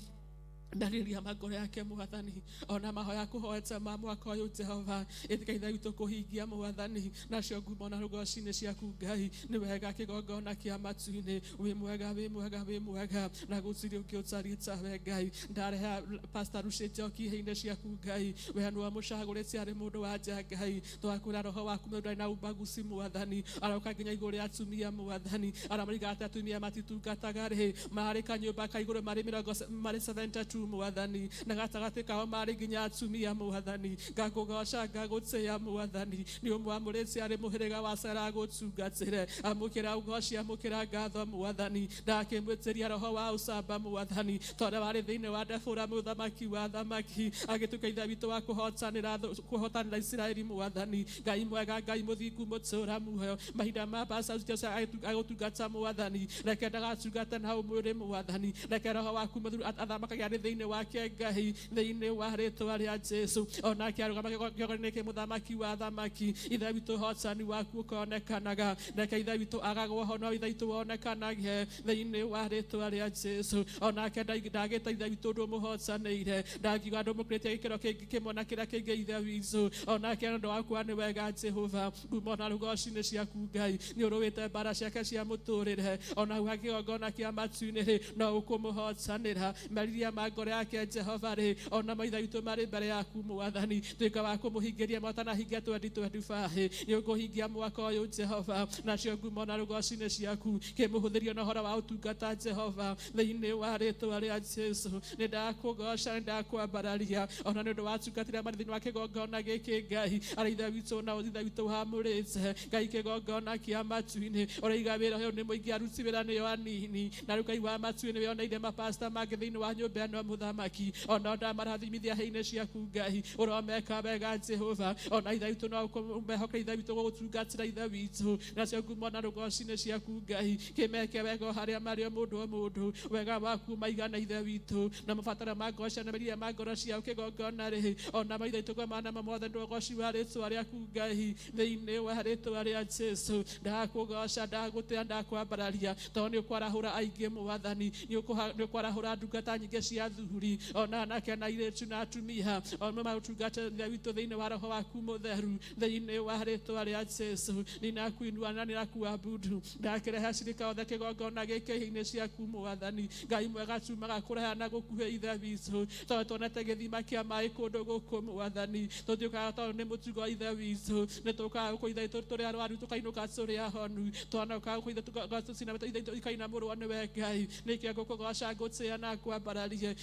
Ndarĩria mangoro yake Mwathani ona mahoya kũhoete ma mwaka ũyũ Jehova ĩtĩka Ithe witũ kũhingia Mwathani. Nacio ngumo na rũgoci nĩ ciaku Ngai. Nĩ wega kĩgongona kĩa matu-inĩ. Wĩ mwega, wĩ mwega, wĩ mwega na gũtirĩ ũngĩ ũtariĩ tawe Ngai. Ndareha Pastor Lucy Njoki hĩ-inĩ ciaku Ngai. We nĩwe mũcagũrĩte arĩ mũndũ wa nja Ngai. Twakwĩra roho waku mũndũ arĩ na ubaguci Mwathani. Aroka nginya igũrũ rĩa atumia Mwathani. Arĩa moigaga atĩ atumia matitungataga rĩ, marĩ kanyũmba ka igũrũ marĩ mĩrongo marĩ 72 Mwathani. Na gatagatĩ kao marĩ nginya atumia Mwathani. Ngakũgoca ngagũtĩĩa Mwathani. Nĩ ũmwamũrĩte arĩ mũhĩrĩga wa Sara agũtungatĩre. Amũkĩra ũgoci, amũkĩra ngatho Mwathani. Ndakĩmwĩtĩria roho wa ũcamba Mwathani. Tondũ warĩ thĩinĩ wa Debora mũthamaki wa athamaki agĩtuĩka Ithe witũ wa kũhotanĩra Isiraeli Mwathani. Ngai mwega, Ngai mũthingu, mũtũũra muoyo. Mahinda ma Pastor Joseph agũtungata Mwathani. Reke ndagatungate na ũmwĩrĩ Mwathani. Reke roho waku mũtheru athamakage arĩ thĩinĩ wake Ngai, thĩinĩ wa rĩtwa rĩa Jesu. Onake arũgama kĩgongona-inĩ kĩa mũthamaki wa athamaki. Ithe witũ ũhotani waku ũkonekanaga. Reke Ithe witũ agagwo ho no Ithe witũ wonekanage thĩinĩ wa rĩtwa rĩa Jesu. Onake ndagĩta Ithe witũ ũndũ ũmũhotanĩire. Ndangiuga ndũmũkĩrĩtie gĩkĩro kĩngĩ kĩmwe na kĩrĩa kĩngĩ Ithe witũ. Onake ũndũ wakwa nĩ wega Jehova. Ngumo na rũgoci nĩ ciaku Ngai. Nĩ ũrũĩte mbara ciake cia mũtũrĩre. Ona hau kĩgongona kĩa matu-inĩ rĩ, no ũkũmũhotanĩra. Meriria ma ngoro yake Jehova rĩ, ona maithe witũ marĩ mbere yaku Mwathani. Tuĩka wa kũmũhingĩria matanahingia 2025. Nĩ ũkũhingia mwaka ũyũ Jehova. Nacio ngumo na rũgoci nĩ ciaku. Kĩmũhũthĩrio na ũhoro wa ũtungata Jehova thĩinĩ wa rĩtwa rĩa Jesu. Nĩ ndakũgoca, nĩ ndakwambararia ona nĩ ũndũ wa atungatĩri arĩa marĩ thĩinĩ wa kĩgongona gĩkĩ Ngai. Arĩa Ithe witũ na Ithe witũ hamũrĩte Ngai kĩgongona kĩa matu-inĩ. Ũraiga wĩra ũyũ nĩ mũingĩ, aruti wĩra nĩo anini. Na rĩu Ngai wa matu-inĩ wĩoneire mapasta mangĩ thĩinĩ wa nyũmba ĩno Mũthamaki ona ndamarathimithia heinĩ ciaku Ngai ũromeka wega Jehova ona ithe witũ no mehoke ithe witũ gũgũtungatĩra ithe witũ nacio ngumo na rũgoci-inĩ ciaku Ngai kĩmeke wega o harĩa marĩ o mũndũ o mũndũ wega waku maigana ithe witũ na mabataro ma ngoro cia na mĩrĩre ma ngoro ciao kĩgongona rĩ ona maithe witũ ngomana mothe nĩ ũgoci wa rĩtwa rĩaku Ngai thĩinĩ wa rĩtwa rĩa Jesu ndakũgoca ndagũtĩa ndakwambararia tondũ nĩ ũkwarahũra aingĩ Mwathani nĩ ũkwarahũra ndungata nyingĩ cia athuri ona anake na airĩtu na atumia ona maũtungata ithe witũ thĩinĩ wa roho waku mũtheru thĩinĩ wa rĩtwa rĩa Jesu ninakuinua na ninakuabudu ndakĩrehe acirika othe kĩgongona gĩkĩ inĩ ciaku Mwathani Ngai mwega tumaga kũraya na gũkuhĩ ithe witũ tondũ tuonete gĩthima kĩa maĩ kũndũ gũkũ Mwathani tũtiũkaga tondũ nĩ mũtugo ithe witũ nĩ tũkaga gũkũ ithe witũ tũrĩ arwaru tũkainũka tũrĩ ahonu twanoka gũkũ ithe tũcinamĩte ithe witũ ikainamũrwo nĩwe Ngai nĩkĩo ngũkũgoca ngũtĩĩa na ngwambararie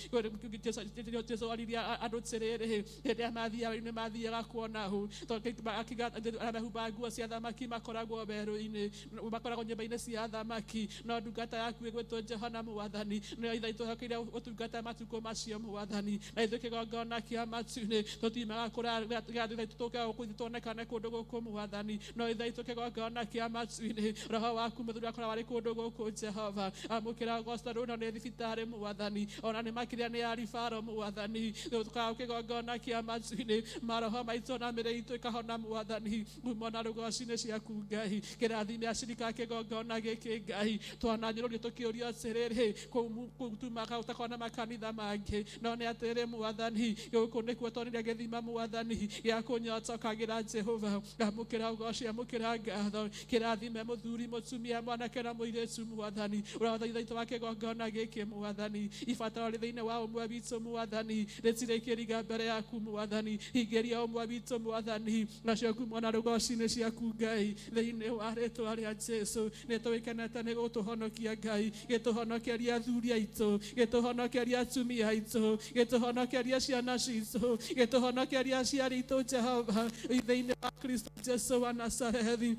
Jesu aririe andũ atĩrĩrĩ hĩndĩ ĩrĩa mathiaga nĩ mathiaga kuona hũ tondũ arĩa mehumbaga nguo cia thamaki makoragwo werũ-inĩ makoragwo nyũmba-inĩ cia thamaki no ndungata yaku ĩgwĩtwo Johana Mwathani nĩyo ithe witũ hokeire ũtungata matukũ macio Mwathani na ithuĩ kĩgongona kĩa matu-inĩ tũtiumaga kũraya ithe witũ tũke gũkũ tuonekane kũndũ gũkũ Mwathani no ithe witũ kĩgongona kĩa matu-inĩ roho waku mũtheru akoragwo arĩ kũndũ gũkũ Jehova amũkĩra ũgoco rũno nĩ thibitarĩ Mwathani ona nĩ makĩria nĩ ya ribaro Mwathani tũkaga kĩgongona kĩa matu-inĩ maroho maitũ na mĩrĩ itũ ĩkahona Mwathani ngumo na rũgoci-inĩ ciaku Ngai kĩrathime acirika kĩgongona gĩkĩ Ngai twananyũrũrio tũkĩũrio atĩrĩrĩ kũu tumaga ũtakona makanitha mangĩ no nĩ atĩrĩ Mwathani gũkũ nĩkuo tuonire gĩthima Mwathani gĩa kũnyotokagĩra Jehova amũkĩra ũgoci amũkĩra ngatho kĩrathime mũthuri mũtumia mwanake na mũirĩtu Mwathani ũrĩa ithe witũ wa kĩgongona gĩkĩ Mwathani ibataro rĩ thĩinĩ wa ũmwe witũ Mwathani rĩtirĩ kĩriga mbere yaku Mwathani hingĩria ũmwe witũ Mwathani nacio ngumo na rũgoci-inĩ ciaku Ngai thĩinĩ wa rĩtwa rĩa Jesu nĩ tũgĩkenete nĩ gũtũhonokia Ngai gĩtũhonokeria athuri aitũ gĩtũhonokeria atumia aitũ gĩtũhonokeria ciana citũ gĩtũhonokeria aciari aitũ Jehova thĩinĩ wa Kristo Jesu wa Nazarethi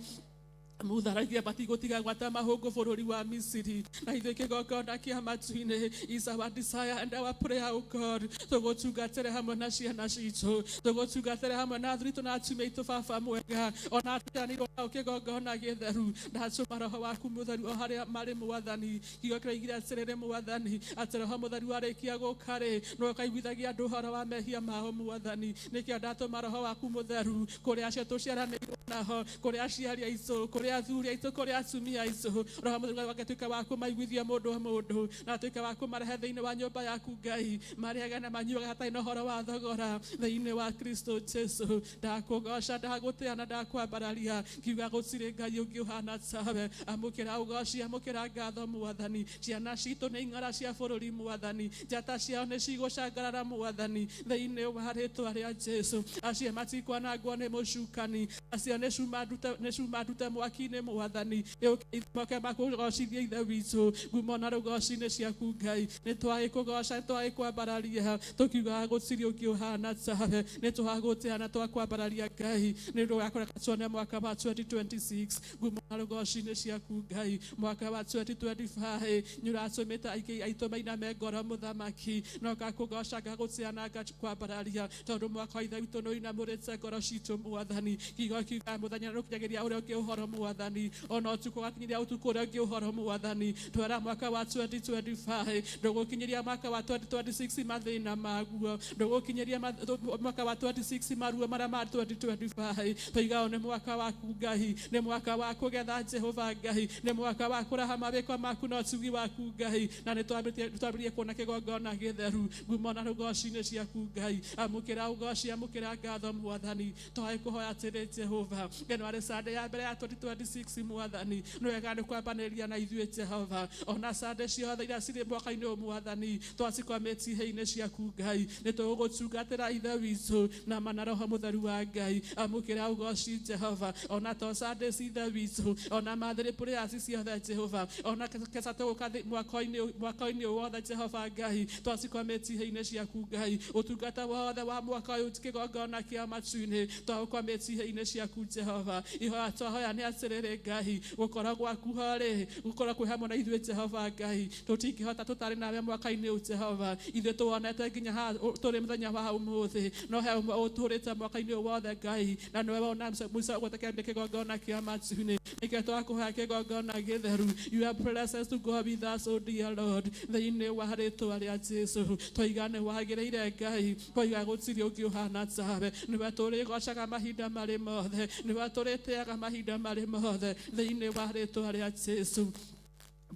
mutharagia batigũtiga gwata mahũngũ bũrũri wa Misiri na ithuĩ kĩgongona kĩa matu-inĩ is our desire and our prayer, O God tũgũtungatĩre hamwe na ciana citũ tũgũtungatĩre hamwe na athuri itũ na atumia aitũ baba mwega ona tũtanĩirwo nao kĩgongona gĩtheru ndatũma roho waku mũtheru o harĩa marĩ Mwathani kiugo kĩroigire atĩrĩrĩ Mwathani atĩ roho mũtheru arĩkia gũka rĩ nĩwe ũkaiguithagia andũ ũhoro wa mehia mao Mwathani nĩkĩo ndatũma roho waku mũtheru kũrĩ acio tũciaranĩirwo naho kũrĩ aciari aitũ kũrĩ athuri aitũ kũrĩ atumia aitũ roho mũtheru agatuĩka wa kũmaiguithia mũndũ o mũndũ na atuĩke wa kũmarehe thĩinĩ wa nyũmba yaku Ngai marĩage na manyuage hatarĩ na ũhoro wa thogora thĩinĩ wa Kristo Jesu ndakũgoca ndagũtĩa na ndakwambararia ngiuga gũtirĩ Ngai ũngĩ ũhana tawe amũkĩra ũgoci amũkĩra ngatho Mwathani ciana citũ nĩ ing'ara cia bũrũri Mwathani njata ciao nĩ cigũcangarara Mwathani thĩinĩ wa rĩtwa rĩa Jesu acio matikwanangwo nĩ mũcukani acio nĩ cuma ndute mwaki-inĩ Mwathani moke makũgocithie ithe witũ ngumo na rũgoci-inĩ ciaku Ngai nĩ twagĩkũgoca nĩ twagĩkwambararia tũkiugaga gũtirĩ ũngĩ ũhana tawe nĩ twagũtĩa na twakwambararia Ngai nĩ ũndũ wa kũreka tuone mwaka wa 2026 ngumo na rũgoci-inĩ ciaku Ngai mwaka wa 2025 nĩ ũratũmĩte aingĩ aitũ mainame ngoro Mũthamaki no ngakũgoca ngagũtĩa na ngakwambararia tondũ mwaka wa ithe witũ nĩ ũinamũrĩte ngoro citũ Mwathani kiugo kiugaga mũthenya nĩ ũkinyagĩria ũrĩa ũngĩ ũhoro Mwathani ona ũtukũ ũgakinyĩria ũtukũ ũrĩa ũngĩ ũhoro Mwathani twera mwaka wa 2025 ndũgũkinyĩria mwaka wa 2026 mathĩna maguo ndũgũkinyĩria mwaka wa 26 maruo marĩa ma 2025 tũigao nĩ mwaka waku Ngai nĩ mwaka wa kũgetha Jehova Ngai nĩ mwaka wa kũraha mawĩko maku na ũtugi waku Ngai na nĩ twambĩrĩrie kuona kĩgongona gĩtheru ngumo na rũgoci-inĩ ciaku Ngai amũkĩra ũgoci amũkĩra ngatho Mwathani twagĩkũhoya atĩrĩ Jehova ĩno arĩ Sunday ya mbere ya 2026 Mwathani nĩ wega nĩ kwambanĩria na ithuĩ Jehova ona Sunday ciothe iria cirĩ mwaka-inĩ ũyũ Mwathani twacikwamĩtie ihĩ-inĩ ciaku Ngai nĩ tũgũgũtungatĩra ithe witũ na mana roho mũtheru wa Ngai amũkĩra ũgoci Jehova ona to Sunday ithe witũ ona mathĩrĩ prayers ciothe Jehova ona keca tũgũka mwaka-inĩ ũyũ wothe Jehova Ngai twacikwamĩtie ihĩ-inĩ ciaku Ngai ũtungata wothe wa mwaka ũyũ kĩgongona kĩa matu-inĩ twaũkwamĩtie ihĩ-inĩ ciaku Jehova ihoya twahoya nĩ atĩ atĩrĩrĩ Ngai gũkorwo gwaku harĩ gũkorwo kwĩ hamwe na ithuĩ Jehova Ngai tũtingĩhota tũtarĩ nawe mwaka-inĩ ũyũ Jehova ithuĩ tuonete nginya haha tũrĩ mũthenya wa ũmũthĩ no he ũmwe ũtũrĩte mwaka-inĩ ũyũ wothe Ngai na nĩwe wona mũico gwĩtĩkĩria kĩgongona kĩa matu-inĩ nĩkĩo twakũhoya kĩgongona gĩtheru. Your presence to go with us, O dear Lord, thĩinĩ wa rĩtwa rĩa Jesu twoiga nĩ wagĩrĩire Ngai twoiga gũtirĩ ũngĩ ũhana tawe nĩwe tũrĩgocaga mahinda marĩ mothe nĩwe tũrĩtĩaga mahinda marĩ mothe thĩinĩ wa rĩtwa rĩa Jesu.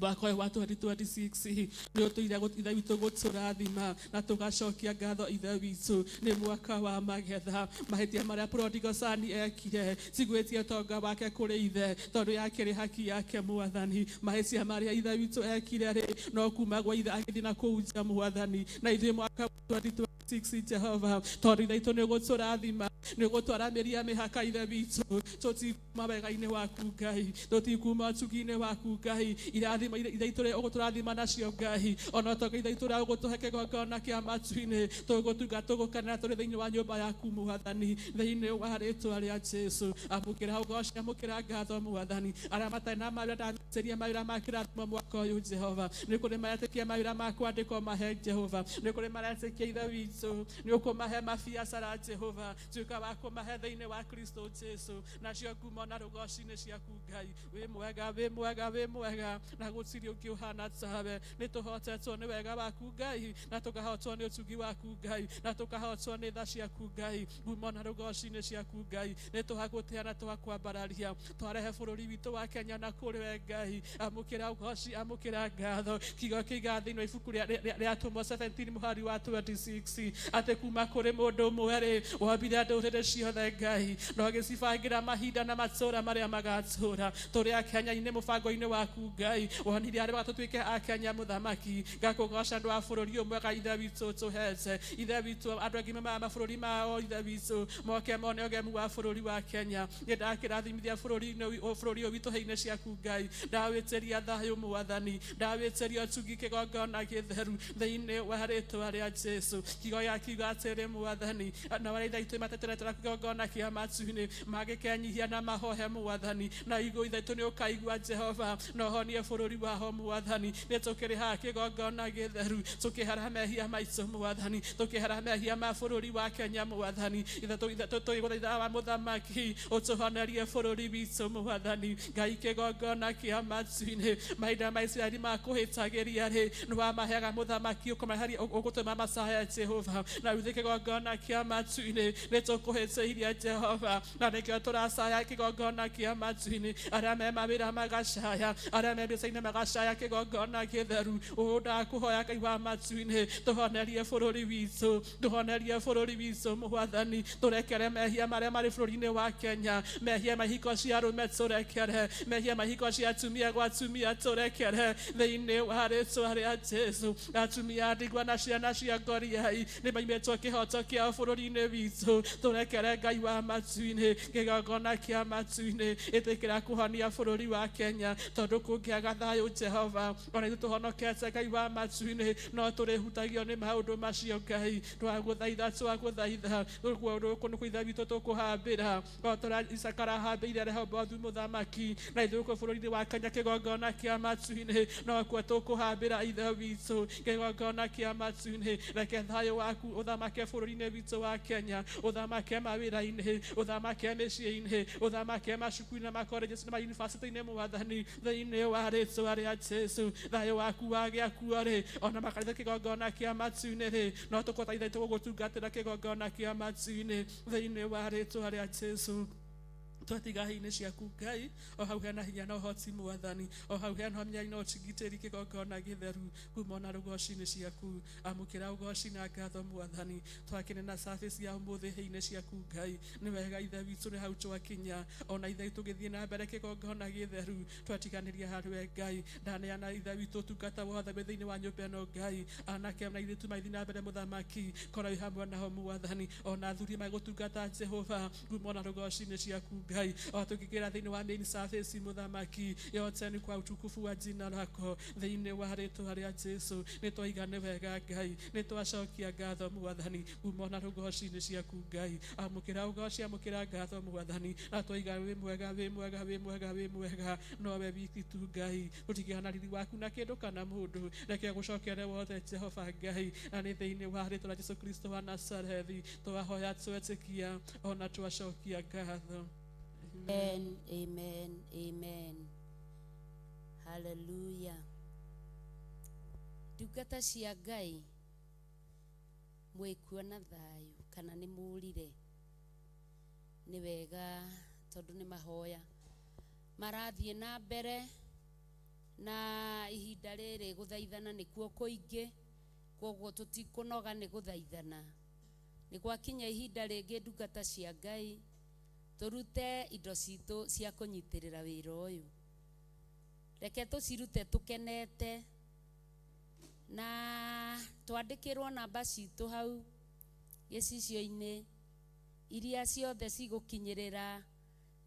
Mwaka ũyũ wa 2026 nĩ ũtũire Ithe witũ gũtũrathima na tũgacokia ngatho Ithe witũ nĩ mwaka wa magetha. Mahĩtia marĩa prodigal son ekire tigwĩtie ũtonga wake kũrĩ ithe tondũ yakĩrĩ haki yake Mwathani. Mahĩtia marĩa Ithe witũ ekire rĩ no kuma gwa ithe agĩthiĩ na kũu nja Mwathani. Na ithuĩ mwaka wa 2026 Jehova tondũ Ithe witũ nĩ ũgũtũrathima nĩ ũgũtwaramĩria mĩhaka Ithe witũ tũtikuma wega-inĩ waku Ngai tũtikuma ũtugi-inĩ waku Ngai irathimo Ithe witũ rĩ ũgũtũrathima nacio Ngai ona ũtonga Ithe witũ ũrĩa ũgũtũhe kĩgongona kĩa matu-inĩ tũgũtunga tũgũkenera tũrĩ thĩinĩ wa nyũmba yaku Mwathani thĩinĩ wa rĩtwa rĩa Jesu. Amũkĩra ũgoci amũkĩra ngatho Mwathani. Arĩa matarĩ na mawĩra ndametĩria mawĩra ma kĩrathimo mwaka ũyũ Jehova nĩ kũrĩ maretĩkia mawĩra ma kwandĩkwo mahe Jehova nĩ kũrĩ maretĩkia Ithe witũ nĩ ũkũmahe mabiacara Jehova tuĩka wa kũmahe thĩinĩ wa Kristo Jesu nacio ngumo na rũgoci nĩ ciaku Ngai. Wĩ mwega wĩ mwega wĩ mwega na gũtirĩ ũngĩ ũhana tawe. Nĩ tũhotetwo nĩ wega waku Ngai na tũkahotwo nĩ ũtugi waku Ngai na tũkahotwo nĩ tha ciaku Ngai ngumo na rũgoci nĩ ciaku Ngai. Nĩ tũhagũtĩa na tũhakwambararia twarehe bũrũri witũ wa Kenya na kũrĩ we Ngai. Amũkĩra ũgoci amũkĩra ngatho. Kiugo kĩiga thĩinĩ wa ibuku rĩa Atũmwo 17 mũhari wa 26 atĩ kuma kũrĩ mũndũ ũmwe rĩ wombire ndũrĩrĩ ciothe Ngai na ũgĩcibangĩra mahinda na matũũra marĩa magatũũra. Tũrĩ a Kenya-inĩ mũbango-inĩ waku Ngai wonire arĩa tũtuĩke a Kenya mũthamaki ngakũgoca andũ a bũrũri ũyũ mwega Ithe witũ tũhete Ithe witũ andũ angĩ maumaga mabũrũri mao Ithe witũ moke mone ũgemu wa bũrũri wa Kenya. Nĩ ndakĩrathimithia bũrũri ũyũ witũ heinĩ ciaku Ngai ndawĩtĩria thayũ Mwathani ndawĩtĩria ũtugi kĩgongona gĩtheru thĩinĩ wa rĩtwa rĩa Jesu. Kiugo gĩa kiuga atĩrĩ Mwathani na arĩa Ithe witũ mateteretera kĩgongona kĩa matu-inĩ mangĩkenyihia na mahohe Mwathani na igũ Ithe witũ nĩ ũkaigua Jehova na ũhonie bũrũri waho Mwathani. Nĩ tũkĩrĩhaga kĩgongona gĩtheru tũkĩhara mehia maitũ Mwathani tũkĩhara mehia ma bũrũri wa Kenya Mwathani. Ithe tũgũthaitha wa mũthamaki ũtũhonerie bũrũri witũ Mwathani Ngai kĩgongona kĩa matu-inĩ. Mahinda ma Isiraeli makũhĩtagĩria rĩ nĩ wamaheaga mũthamaki ũkũmaheria ũgũtũma macaya Jehova na ithuĩ kĩgongona kĩa matu-inĩ nĩ tũkũhĩtĩirie Jehova na nĩkĩo tũracaya kĩgongona kĩa matu-inĩ. Arĩa me mawĩra magacaya arĩa me mbiacara-inĩ magacaya kĩgongona gĩtheru. Ũũ ndakũhoya Ngai wa matu-inĩ tũhonerie bũrũri witũ tũhonerie bũrũri witũ Mwathani tũrekere mehia marĩa marĩ bũrũri-inĩ wa Kenya mehia ma ihiko cia arũme tũrekere mehia ma ihiko cia atumia gwa atumia tũrekere thĩinĩ wa rĩtwa rĩa Jesu. Atumia ndigwa na ciana cia ngoriai nĩ maimĩtwo kĩhoto kĩao bũrũri-inĩ witũ tũrekere Ngai wa matu-inĩ kĩgongona kĩa matu-inĩ ĩtĩkĩra kũhonia bũrũri wa Kenya tondũ kũngĩaga thayũ Jehova ona ithuĩ tũhonokete Ngai wa matu-inĩ no tũrĩhutagio nĩ maũndũ macio Ngai. Twagũthaitha twagũthaitha gũkũ nĩ kwa Ithe witũ tũkũhambĩra o tũrĩa Isaka arahambĩire Rehobothu mũthamaki na ithuĩ gũkũ bũrũri-inĩ wa Kenya kĩgongona kĩa matu-inĩ nokuo tũkũhambĩra Ithe witũ kĩgongona kĩa matu-inĩ. Reke thayũ waku ũthamake bũrũri-inĩ witũ wa Kenya ũthamake mawĩra-inĩ ũthamake mĩciĩ-inĩ ũthamake macukuru-inĩ na makolenji na mayunibacĩtĩ-inĩ Mwathani thĩinĩ wa rĩtwa rĩa Jesu. Thayũ waku wagĩa kuo rĩ ona makanitha kĩgongona kĩa matu-inĩ rĩ no tũkũhota Ithe witũ gũgũtungatĩra kĩgongona kĩa matu-inĩ thĩinĩ wa rĩtwa rĩa Jesu. Twatiga heinĩ ciaku Ngai o hau hena hinya na ũhoti Mwathani o hau hena hinya na ũtigitĩri kĩgongona gĩtheru kuma na rũgoci-inĩ ciaku. Amũkĩra ũgoci na ngatho Mwathani. Twakene na service ya ũmũthĩ heinĩ ciaku Ngai nĩ wega Ithe witũ nĩ hau twakinya ona Ithe witũ gĩthiĩ na mbere kĩgongona gĩtheru twatiganĩria harĩ Ngai. Ndaneana Ithe witũ ũtungata wothe wĩ thĩinĩ wa nyũmba ĩno Ngai anake na airĩtu magĩthiĩ na mbere mũthamaki korwo wĩ hamwe nao Mwathani ona athuri magũtungata Jehova kuma na rũgoci-inĩ ciaku Ngai. Ngai o tũkĩingĩra thĩinĩ wa main service mũthamaki yote nĩ kwa utukufu wa jina lako thĩinĩ wa rĩtwa rĩa Jesu nĩ twaiga nĩ wega Ngai nĩ twacokia ngatho mwathani kuma ona rũgoci-inĩ ciaku Ngai amũkĩra ũgoci amũkĩra ngatho mwathani na twaiga wĩ mwega wĩ mwega wĩ mwega wĩ mwega nowe wiki tu Ngai tũtigĩana riri waku na kĩndũ kana mũndũ reke gũcokere wothe Jehova Ngai na nĩ thĩinĩ wa rĩtwa rĩa Jesu Kristo wa Nazarethi twahoya twetĩkia ona twacokia ngatho. Amen, amen, amen. Hallelujah. Ndungata cia Ngai mwĩkuo na thayũ kana nĩ mũrire? Nĩ wega tondũ nĩ mahoya marathiĩ na mbere na ihinda rĩrĩ gũthaithana nĩkuo kũingĩ koguo tũtikũnoga nĩ gũthaithana. Nĩ gwakinya ihinda rĩngĩ ndungata cia Ngai tũrute indo citũ cia kũnyitĩrĩra wĩra ũyũ. Reke tũcirute tũkenete na twandĩkĩrwo namba citũ hau gĩcicio-inĩ iria ciothe cigũkinyĩrĩra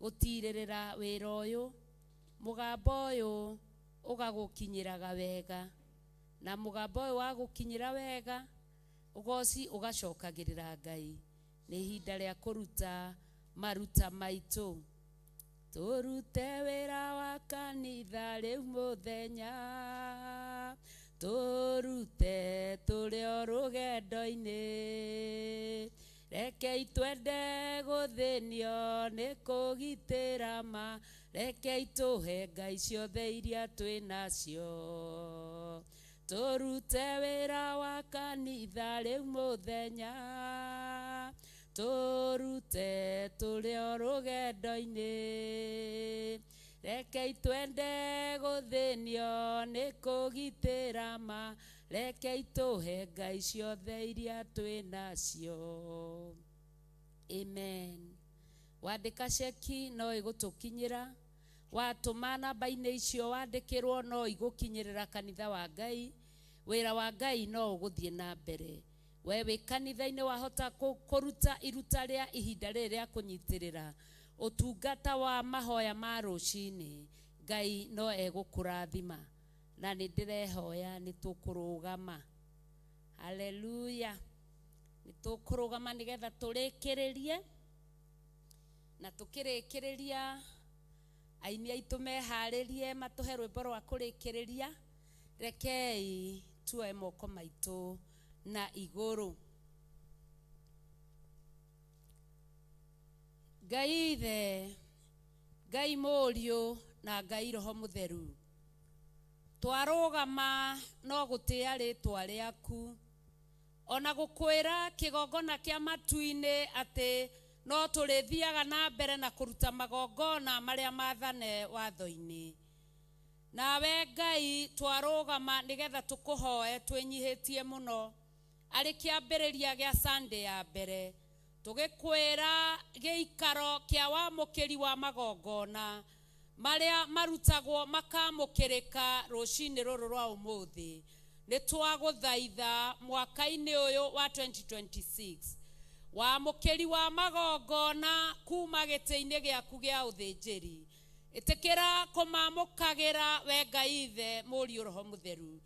gũtirĩrĩra wĩra ũyũ mũgambo ũyũ ũgagũkinyĩraga wega na mũgambo ũyũ wagũkinyĩra wega ũgoci ũgacokagĩrĩra Ngai. Nĩ ihinda rĩa kũruta maruta maitũ. Tũrute wĩra wa kanitha rĩu mũthenya tũrute tũrĩ o rũgendo-inĩ rekei twende gũthĩnio nĩ kũgitĩra ma rekei tũhe Ngai ciothe iria twĩ nacio. Tũrute wĩra wa kanitha rĩu mũthenya tũrute tũrĩ o rũgendo-inĩ rekei twende gũthĩnio nĩ kũgitĩra ma rekei tũhe Ngai ciothe iria twĩ nacio. Amen. Wandĩka ceki no ĩgũtũkinyĩra watũma namba-inĩ icio wandĩkĩrwo no igũkinyĩrĩra kanitha wa Ngai. Wĩra wa Ngai no ũgũthiĩ na mbere. We wĩ kanitha-inĩ wahota kũruta iruta rĩa ihinda rĩrĩ rĩa kũnyitĩrĩra ũtungata wa mahoya ma rũcinĩ Ngai no egũkũrathima na nĩ ndĩrehoya nĩ tũkũrũgama. Haleluya. Nĩ tũkũrũgama nĩgetha tũrĩkĩrĩrie na tũkĩrĩkĩrĩria aini aitũ meharĩrie matũhe rwĩmbo rwa kũrĩkĩrĩria. Rekei tuoe moko maitũ na igũrũ. Ngai Ithe, Ngai Mũriũ na Ngai Roho Mũtheru, twarũgama no gũtĩa rĩtwa rĩaku ona gũkwĩra kĩgongona kĩa matu-inĩ atĩ no tũrĩthiaga na mbere na kũruta magongona marĩa mathane watho-inĩ. Nawe Ngai twarũgama nĩgetha tũkũhoe twĩnyihĩtie mũno arĩ kĩambĩrĩria gĩa Sunday ya mbere tũgĩkwĩra gĩikaro kĩa wamũkĩri wa magongona marĩa marutagwo makamũkĩrĩka rũcinĩ rũrũ rwa ũmũthĩ. Nĩ twagũthaitha mwaka-inĩ ũyũ wa 2026 wamũkĩri wa magongona kuma gĩtĩ-inĩ gĩaku gĩa ũthĩnjĩri ĩtĩkĩra kũmamũkagĩra we Ngai Ithe Mũriũ Roho Mũtheru.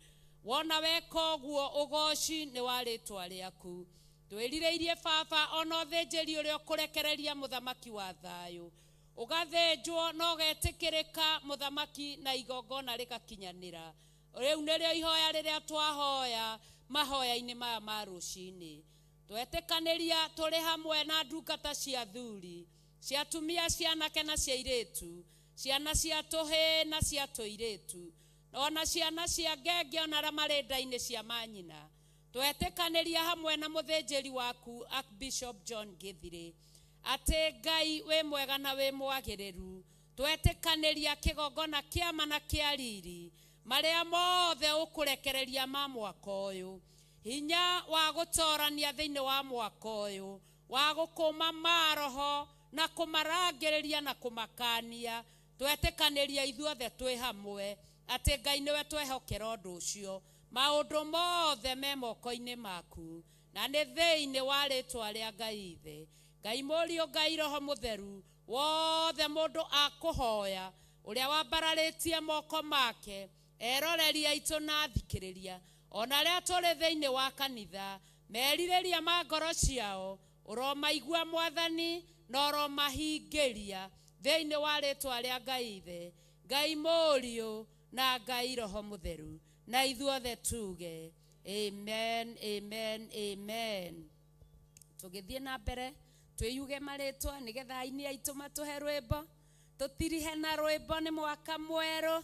Wona weka ũguo ũgoci nĩ wa rĩtwa rĩaku. Twĩrirĩirie Baba ona ũthĩnjĩri ũrĩa ũkũrekereria mũthamaki wa thayũ ũgathĩnjwo na ũgetĩkĩrĩka mũthamaki na igongona rĩgakinyanĩra. Rĩu nĩrĩo ihoya rĩrĩa twahoya mahoya-inĩ maya ma rũcinĩ. Twetĩkanĩria tũrĩ hamwe na ndungata cia athuri cia atumia cia anake na cia airĩtu ciana cia tũhĩĩ na cia tũirĩtu ona ciana cia ngenge ona arĩa marĩ nda-inĩ cia manyina. Twetĩkanĩria hamwe na mũthĩnjĩri waku Archbishop John Githire atĩ Ngai wĩ mwega na wĩ mwagĩrĩru. Twetĩkanĩria kĩgongona kĩama na kĩa riri marĩa mothe ũkũrekereria ma mwaka ũyũ hinya wa gũtorania thĩinĩ wa mwaka ũyũ wa gũkũma maroho na kũmarangĩrĩria na kũmakania. Twetĩkanĩria ithuothe twĩ hamwe atĩ Ngai nĩwe twehokera ũndũ ũcio. Maũndũ mothe me moko-inĩ maku na nĩ thĩinĩ wa rĩtwa rĩa Ngai Ithe, Ngai Mũriũ, Ngai Roho Mũtheru Wothe mũndũ akũhoya ũrĩa wambararĩtie moko make, eroreri aitũ na athikĩrĩria, ona arĩa tũrĩ thĩinĩ wa kanitha, merirĩria ma ngoro ciao ũromaigua Mwathani na ũromahingĩria thĩinĩ wa rĩtwa rĩa Ngai Ithe, Ngai Mũriũ na Ngai Roho Mũtheru, na ithuothe tuge amen, amen, amen. Tũgĩthiĩ na mbere twĩyuge marĩtwa nĩgetha aini aitũ matũhe rwĩmbo, tũtirihe na rwĩmbo. Nĩ mwaka mwerũ,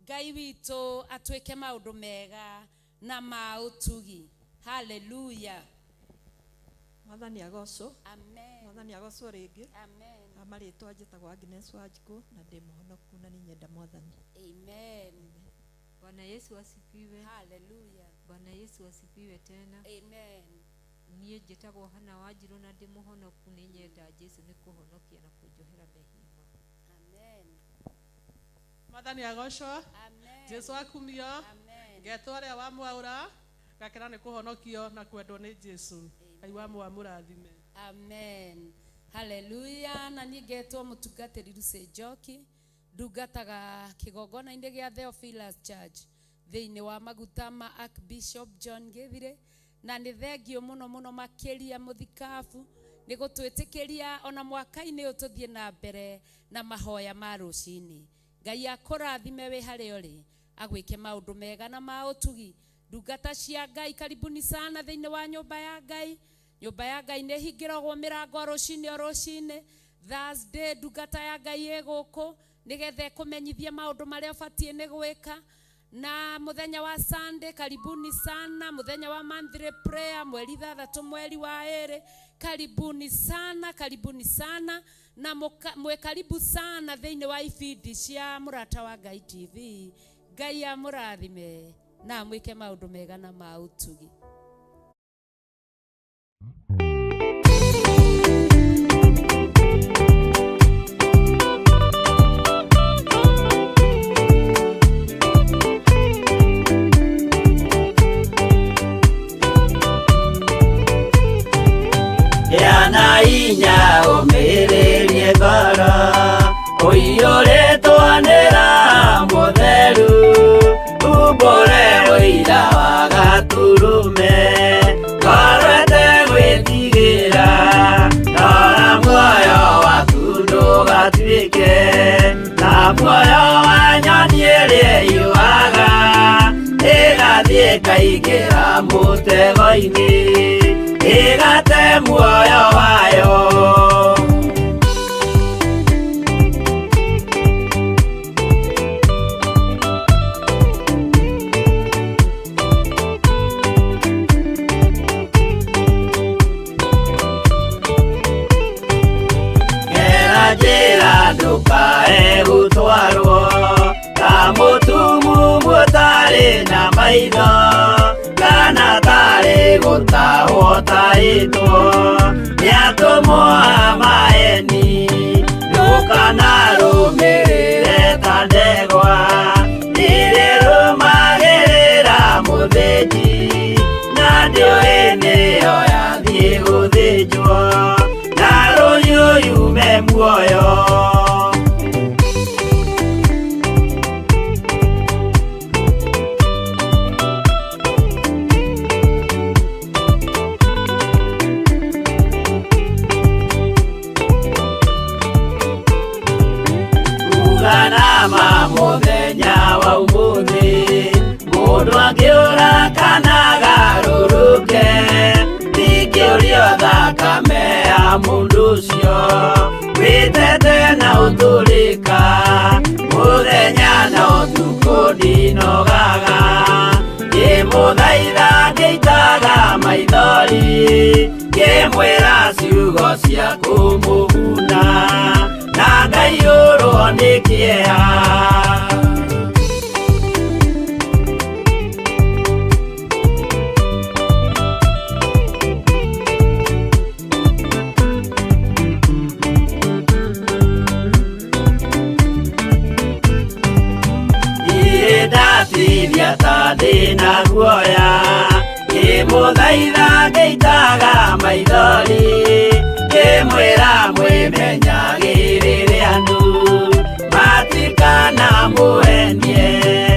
Ngai witũ atwĩke maũndũ mega na ma ũtugi. Haleluya. Mwathani agocwo. Amen. Mwathani agocwo rĩngĩ. Amen. Marĩtwa njĩtagwo Agnes Wanjikũ na ndĩ mũhonoku na nĩ nyenda Mwathani. Amen. Bwana Yesu asifiwe. Haleluya. Bwana Yesu asifiwe tena. Amen. Niĩ njĩtagwo Hana Wanjirũ na ndĩ mũhonoku, nĩ nyenda Jesu nĩ kũhonokia na kũnjohera mehia makwa. Amen. Mwathani agocwo. Amen. Jesu akumio. Amen. Ngetwo ũrĩa wa mwaũra ngakena nĩ kũhonokio na kwendwo nĩ Jesu. Ngai wa mwamũrathime. Amen. Haleluya. Na niĩ ngetwo mũtungatĩri Lucy Njoki, ndungataga kĩgongona-inĩ gĩa Theophilus Church thĩinĩ wa maguta ma Archbishop John Githire, na nĩ thengio mũno mũno makĩria mũthikabu nĩ gũtwĩtĩkĩria ona mwaka-inĩ ũyũ tũthiĩ na mbere na mahoya ma rũcinĩ. Ngai akũrathime wĩ harĩa ũrĩ, agwĩke maũndũ mega na ma ũtugi. Ndungata cia Ngai, karibuni sana thĩinĩ wa nyũmba ya Ngai. Nyũmba ya Ngai nĩ ĩhingĩragwo mĩrango rũcinĩ o rũcinĩ. Thursday ndungata ya Ngai ĩ gũkũ nĩgetha ĩkũmenyithie maũndũ marĩa ũbatiĩ nĩ gwĩka. Na mũthenya wa Sunday karibuni sana, mũthenya wa monthly prayer mweri 6 mweri wa 2, karibuni sana, karibuni sana na mwĩ karibu sana thĩinĩ wa ibindi cia Mũrata wa Ngai TV. Ngai amũrathime na amwĩke maũndũ mega na ma ũtugi. Gĩa inya ũmĩrĩrie ngoro ũiyũrĩtwo nĩ Roho Mũtheru, umbũre ũira wa Gatũrũme, ngoro ĩtegwĩtigĩra, rora muoyo waku ndũgatuĩke ta muoyo wa nyoni ĩrĩa ĩũaga, ĩgathiĩ ĩkaingĩra mũtego-inĩ, ĩgate muoyo wayo. Gera njĩra ndũkae gũtwarwo ta mũtumumu ũtarĩ na maitho, kana tarĩ gũtahwo tahĩtwo nĩ atũmwo a maeni. Ndũkanarũmĩrĩre ta ndegwa ĩrĩa ĩrũmagĩrĩra mũthĩnji, na ndĩũĩ nĩyo yathiĩ gũthĩnjwo, na rũhiũ yume muoyo. Uganama mũthenya wa ũmũthĩ, mũndũ angĩũra kana agarũrũke, ndingĩũrio thakame ya mũndũ ũcio wĩtete na ũtũrĩka, mũthenya na ũtukũ ndinogaga, ngĩmũthaitha ngĩitaga maithori, ngĩmwĩra ciugo cia kũmũguna, na ngaiyũrwo nĩ kĩeha. Ndatithia ta ndĩna guoya, ngĩrora Ngĩmũthaitha ngĩitaga maithori, ngĩmwĩra mwĩmenyagĩrĩre andũ matikana mũhenie.